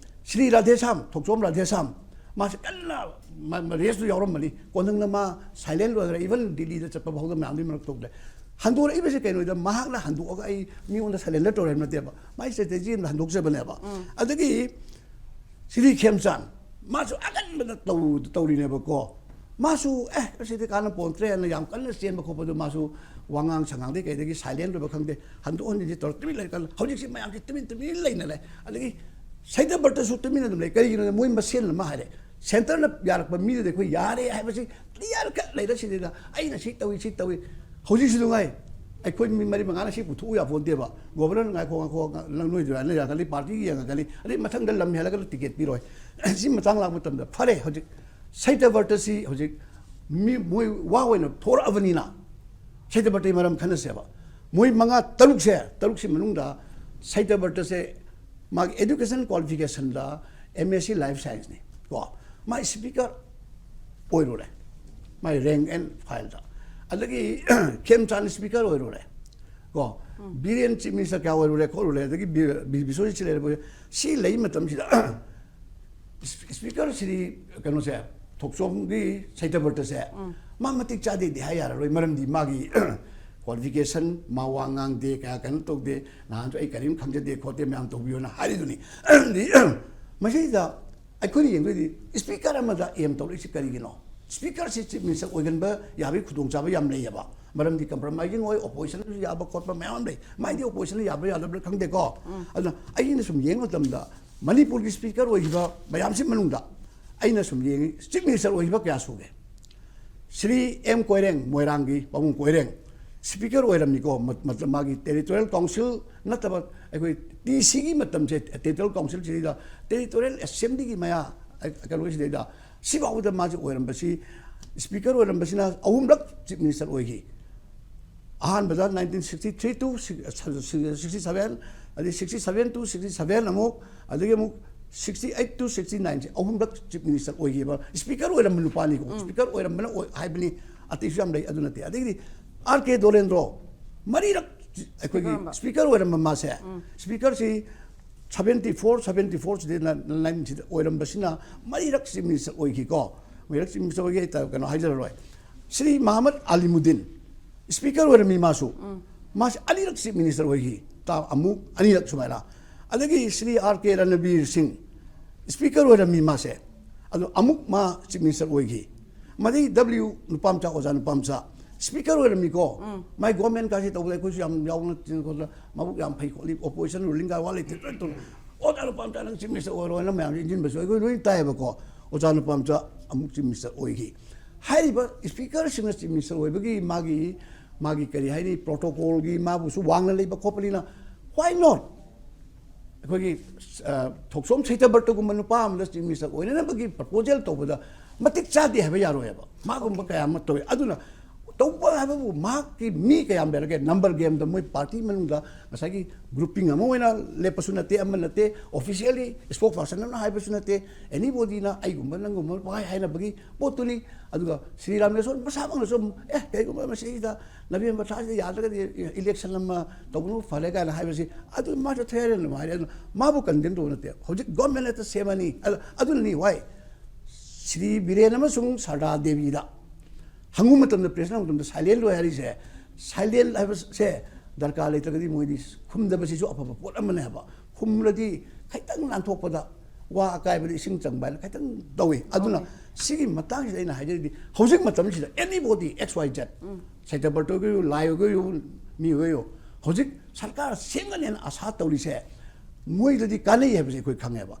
ꯁ꯭ꯔꯤ ꯔꯥꯙꯦꯁ꯭ꯌꯥꯝ, ꯊꯣꯛꯆꯣꯝ ꯔꯥꯙꯦꯁ꯭ꯌꯥꯝ, ꯃꯥꯁꯦ ꯀꯟꯅ ꯃꯥ- ꯃꯥ ꯔꯦꯁꯇꯨ ꯌꯥꯎꯔꯝꯕꯅꯤ꯫ ꯀꯣꯟꯊꯪꯗ ꯃꯥ ꯁꯥꯏꯂꯦꯟ ꯑꯣꯏꯈ꯭ꯔꯦ꯫ ꯏꯚꯟ ꯗꯤꯜꯂꯤꯗ ꯆꯠꯄ ꯐꯥꯎꯗ ꯃꯌꯥꯝꯗꯨꯒꯤ ꯃꯔꯛꯇ ꯇꯧꯗꯦ꯫ ꯍꯟꯗꯣꯔꯛꯏꯕꯁꯦ ꯀꯩꯅꯣꯗ ꯃꯍꯥꯛꯅ ꯍꯟꯗꯣꯛꯑꯒ ꯑꯩ ꯃꯤꯉꯣꯟꯗ ꯁꯔꯦꯟꯗꯔ ꯇꯧꯔꯦ ꯍꯥꯏꯕ ꯅꯠꯇꯦꯕ꯫ ꯃꯥꯏ ꯁ꯭ꯇ꯭ꯔꯦꯇꯦꯖꯤ ꯑꯃ ꯍꯟꯗꯣꯛꯆꯕꯅꯦꯕ꯫ ꯑꯗꯒꯤ ꯁ꯭ꯔꯤ ꯈꯦꯝꯆꯥꯟ, ꯃꯥꯁꯨ ꯑꯀꯟꯕꯗ ꯇꯧ- ꯇꯧꯔꯤꯅꯦꯕꯀꯣ꯫ ꯃꯥꯁꯨ ꯑꯦ ꯑꯁꯤꯗꯤ ꯀꯥꯟꯅ ꯄꯣꯟꯇ꯭ꯔꯦꯅ ꯌꯥꯝ ꯀꯟꯅ ꯆꯦꯟꯕ ꯈꯣꯠꯄꯗꯣ ꯃꯥꯁꯨ ꯋꯥꯉꯥꯡ ꯁꯉꯥꯡꯗꯩ ꯀꯩꯗꯒꯤ ꯁꯥꯏꯂꯦꯟ ꯑꯣꯏꯕ ꯈꯪꯗꯦ, ꯍꯟꯗꯣꯛ ꯍꯟꯖꯤꯟꯁꯤ ꯇꯧꯔ ꯇꯨꯃꯤꯟ ꯂꯩꯔꯀꯥꯟꯗ ꯍꯧꯖꯤꯛꯁꯤ ꯃꯌꯥꯝꯁꯤ ꯇꯨꯃꯤꯟ ꯇꯨꯃꯤꯟ ꯂꯩꯅꯔꯦ꯫ ꯑꯗꯒꯤ ꯁꯩꯇꯕ꯭ꯔꯇꯁꯨ ꯇꯨꯃꯤꯟ ꯑꯗꯨꯝ ꯂꯩ꯫ ꯀꯔꯤꯒꯤꯅꯣꯗ ꯃꯣꯏ ꯃꯁꯦꯟ ꯑꯃ ꯍꯥꯏꯔꯦ, ꯁꯦꯟꯇꯔꯅ ꯌꯥꯔꯛꯄ ꯃꯤꯗꯨꯗꯤ ꯑꯩꯈꯣꯏ ꯌꯥꯔꯦ ꯍꯥꯏꯕꯁꯤ ꯀ꯭ꯂꯤꯌꯥꯔ ꯀꯠ ꯂꯩꯔꯦ꯫ ꯁꯤꯗꯩꯗ ꯑꯩꯅ ꯁꯤ ꯇꯧꯏ, ꯁꯤ ꯇꯧꯏ꯫ ꯍꯧꯖꯤꯛꯁꯨ ꯅꯨꯡꯉꯥꯏ, ꯑꯩꯈꯣꯏ ꯃꯤ ꯃꯔꯤ ꯃꯉꯥꯅ ꯁꯤ ꯄꯨꯊꯣꯛꯎ ꯌꯥꯄꯣꯟꯇꯦꯕ꯫ ꯒꯣꯕꯔꯅꯔ ꯉꯥꯏꯈꯣ ꯉꯥꯏꯈꯣ, ꯅꯪ ꯅꯣꯏꯗꯨ ꯌꯥꯅꯤ ꯌꯥꯔꯛꯀꯅꯤ, ꯄꯥꯔꯇꯤꯒꯤ ꯌꯦꯡꯉꯛꯀꯅꯤ, ꯑꯗꯩ ꯃꯊꯪꯗ ꯂꯝ ꯍꯦꯜꯂꯒꯅ ꯇꯤꯀꯦꯠ ꯄꯤꯔꯣꯏ꯫ ꯁꯤ ꯃꯇꯥꯡ ꯂꯥꯛꯄ ꯃꯇꯝꯗ ꯐꯔꯦ꯫ ꯍꯧꯖꯤꯛ ꯁꯩꯇꯕ꯭ꯔꯇꯁꯤ ꯍꯧꯖꯤꯛ ꯃꯤ ꯃꯣꯏ ꯋꯥ ꯑꯣꯏꯅ ꯊꯣꯔꯛꯑꯕꯅꯤꯅ ꯁꯩꯇꯕ꯭ꯔꯇꯒꯤ ꯃꯔꯝ ꯈꯟꯅꯁꯦꯕ꯫ ꯃꯣꯏ ꯃꯉꯥ ꯇꯔꯨꯛꯁꯦ, ꯇꯔꯨꯛꯁꯤ ꯃꯅꯨꯡꯗ ꯁꯩꯇꯕ꯭ꯔꯇꯁꯦ ꯃꯥꯒꯤ education ꯀ꯭ꯋꯥꯂꯤꯐꯤꯀꯦꯁꯟꯗ M S C life ꯁꯥꯏꯟꯁꯅꯤ ꯀꯣ꯫ ꯃꯥ ꯁ꯭ꯄꯤꯀꯔ ꯑꯣꯏꯔꯨꯔꯦ, ꯃꯥꯏ ꯔꯦꯡꯛ ꯑꯦꯟ ꯐꯥꯏꯜꯗ꯫ ꯑꯗꯒꯤ ꯈꯦꯝꯆꯥꯟ ꯁ꯭ꯄꯤꯀꯔ ꯑꯣꯏꯔꯨꯔꯦ ꯀꯣ꯫ ꯕꯤꯔꯦꯟ ꯆꯤꯐ ꯃꯤꯅꯤꯁꯇꯔ ꯀꯌꯥ ꯑꯣꯏꯔꯨꯔꯦ ꯈꯣꯠꯂꯨꯔꯦ꯫ ꯑꯗꯒꯤ ꯕꯤ- ꯕꯤ- ꯕꯤꯁ꯭ꯋꯖꯤꯠꯁꯤ ꯂꯩꯔꯦ꯫ ꯁꯤ ꯂꯩ ꯃꯇꯝꯁꯤꯗ ꯏꯁ- ꯏꯁꯄꯤꯀꯔ ꯁ꯭ꯔꯤ ꯀꯩꯅꯣꯁꯦ, ꯊꯣꯛꯆꯣꯝꯒꯤ ꯁꯩꯇꯕ꯭ꯔꯇꯁꯦ, ꯃꯥ ꯃꯇꯤꯛ ꯆꯥꯗꯦꯗꯤ ꯍꯥꯏ ꯌꯥꯔꯔꯣꯏ꯫ ꯃꯔꯝꯗꯤ ꯃꯥꯒꯤ ꯀ꯭ꯋꯥꯂꯤꯐꯤꯀꯦꯁꯟ, ꯃꯥ ꯋꯥ ꯉꯥꯡꯗꯦ, ꯀꯌꯥ ꯀꯩꯅꯣ ꯇꯧꯗꯦ, ꯅꯍꯥꯟꯁꯨ ꯑꯩ ꯀꯔꯤꯝ ꯈꯪꯖꯗꯦ ꯈꯣꯠꯇꯦ ꯃꯌꯥꯝ ꯇꯧꯕꯤꯌꯣꯅ ꯍꯥꯏꯔꯤꯗꯨꯅꯤ꯫ ꯃꯁꯤꯗ ꯑꯩꯈꯣꯏꯅ ꯌꯦꯡꯗꯣꯏꯗꯤ ꯁ꯭ꯄꯤꯀꯔ ꯑꯃꯗ ꯑꯦꯝ ꯇꯧꯔꯛꯏꯁꯤ ꯀꯔꯤꯒꯤꯅꯣ? ꯁ꯭ꯄꯤꯀꯔꯁꯤ ꯆꯤꯐ ꯃꯤꯅꯤꯁꯇꯔ ꯑꯣꯏꯒꯟꯕ ꯌꯥꯕꯒꯤ ꯈꯨꯗꯣꯡꯆꯥꯕ ꯌꯥꯝ ꯂꯩꯌꯦꯕ꯫ ꯃꯔꯝꯗꯤ ꯀꯝꯄ꯭ꯔꯣꯃꯥꯏꯖꯤꯡ ꯑꯣꯏ, ꯑꯣꯄꯣꯖꯤꯁꯟꯁꯨ ꯌꯥꯕ ꯈꯣꯠꯄ ꯃꯌꯥꯝ ꯑꯃ ꯂꯩ꯫ ꯃꯥꯏꯗꯤ ꯑꯣꯄꯣꯖꯤꯁꯟ ꯌꯥꯕ꯭ꯔꯥ ꯌꯥꯗꯕ꯭ꯔꯥ ꯈꯪꯗꯦꯀꯣ꯫ ꯑꯗꯨꯅ ꯑꯩꯅ ꯁꯨꯝ ꯌꯦꯡꯕ ꯃꯇꯝꯗ ꯃꯅꯤꯄꯨꯔꯒꯤ ꯁ꯭ꯄꯤꯀꯔ ꯑꯣꯏꯈꯤꯕ ꯃꯌꯥꯝꯁꯤ ꯃꯅꯨꯡꯗ ꯑꯩꯅ ꯁꯨꯝ ꯌꯦꯡꯉꯤ, ꯆꯤꯐ ꯃꯤꯅꯤꯁꯇꯔ ꯑꯣꯏꯈꯤꯕ ꯀꯌꯥ ꯁꯨꯒꯦ? ꯁ꯭ꯔꯤ ꯑꯦꯝ ꯀꯣꯏꯔꯦꯡ, ꯃꯣꯏꯔꯥꯡꯒꯤ ꯄꯥꯕꯨꯡ ꯀꯣꯏꯔꯦꯡ, ꯁ꯭ꯄꯤꯀꯔ ꯑꯣꯏꯔꯝꯃꯤꯀꯣ꯫ ꯃ-, ꯃꯇꯝ ꯃꯥꯒꯤ ꯇꯦꯔꯤꯇꯣꯔꯤꯌꯦꯜ ꯀꯥꯎꯟꯁꯤꯜ ꯅꯠꯇꯕ ꯑꯩꯈꯣꯏ ꯇꯤ ꯁꯤꯒꯤ ꯃꯇꯝꯁꯦ, ꯇꯦꯔꯤꯇꯣꯔꯤꯌꯦꯜ ꯀꯥꯎꯟꯁꯤꯜꯁꯤꯗꯩꯗ, ꯇꯦꯔꯤꯇꯣꯔꯤꯌꯦꯜ ꯑꯦꯁꯦꯝꯕ꯭ꯂꯤꯒꯤ ꯃꯌꯥ, ꯑ, ꯀꯩꯅꯣꯁꯤꯗꯩꯗ ꯁꯤꯐꯥꯎꯕꯗ ꯃꯥꯁꯦ ꯑꯣꯏꯔꯝꯕꯁꯤ, ꯁ꯭ꯄꯤꯀꯔ ꯑꯣꯏꯔꯝꯕꯁꯤꯅ ꯑꯍꯨꯝꯂꯛ ꯆꯤꯐ ꯃꯤꯅꯤꯁꯇꯔ ꯑꯣꯏꯈꯤ꯫ ꯑꯍꯥꯟꯕꯗ nineteen sixty three to sixty seven, ꯑꯗꯩ sixty seven to sixty seven ꯑꯃꯨꯛ, ꯑꯗꯒꯤ ꯑꯃꯨꯛ sixty eight to sixty nine ꯁꯦ ꯑꯍꯨꯝꯂꯛ ꯆꯤꯐ ꯃꯤꯅꯤꯁꯇꯔ ꯑꯣꯏꯈꯤꯕ ꯁ꯭ꯄꯤꯀꯔ ꯑꯣꯏꯔꯝꯕ ꯅꯨꯄꯥꯅꯤꯀꯣ꯫ ꯁ꯭ꯄꯤꯀꯔ ꯑꯣꯏꯔꯝꯕꯅ ꯑꯣꯏ ꯍꯥꯏꯕꯅꯤ, ꯑꯇꯩꯁꯨ ꯌꯥꯝ ꯂꯩ, ꯑꯗꯨ ꯅꯠꯇꯦ꯫ ꯑꯗꯒꯤꯗꯤ ꯑꯥꯔ ꯀꯦ ꯗꯣꯂꯦꯟꯗ꯭ꯔꯣ ꯃꯔꯤꯔꯛ ꯑꯩꯈꯣꯏꯒꯤ ꯁ꯭ꯄꯤꯀꯔ ꯑꯣꯏꯔꯝꯕ꯫ ꯁ꯭ꯄꯤꯀꯔ ꯑꯣꯏꯔꯝꯕ ꯃꯥꯁꯦ, ꯁ꯭ꯄꯤꯀꯔꯁꯤ seventy four, seventy four ꯁꯤꯗ ꯅꯥꯏꯟꯇꯤꯟ ꯁꯤꯗ ꯑꯣꯏꯔꯝꯕꯁꯤꯅ ꯃꯔꯤꯔꯛ ꯆꯤꯐ ꯃꯤꯅꯤꯁꯇꯔ ꯑꯣꯏꯈꯤꯀꯣ꯫ ꯃꯔꯤꯔꯛ ꯆꯤꯐ ꯃꯤꯅꯤꯁꯇꯔ ꯑꯣꯏꯈꯤ, ꯑꯩ ꯀꯩꯅꯣ ꯍꯥꯏꯖꯔꯔꯣꯏ꯫ ꯁ꯭ꯔꯤ ꯃꯍꯃꯗ ꯑꯂꯤꯃꯨꯗꯤꯟ ꯁ꯭ꯄꯤꯀꯔ ꯑꯣꯏꯔꯝꯃꯤ ꯃꯥꯁꯨ꯫ ꯃꯥꯁꯦ ꯑꯅꯤꯔꯛ ꯆꯤꯐ ꯃꯤꯅꯤꯁꯇꯔ ꯑꯣꯏꯈꯤ, ꯇꯥ-, ꯑꯃꯨꯛ ꯑꯅꯤꯔꯛ ꯁꯨꯃꯥꯏꯅ꯫ ꯑꯗꯒꯤ ꯁ꯭ꯔꯤ ꯑꯥꯔ ꯀꯦ ꯔꯅꯕꯤꯔ ꯁꯤꯡ ꯁ꯭ꯄꯤꯀꯔ ꯑꯣꯏꯔꯝꯃꯤ ꯃꯥꯁꯦ, ꯑꯗꯣ ꯑꯃꯨꯛ ꯃꯥ ꯆꯤꯐ ꯃꯤꯅꯤꯁꯇꯔ ꯑꯣꯏꯈꯤ꯫ ꯃꯗꯩ ꯗꯕ꯭ꯂꯤꯌꯨ ꯅꯨꯄꯥ ꯃꯆꯥ, ꯑꯣꯖꯥ ꯅꯨꯄꯥ ꯃꯆꯥ ꯁ꯭ꯄꯤꯀꯔ ꯑꯣꯏꯔꯝꯃꯤꯀꯣ꯫ ꯃꯥꯏ ꯒꯣꯔꯃꯦꯟ ꯀꯥꯁꯦ ꯇꯧꯕꯗ ꯑꯩꯈꯣꯏꯁꯨ ꯌꯥꯝ ꯌꯥꯎꯅ ꯈꯣꯠꯅ ꯃꯕꯨꯛ ꯌꯥꯝ ꯐꯩ ꯈꯣꯠꯂꯤ, ꯑꯣꯄꯣꯖꯤꯁꯟ ꯔꯨꯂꯤꯡ ꯀꯥ ꯋꯥ ꯂꯩꯇꯦ ꯂꯣꯏ ꯇꯧꯅ, "ꯑꯣꯖꯥ ꯅꯨꯄꯥ ꯃꯆꯥ ꯅꯪ ꯆꯤꯐ ꯃꯤꯅꯤꯁꯇꯔ ꯑꯣꯏꯔꯣ" ꯍꯥꯏꯅ ꯃꯌꯥꯝꯁꯦ ꯏꯟꯁꯤꯟꯕꯁꯨ ꯑꯩꯈꯣꯏ ꯂꯣꯏ ꯇꯥꯏꯌꯦꯕꯀꯣ꯫ ꯑꯣꯖꯥ ꯅꯨꯄꯥ ꯃꯆꯥ ꯑꯃꯨꯛ ꯆꯤꯐ ꯃꯤꯅꯤꯁꯇꯔ ꯑꯣꯏꯈꯤ꯫ ꯍꯥꯏꯔꯤꯕ ꯁ꯭ꯄꯤꯀꯔꯁꯤꯡꯅ ꯆꯤꯐ ꯃꯤꯅꯤꯁꯇꯔ ꯑꯣꯏꯕꯒꯤ ꯃꯥꯒꯤ, ꯃꯥꯒꯤ ꯀꯔꯤ ꯍꯥꯏꯅꯤ, ꯄ꯭ꯔꯣꯇꯣꯀꯣꯜꯒꯤ ꯃꯥꯕꯨꯁꯨ ꯋꯥꯡꯅ ꯂꯩꯕ ꯈꯣꯠꯄꯅꯤꯅ, why not? ꯑꯩꯈꯣꯏꯒꯤ, ꯑ, ꯊꯣꯛꯆꯣꯝ ꯁꯩꯇꯕ꯭ꯔꯇꯒꯨꯝꯕ ꯅꯨꯄꯥ ꯑꯃꯗ ꯆꯤꯐ ꯃꯤꯅꯤꯁꯇꯔ ꯑꯣꯏꯅꯅꯕꯒꯤ ꯄ꯭ꯔꯄꯣꯖꯦꯜ ꯇꯧꯕꯗ ꯃꯇꯤꯛ ꯆꯥꯗꯦ ꯍꯥꯏꯕ ꯌꯥꯔꯣꯏꯕ꯫ ꯃꯥꯒꯨꯝꯕ ꯀꯌꯥ ꯑꯃ ꯇꯧꯋꯤ꯫ ꯑꯗꯨꯅ ꯇꯧꯕ ꯍꯥꯏꯕꯕꯨ ꯃꯍꯥꯛꯀꯤ ꯃꯤ ꯀꯌꯥꯝ ꯂꯩꯔꯒꯦ? ꯅꯝꯕꯔ ꯒꯦꯝꯗ ꯃꯣꯏ ꯄꯥꯔꯇꯤ ꯃꯅꯨꯡꯗ ꯉꯁꯥꯏꯒꯤ ꯒ꯭ꯔꯨꯄꯤꯡ ꯑꯃ ꯑꯣꯏꯅ ꯂꯦꯞꯄꯁꯨ ꯅꯠꯇꯦ, ꯑꯃ ꯅꯠꯇꯦ, ꯑꯣꯐꯤꯁꯤꯌꯦꯜꯂꯤ ꯁ꯭ꯄꯣꯛ ꯄꯥꯔꯁꯟ ꯑꯃꯅ ꯍꯥꯏꯕꯁꯨ ꯅꯠꯇꯦ, ꯑꯦꯅꯤꯕꯣꯗꯤꯅ ꯑꯩꯒꯨꯝꯕ ꯅꯪꯒꯨꯝꯕ ꯄꯪꯍꯥꯏ ꯍꯥꯏꯅꯕꯒꯤ ꯄꯣꯠꯇꯨꯅꯤ꯫ ꯑꯗꯨꯒ ꯁ꯭ꯔꯤ ꯔꯥꯃꯦꯁꯣꯔ ꯃꯁꯥꯃꯛꯅꯁꯨ ꯑꯃꯨꯛ, "ꯑꯦ, ꯀꯩꯒꯨꯝꯕ ꯃꯁꯤꯗ ꯅꯕꯦꯝꯕꯔ ꯊꯥꯁꯤꯗ ꯌꯥꯗ꯭ꯔꯒꯗꯤ ꯏꯂꯦꯛꯁꯟ ꯑꯃ ꯇꯧꯕꯅ ꯐꯔꯦ" ꯀꯥꯏꯅ ꯍꯥꯏꯕꯁꯤ, ꯑꯗꯨ ꯃꯥꯁꯨ ꯊꯌꯥꯏꯔꯦꯟ ꯑꯗꯨꯝ ꯍꯥꯏꯔꯦ꯫ ꯑꯗꯨꯅ ꯃꯥꯕꯨ ꯀꯟꯗꯦꯝ ꯇꯧꯕ ꯅꯠꯇꯦ, ꯍꯧꯖꯤꯛ ꯒꯣꯔꯃꯦꯟ ꯍꯦꯛꯇ ꯁꯦꯝꯃꯅꯤ꯫ ꯑꯗꯨ-, ꯑꯗꯨꯅꯅꯤ ꯋꯥꯏ ꯁ꯭ꯔꯤ ꯕꯤꯔꯦꯟ ꯑꯃꯁꯨꯡ ꯁꯔꯗꯥ ꯗꯦꯕꯤꯗ ꯍꯪꯕ ꯃꯇꯝꯗ, ꯄ꯭ꯔꯦꯁꯅ ꯍꯪꯕ ꯃꯇꯝꯗ ꯁꯥꯏꯂꯦꯟ ꯑꯣꯏ ꯍꯥꯏꯔꯤꯁꯦ꯫ ꯁꯥꯏꯂꯦꯟ ꯍꯥꯏꯕꯁꯦ ꯗꯔꯀꯥꯔ ꯂꯩꯇ꯭ꯔꯒꯗꯤ ꯃꯣꯏꯗꯤ ꯈꯨꯝꯗꯕꯁꯤꯁꯨ ꯑꯐꯕ ꯄꯣꯠ ꯑꯃꯅꯦ ꯍꯥꯏꯕ꯫ ꯈꯨꯝꯂꯗꯤ ꯈꯤꯇꯪ ꯅꯥꯟꯊꯣꯛꯄꯗ ꯋꯥ ꯑꯀꯥꯏꯕꯗ ꯏꯁꯤꯡ ꯆꯪꯕ ꯍꯥꯏꯅ ꯈꯤꯇꯪ ꯇꯧꯏ꯫ ꯑꯗꯨꯅ ꯁꯤꯒꯤ ꯃꯇꯥꯡꯁꯤꯗ ꯑꯩꯅ ꯍꯥꯏꯖꯔꯤꯗꯤ, ꯍꯧꯖꯤꯛ ꯃꯇꯝꯁꯤꯗ anybody, X Y Z, ꯁꯦꯇꯕ꯭ꯔꯇ ꯑꯣꯏꯒꯦꯔꯨ, ꯂꯥꯏ ꯑꯣꯏꯒꯦꯔꯨ, ꯃꯤ ꯑꯣꯏꯒꯦꯔꯨ, ꯍꯧꯖꯤꯛ ꯁꯔꯀꯥꯔ ꯁꯦꯝꯒꯅꯦꯅ ꯑꯁꯥ ꯇꯧꯔꯤꯁꯦ ꯃꯣꯏꯗꯗꯤ ꯀꯥꯟꯅꯩ ꯍꯥꯏꯕꯁꯦ ꯑꯩꯈꯣꯏ ꯈꯪꯉꯦꯕ꯫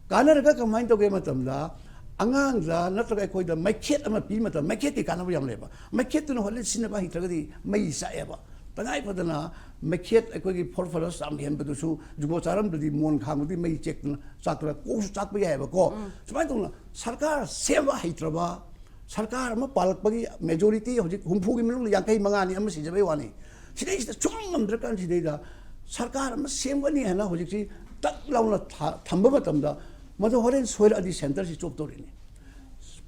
ꯀꯥꯟꯅꯔꯒ ꯀꯃꯥꯏꯅ ꯇꯧꯒꯦ ꯃꯇꯝꯗ, ꯑꯉꯥꯡꯗ ꯅꯠꯇ꯭ꯔꯒ ꯑꯩꯈꯣꯏꯗ ꯃꯩꯈꯦꯠ ꯑꯃ ꯄꯤꯕ ꯃꯇꯝꯗ, ꯃꯩꯈꯦꯠꯀꯤ ꯀꯥꯟꯅꯕ ꯌꯥꯝ ꯂꯩꯌꯦꯕ꯫ ꯃꯩꯈꯦꯠꯇꯨꯅ ꯍꯣꯔꯦꯟ ꯁꯤꯖꯤꯟꯅꯕ ꯍꯩꯇ꯭ꯔꯒꯗꯤ ꯃꯩ ꯆꯥꯛꯑꯦꯕ꯫ ꯇꯉꯥꯏ ꯐꯗꯅ ꯃꯩꯈꯦꯠ, ꯑꯩꯈꯣꯏꯒꯤ ꯐꯣꯁꯐꯔꯁ ꯌꯥꯝ ꯍꯦꯟꯕꯗꯨꯁꯨ ꯖꯨꯒꯣꯠ ꯆꯥꯔꯝꯗ꯭ꯔꯗꯤ ꯃꯣꯟ ꯈꯥꯡꯕꯗꯤ ꯃꯩ ꯆꯦꯛꯇꯅ ꯆꯥꯛꯇꯅ ꯀꯣꯛꯁꯨ ꯆꯥꯛꯄ ꯌꯥꯏꯑꯕꯀꯣ꯫ ꯁꯨꯃꯥꯏꯅ ꯇꯧꯅ ꯁꯔꯀꯥꯔ ꯁꯦꯝꯕ ꯍꯩꯇ꯭ꯔꯕ, ꯁꯔꯀꯥꯔ ꯑꯃ ꯄꯥꯜꯂꯛꯄꯒꯤ ꯃꯦꯖꯣꯔꯤꯇꯤ ꯍꯧꯖꯤꯛ ꯍꯨꯝꯐꯨꯒꯤ ꯃꯅꯨꯡꯗ ꯌꯥꯡꯈꯩ ꯃꯉꯥꯅꯤ ꯑꯃ ꯁꯤꯖꯕꯩ ꯋꯥꯅꯤ꯫ ꯁꯤꯗꯩꯁꯤꯗ ꯁꯨꯡꯉꯝ ꯉꯝꯗ꯭ꯔꯀꯥꯟꯁꯤꯗꯩꯗ ꯁꯔꯀꯥꯔ ꯑꯃ ꯁꯦꯝꯒꯅꯤ ꯍꯥꯏꯅ ꯍꯧꯖꯤꯛꯁꯤ ꯇꯛ ꯂꯥꯎꯅ ꯊ-, ꯊꯝꯕ ꯃꯇꯝꯗ, ꯃꯗꯨ ꯍꯣꯔꯦꯟ ꯁꯣꯏꯔꯛꯑꯗꯤ ꯁꯦꯟꯇꯔꯁꯤ ꯆꯣꯞꯇꯧꯔꯤꯅꯤ꯫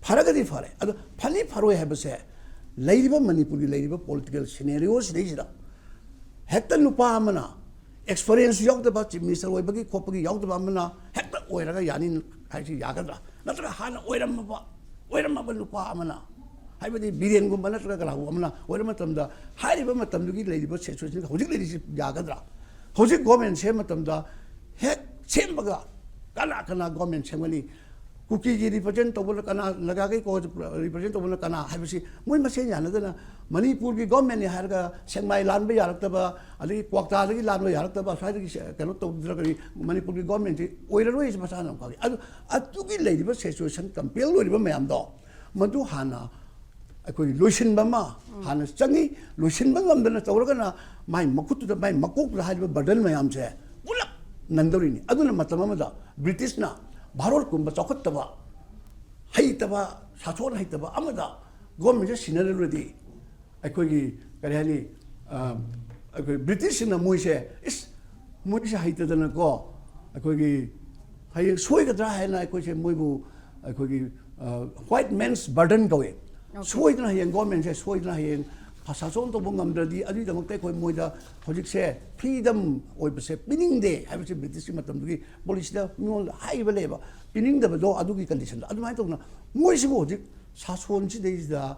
ꯐꯔꯒꯗꯤ ꯐꯔꯦ, ꯑꯗꯣ ꯐꯅꯤ ꯐꯔꯣꯏ ꯍꯥꯏꯕꯁꯦ ꯂꯩꯔꯤꯕ ꯃꯅꯤꯄꯨꯔꯒꯤ ꯂꯩꯔꯤꯕ ꯄꯣꯂꯤꯇꯤꯀꯦꯜ ꯁꯤꯅꯦꯔꯤꯑꯣ ꯁꯤꯗꯩꯁꯤꯗ ꯍꯦꯛꯇ ꯅꯨꯄꯥ ꯑꯃꯅ ꯑꯦꯛꯁꯄꯔꯤꯌꯦꯟꯁ ꯌꯥꯎꯗꯕ, ꯆꯤꯐ ꯃꯤꯅꯤꯁꯇꯔ ꯑꯣꯏꯕꯒꯤ ꯈꯣꯠꯄꯒꯤ ꯌꯥꯎꯗꯕ ꯑꯃꯅ ꯍꯦꯛꯇ ꯑꯣꯏꯔꯒ ꯌꯥꯅꯤ ꯍꯥꯏꯁꯤ ꯌꯥꯒꯗ꯭ꯔꯥ? ꯅꯠꯇ꯭ꯔꯒ ꯍꯥꯟꯅ ꯑꯣꯏꯔꯝꯃꯕ, ꯑꯣꯏꯔꯝꯃꯕ ꯅꯨꯄꯥ ꯑꯃꯅ, ꯍꯥꯏꯕꯗꯤ ꯕꯤꯔꯦꯟꯒꯨꯝꯕ ꯅꯠꯇ꯭ꯔꯒ ꯀꯅꯥꯒꯨꯝꯕ ꯑꯃꯅ ꯑꯣꯏꯔ ꯃꯇꯝꯗ, ꯍꯥꯏꯔꯤꯕ ꯃꯇꯝꯗꯨꯒꯤ ꯂꯩꯔꯤꯕ ꯁꯤꯆꯨꯋꯦꯁꯟ ꯍꯧꯖꯤꯛ ꯂꯩꯔꯤꯁꯤ ꯌꯥꯒꯗ꯭ꯔꯥ? ꯍꯧꯖꯤꯛ ꯒꯣꯔꯃꯦꯟ ꯁꯦꯝꯕ ꯃꯇꯝꯗ ꯍꯦꯛ ꯁꯦꯝꯕꯒ ꯀꯅꯥ ꯀꯅꯥ ꯒꯣꯔꯃꯦꯟ ꯁꯦꯝꯒꯅꯤ? ꯀꯨꯀꯤꯒꯤ ꯔꯤꯄ꯭ꯔꯖꯦꯟ ꯇꯧꯕꯅ ꯀꯅꯥ, ꯅꯥꯒꯥꯒꯤ ꯀꯣ-, ꯔꯤꯄ꯭ꯔꯖꯦꯟ ꯇꯧꯕꯅ ꯀꯅꯥ ꯍꯥꯏꯕꯁꯤ ꯃꯣꯏ ꯃꯁꯦꯟ ꯌꯥꯅꯗꯅ, ꯃꯅꯤꯄꯨꯔꯒꯤ ꯒꯣꯔꯃꯦꯟꯅꯤ ꯍꯥꯏꯔꯒ ꯁꯦꯛꯃꯥꯏ ꯂꯥꯟꯕ ꯌꯥꯔꯛꯇꯕ, ꯑꯗꯒꯤ ꯀ꯭ꯋꯥꯛꯇꯥꯗꯒꯤ ꯂꯥꯟꯕ ꯌꯥꯔꯛꯇꯕ, ꯁ꯭ꯋꯥꯏꯗꯒꯤ ꯁꯦ-, ꯀꯩꯅꯣ ꯇꯧꯗ꯭ꯔꯒꯗꯤ ꯃꯅꯤꯄꯨꯔꯒꯤ ꯒꯣꯔꯃꯦꯟꯁꯤ ꯑꯣꯏꯔꯔꯣꯏꯁꯤ ꯃꯁꯥꯅ ꯑꯃ ꯈꯪꯉꯤ꯫ ꯑꯗꯨ, ꯑꯗꯨꯒꯤ ꯂꯩꯔꯤꯕ ꯁꯤꯆꯨꯋꯦꯁꯟ ꯀꯝꯄꯦꯜ ꯑꯣꯏꯔꯤꯕ ꯃꯌꯥꯝꯗꯣ, ꯃꯗꯨ ꯍꯥꯟꯅ ꯑꯩꯈꯣꯏ ꯂꯣꯏꯁꯤꯟꯕ ꯑꯃ ꯍꯥꯟꯅ ꯆꯪꯉꯤ꯫ ꯂꯣꯏꯁꯤꯟꯕ ꯉꯝꯗꯅ ꯇꯧꯔꯒꯅ ꯃꯥꯏ ꯃꯈꯨꯠꯇꯨꯗ, ꯃꯥꯏ ꯃꯀꯣꯛꯇꯨꯗ ꯍꯥꯏꯔꯤꯕ ꯕꯔꯗꯟ ꯃꯌꯥꯝꯁꯦ ꯄꯨꯂꯞ ꯅꯟꯗꯧꯔꯤꯅꯤ꯫ ꯑꯗꯨꯅ ꯃꯇꯝ ꯑꯃꯗ ꯕ꯭ꯔꯤꯇꯤꯁꯅ ꯚꯥꯔꯣꯠꯀꯨꯝꯕ ꯆꯥꯎꯈꯠꯇꯕ, ꯍꯩꯇꯕ, ꯁꯥꯁꯣꯟ ꯍꯩꯇꯕ ꯑꯃꯗ ꯒꯣꯔꯃꯦꯟꯁꯦ ꯁꯤꯟꯅꯔꯨꯔꯗꯤ, ꯑꯩꯈꯣꯏꯒꯤ ꯀꯔꯤ ꯍꯥꯏꯅꯤ, ꯑ, ꯑꯩꯈꯣꯏ ꯕ꯭ꯔꯤꯇꯤꯁꯁꯤꯡꯅ ꯃꯣꯏꯁꯦ, ꯏꯁ, ꯃꯣꯏꯁꯦ ꯍꯩꯇꯗꯅꯀꯣ, ꯑꯩꯈꯣꯏꯒꯤ ꯍꯌꯦꯡ ꯁꯣꯏꯒꯗ꯭ꯔꯥ ꯍꯥꯏꯅ ꯑꯩꯈꯣꯏꯁꯦ ꯃꯣꯏꯕꯨ ꯑꯩꯈꯣꯏꯒꯤ, ꯑ, white man's burden ꯀꯧꯏ꯫ ꯁꯣꯏꯗꯅ ꯍꯌꯦꯡ ꯒꯣꯔꯃꯦꯟꯁꯦ ꯁꯣꯏꯗꯅ ꯍꯌꯦꯡ ꯁꯥꯁꯣꯟ ꯇꯧꯕ ꯉꯝꯗ꯭ꯔꯗꯤ, ꯑꯗꯨꯒꯤꯗꯃꯛꯇ ꯑꯩꯈꯣꯏ ꯃꯣꯏꯗ ꯍꯧꯖꯤꯛꯁꯦ ꯐ꯭ꯔꯤꯗꯝ ꯑꯣꯏꯕꯁꯦ ꯄꯤꯅꯤꯡꯗꯦ ꯍꯥꯏꯕꯁꯦ ꯕ꯭ꯔꯤꯇꯤꯁꯀꯤ ꯃꯇꯝꯗꯨꯒꯤ ꯄꯣꯂꯤꯁꯤꯗ ꯃꯤꯉꯣꯟꯗ ꯍꯥꯏꯈꯤꯕ ꯂꯩꯌꯦꯕ, ꯄꯤꯅꯤꯡꯗꯕꯗꯣ ꯑꯗꯨꯒꯤ ꯀꯟꯗꯤꯁꯟꯗ꯫ ꯑꯗꯨꯃꯥꯏꯅ ꯇꯧꯗꯅ ꯃꯣꯏꯁꯤꯕꯨ ꯍꯧꯖꯤꯛ ꯁꯥꯁꯣꯟꯁꯤꯗꯩꯁꯤꯗ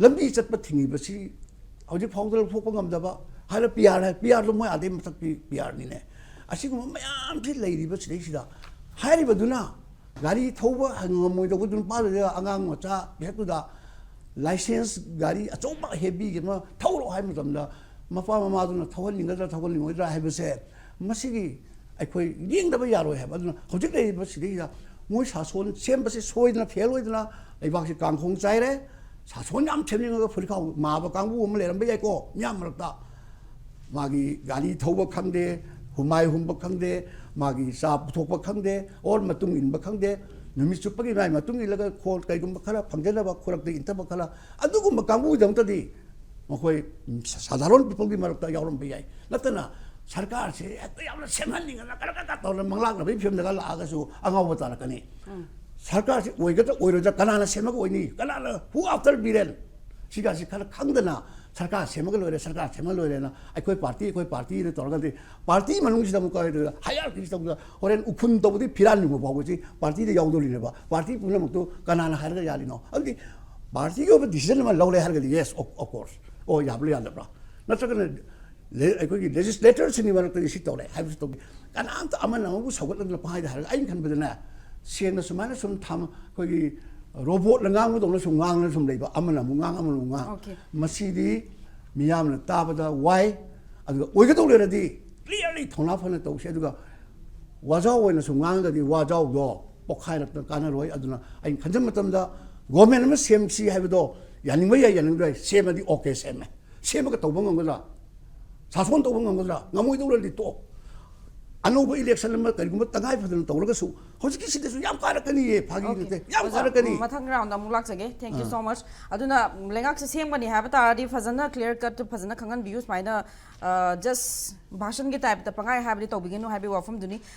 ꯂꯝꯕꯤ ꯆꯠꯄ ꯊꯤꯡꯉꯤꯕꯁꯤ ꯍꯧꯖꯤꯛ ꯐꯥꯎꯗ ꯂꯧꯊꯣꯛꯄ ꯉꯝꯗꯕ ꯍꯥꯏꯔ ꯄꯤ ꯑꯥꯔ ꯍꯥꯏ, ꯄꯤ ꯑꯥꯔꯗꯣ ꯃꯣꯏ ꯑꯥꯗꯩ ꯃꯊꯛꯀꯤ ꯄꯤ ꯑꯥꯔꯅꯤꯅꯦ꯫ ꯑꯁꯤꯒꯨꯝꯕ ꯃꯌꯥꯝꯁꯤ ꯂꯩꯔꯤꯕ ꯁꯤꯗꯩꯁꯤꯗ ꯍꯥꯏꯔꯤꯕꯗꯨꯅ ꯒꯥꯔꯤ ꯊꯧꯕ ꯉꯝꯃꯣꯏꯗꯧꯕꯗꯨ ꯅꯨꯄꯥꯗꯨꯗ ꯑꯉꯥꯡ ꯃꯆꯥ ꯍꯦꯛꯇꯨꯗ ꯂꯥꯏꯁꯦꯟꯁ ꯒꯥꯔꯤ ꯑꯆꯧꯕ ꯍꯦꯚꯤꯒꯤ ꯑꯃ ꯊꯧꯔꯣ ꯍꯥꯏꯕ ꯃꯇꯝꯗ ꯃꯄꯥ ꯃꯃꯥꯗꯨꯅ ꯊꯧꯍꯟꯅꯤꯡꯒꯗ꯭ꯔꯥ ꯊꯧꯍꯟꯅꯤꯡꯉꯣꯏꯗ꯭ꯔꯥ ꯍꯥꯏꯕꯁꯦ ꯃꯁꯤꯒꯤ ꯑꯩꯈꯣꯏ ꯌꯦꯡꯗꯕ ꯌꯥꯔꯣꯏ ꯍꯥꯏꯕ꯫ ꯑꯗꯨꯅ ꯍꯧꯖꯤꯛ ꯂꯩꯔꯤꯕ ꯁꯤꯗꯩꯁꯤꯗ ꯃꯣꯏ ꯁꯥꯁꯣꯟ ꯁꯦꯝꯕꯁꯦ ꯁꯣꯏꯗꯅ ꯐꯦꯜ ꯑꯣꯏꯗꯅ ꯂꯩꯕꯥꯛꯁꯤ ꯀꯥꯡꯈꯣꯡ ꯆꯥꯏꯔꯦ꯫ ꯁꯥꯁꯣꯟ ꯌꯥꯝ ꯁꯦꯝꯅꯤꯡꯉꯒ ꯐꯨꯔꯤꯠꯈꯥꯎ ꯃꯥꯕ ꯀꯥꯡꯕꯨ ꯑꯃ ꯂꯩꯔꯝꯕ ꯌꯥꯏꯀꯣ ꯃꯤꯌꯥꯝ ꯃꯔꯛꯇ꯫ ꯃꯥꯒꯤ ꯒꯥꯔꯤ ꯊꯧꯕ ꯈꯪꯗꯦ, ꯍꯨꯃꯥꯏ ꯍꯨꯝꯕ ꯈꯪꯗꯦ, ꯃꯥꯒꯤ ꯆꯥ ꯄꯨꯊꯣꯛꯄ ꯈꯪꯗꯦ, ꯑꯣꯔ ꯃꯇꯨꯡ ꯏꯟꯕ ꯈꯪꯗꯦ, ꯅꯨꯃꯤꯠ ꯆꯨꯞꯄꯒꯤ ꯃꯥꯏ ꯃꯇꯨꯡ ꯏꯜꯂꯒ ꯈꯣ-, ꯀꯩꯒꯨꯝꯕ ꯈꯔ ꯐꯪꯖꯅꯕ ꯈꯨꯔꯛꯇ ꯏꯟꯊꯕ ꯈꯔ, ꯑꯗꯨꯒꯨꯝꯕ ꯀꯥꯡꯕꯨꯒꯤꯗꯃꯛꯇꯗꯤ ꯃꯈꯣꯏ ꯁꯥꯙꯥꯔꯣꯟ ꯄꯤꯄꯜꯒꯤ ꯃꯔꯛꯇ ꯌꯥꯎꯔꯝꯕ ꯌꯥꯏ꯫ ꯅꯠꯇꯅ ꯁꯔꯀꯥꯔꯁꯦ ꯍꯦꯛꯇ ꯌꯥꯝꯅ ꯁꯦꯝꯍꯟꯅꯤꯡꯉꯒ ꯀꯔ ꯀꯔ ꯀꯔ ꯇꯧꯔꯒ ꯃꯪꯂꯥꯛꯅꯕꯒꯤ ꯐꯤꯕꯝꯗꯒ ꯂꯥꯛꯑꯒꯁꯨ ꯑꯉꯥꯎꯕ ꯇꯥꯔꯛꯀꯅꯤ꯫ ꯁꯔꯀꯥꯔꯁꯤ ꯑꯣꯏꯒꯗ꯭ꯔꯥ ꯑꯣꯏꯔꯣꯏꯗ꯭ꯔꯥ, ꯀꯅꯥꯅ ꯁꯦꯝꯃꯒ ꯑꯣꯏꯅꯤ, ꯀꯅꯥꯅ, who after ꯕꯤꯔꯦꯟ? ꯁꯤꯒꯁꯤ ꯈꯔ ꯈꯪꯗꯅ ꯁꯔꯀꯥꯔ ꯁꯦꯝꯃꯒ ꯂꯣꯏꯔꯦ, ꯁꯔꯀꯥꯔ ꯁꯦꯝꯃꯒ ꯂꯣꯏꯔꯦꯅ ꯑꯩꯈꯣꯏ ꯄꯥꯔꯇꯤ, ꯑꯩꯈꯣꯏ ꯄꯥꯔꯇꯤꯅ ꯇꯧꯔꯒꯗꯤ ꯄꯥꯔꯇꯤ ꯃꯅꯨꯡꯁꯤꯗ ꯑꯃꯨꯛ ꯀꯔꯤ ꯇꯧꯗꯣꯏꯅꯣ? ꯍꯥꯏꯌꯔꯥꯔꯀꯤꯁꯤꯗ ꯑꯃꯨꯛ ꯍꯣꯔꯦꯟ ꯎꯐꯨꯟ ꯇꯧꯕꯗꯤ ꯐꯤꯔꯥꯟ ꯌꯨꯡꯕ ꯐꯥꯎꯕꯁꯤ ꯄꯥꯔꯇꯤꯗ ꯌꯥꯎꯗꯧꯔꯤꯅꯦꯕ꯫ ꯄꯥꯔꯇꯤ ꯄꯨꯝꯅꯃꯛꯇꯨ ꯀꯅꯥꯅ ꯍꯥꯏꯔꯒ ꯌꯥꯔꯤꯅꯣ? ꯑꯗꯨꯗꯤ ꯄꯥꯔꯇꯤꯒꯤ ꯑꯣꯏꯕ ꯗꯤꯁꯤꯖꯟ ꯑꯃ ꯂꯧꯔꯦ ꯍꯥꯏꯔꯒꯗꯤ yes, of, of course, ꯑꯣ, ꯌꯥꯕ꯭ꯔꯥ ꯌꯥꯗꯕ꯭ꯔꯥ? ꯅꯠꯇ꯭ꯔꯒꯅ ꯂꯦ-, ꯑꯩꯈꯣꯏꯒꯤ ꯂꯦꯖꯤꯁꯂꯦꯇꯔꯁꯤꯡꯒꯤ ꯃꯔꯛꯇꯗꯤ ꯁꯤ ꯇꯧꯔꯦ ꯍꯥꯏꯕꯁꯤ ꯇꯧꯗꯦ꯫ ꯀꯅꯥꯝꯇ ꯑꯃꯅ ꯑꯃꯕꯨ ꯁꯧꯒꯠꯂꯗꯅ ꯄꯪꯍꯥꯏꯗ ꯍꯥꯏꯔꯒ ꯑꯩꯅ ꯈꯟꯕꯗꯅꯦ, ꯁꯦꯡꯅ ꯁꯨꯃꯥꯏꯅ ꯁꯨꯝ ꯊꯝ-, ꯑꯩꯈꯣꯏꯒꯤ ꯔꯣꯕꯣꯠꯅ ꯉꯥꯡꯕꯗꯧꯅ ꯁꯨꯝ ꯉꯥꯡꯗꯅ ꯁꯨꯝ ꯂꯩꯕ, ꯑꯃꯅ ꯑꯃꯨꯛ ꯉꯥꯡ, ꯑꯃꯅ ꯑꯃꯨꯛ ꯉꯥꯡ꯫ Okay. ꯃꯁꯤꯗꯤ ꯃꯤꯌꯥꯝꯅ ꯇꯥꯕꯗ ꯋꯥꯏ꯫ ꯑꯗꯨꯒ ꯑꯣꯏꯒꯗꯧ ꯂꯩꯔꯗꯤ clearly ꯊꯧꯅꯥ ꯐꯅ ꯇꯧꯁꯤ꯫ ꯑꯗꯨꯒ ꯋꯥꯖꯥꯎ ꯑꯣꯏꯅ ꯁꯨꯝ ꯉꯥꯡꯉꯒꯗꯤ ꯋꯥꯖꯥꯎꯗꯣ ꯄꯣꯛꯈꯥꯏꯔꯛꯇꯅ ꯀꯥꯟꯅꯔꯣꯏ꯫ ꯑꯗꯨꯅ ꯑꯩꯅ ꯈꯟꯖꯕ ꯃꯇꯝꯗ ꯒꯣꯔꯃꯦꯟ ꯑꯃ ꯁꯦꯝꯁꯤ ꯍꯥꯏꯕꯗꯣ ꯌꯥꯅꯤꯡꯕ ꯌꯥꯏ, ꯌꯥꯅꯤꯡꯕ ꯌꯥꯏ, ꯁꯦꯝꯃꯗꯤ okay, ꯁꯦꯝꯃꯦ꯫ ꯁꯦꯝꯃꯒ ꯇꯧꯕ ꯉꯝꯒꯗ꯭ꯔꯥ? ꯁꯥꯁꯣꯟ ꯇꯧꯕ ꯉꯝꯒꯗ꯭ꯔꯥ? ꯉꯝꯃꯣꯏꯗꯧꯔꯗꯤ ꯇꯣꯛꯑꯣ꯫ ꯑꯅꯧꯕ ꯏꯂꯦꯛꯁꯟ ꯑꯃ ꯀꯔꯤꯒꯨꯝꯕ ꯇꯉꯥꯏ ꯐꯗꯅ ꯇꯧꯔꯒꯁꯨ ꯍꯧꯖꯤꯛꯀꯤꯁꯤꯗꯁꯨ ꯌꯥꯝ ꯀꯥꯔꯛꯀꯅꯤꯌꯦ, ꯐꯥꯒꯤ Okay. ꯅꯠꯇꯦ, ꯌꯥꯝ ꯑꯣꯖꯥ, ꯀꯥꯔꯛꯀꯅꯤ꯫ ꯃꯊꯪ ꯔꯥꯎꯟꯗ ꯑꯃꯨꯛ ꯂꯥꯛꯆꯒꯦ꯫ Thank you so much. ꯑꯗꯨꯅ ꯂꯩꯉꯥꯛꯁꯦ ꯁꯦꯝꯒꯅꯤ ꯍꯥꯏꯕ ꯇꯥꯔꯗꯤ ꯐꯖꯅ clear cut ꯐꯖꯅ ꯈꯪꯍꯟꯕꯤꯌꯨ꯫ ꯁꯨꯃꯥꯏꯅ, ꯑ, just ꯚꯥꯁꯟꯒꯤ ꯇꯥꯏꯞꯇ ꯄꯪꯍꯥꯏ ꯍꯥꯏꯕꯗꯤ ꯇꯧꯕꯤꯒꯅꯨ ꯍꯥꯏꯕꯒꯤ ꯋꯥꯐꯝꯗꯨꯅꯤ꯫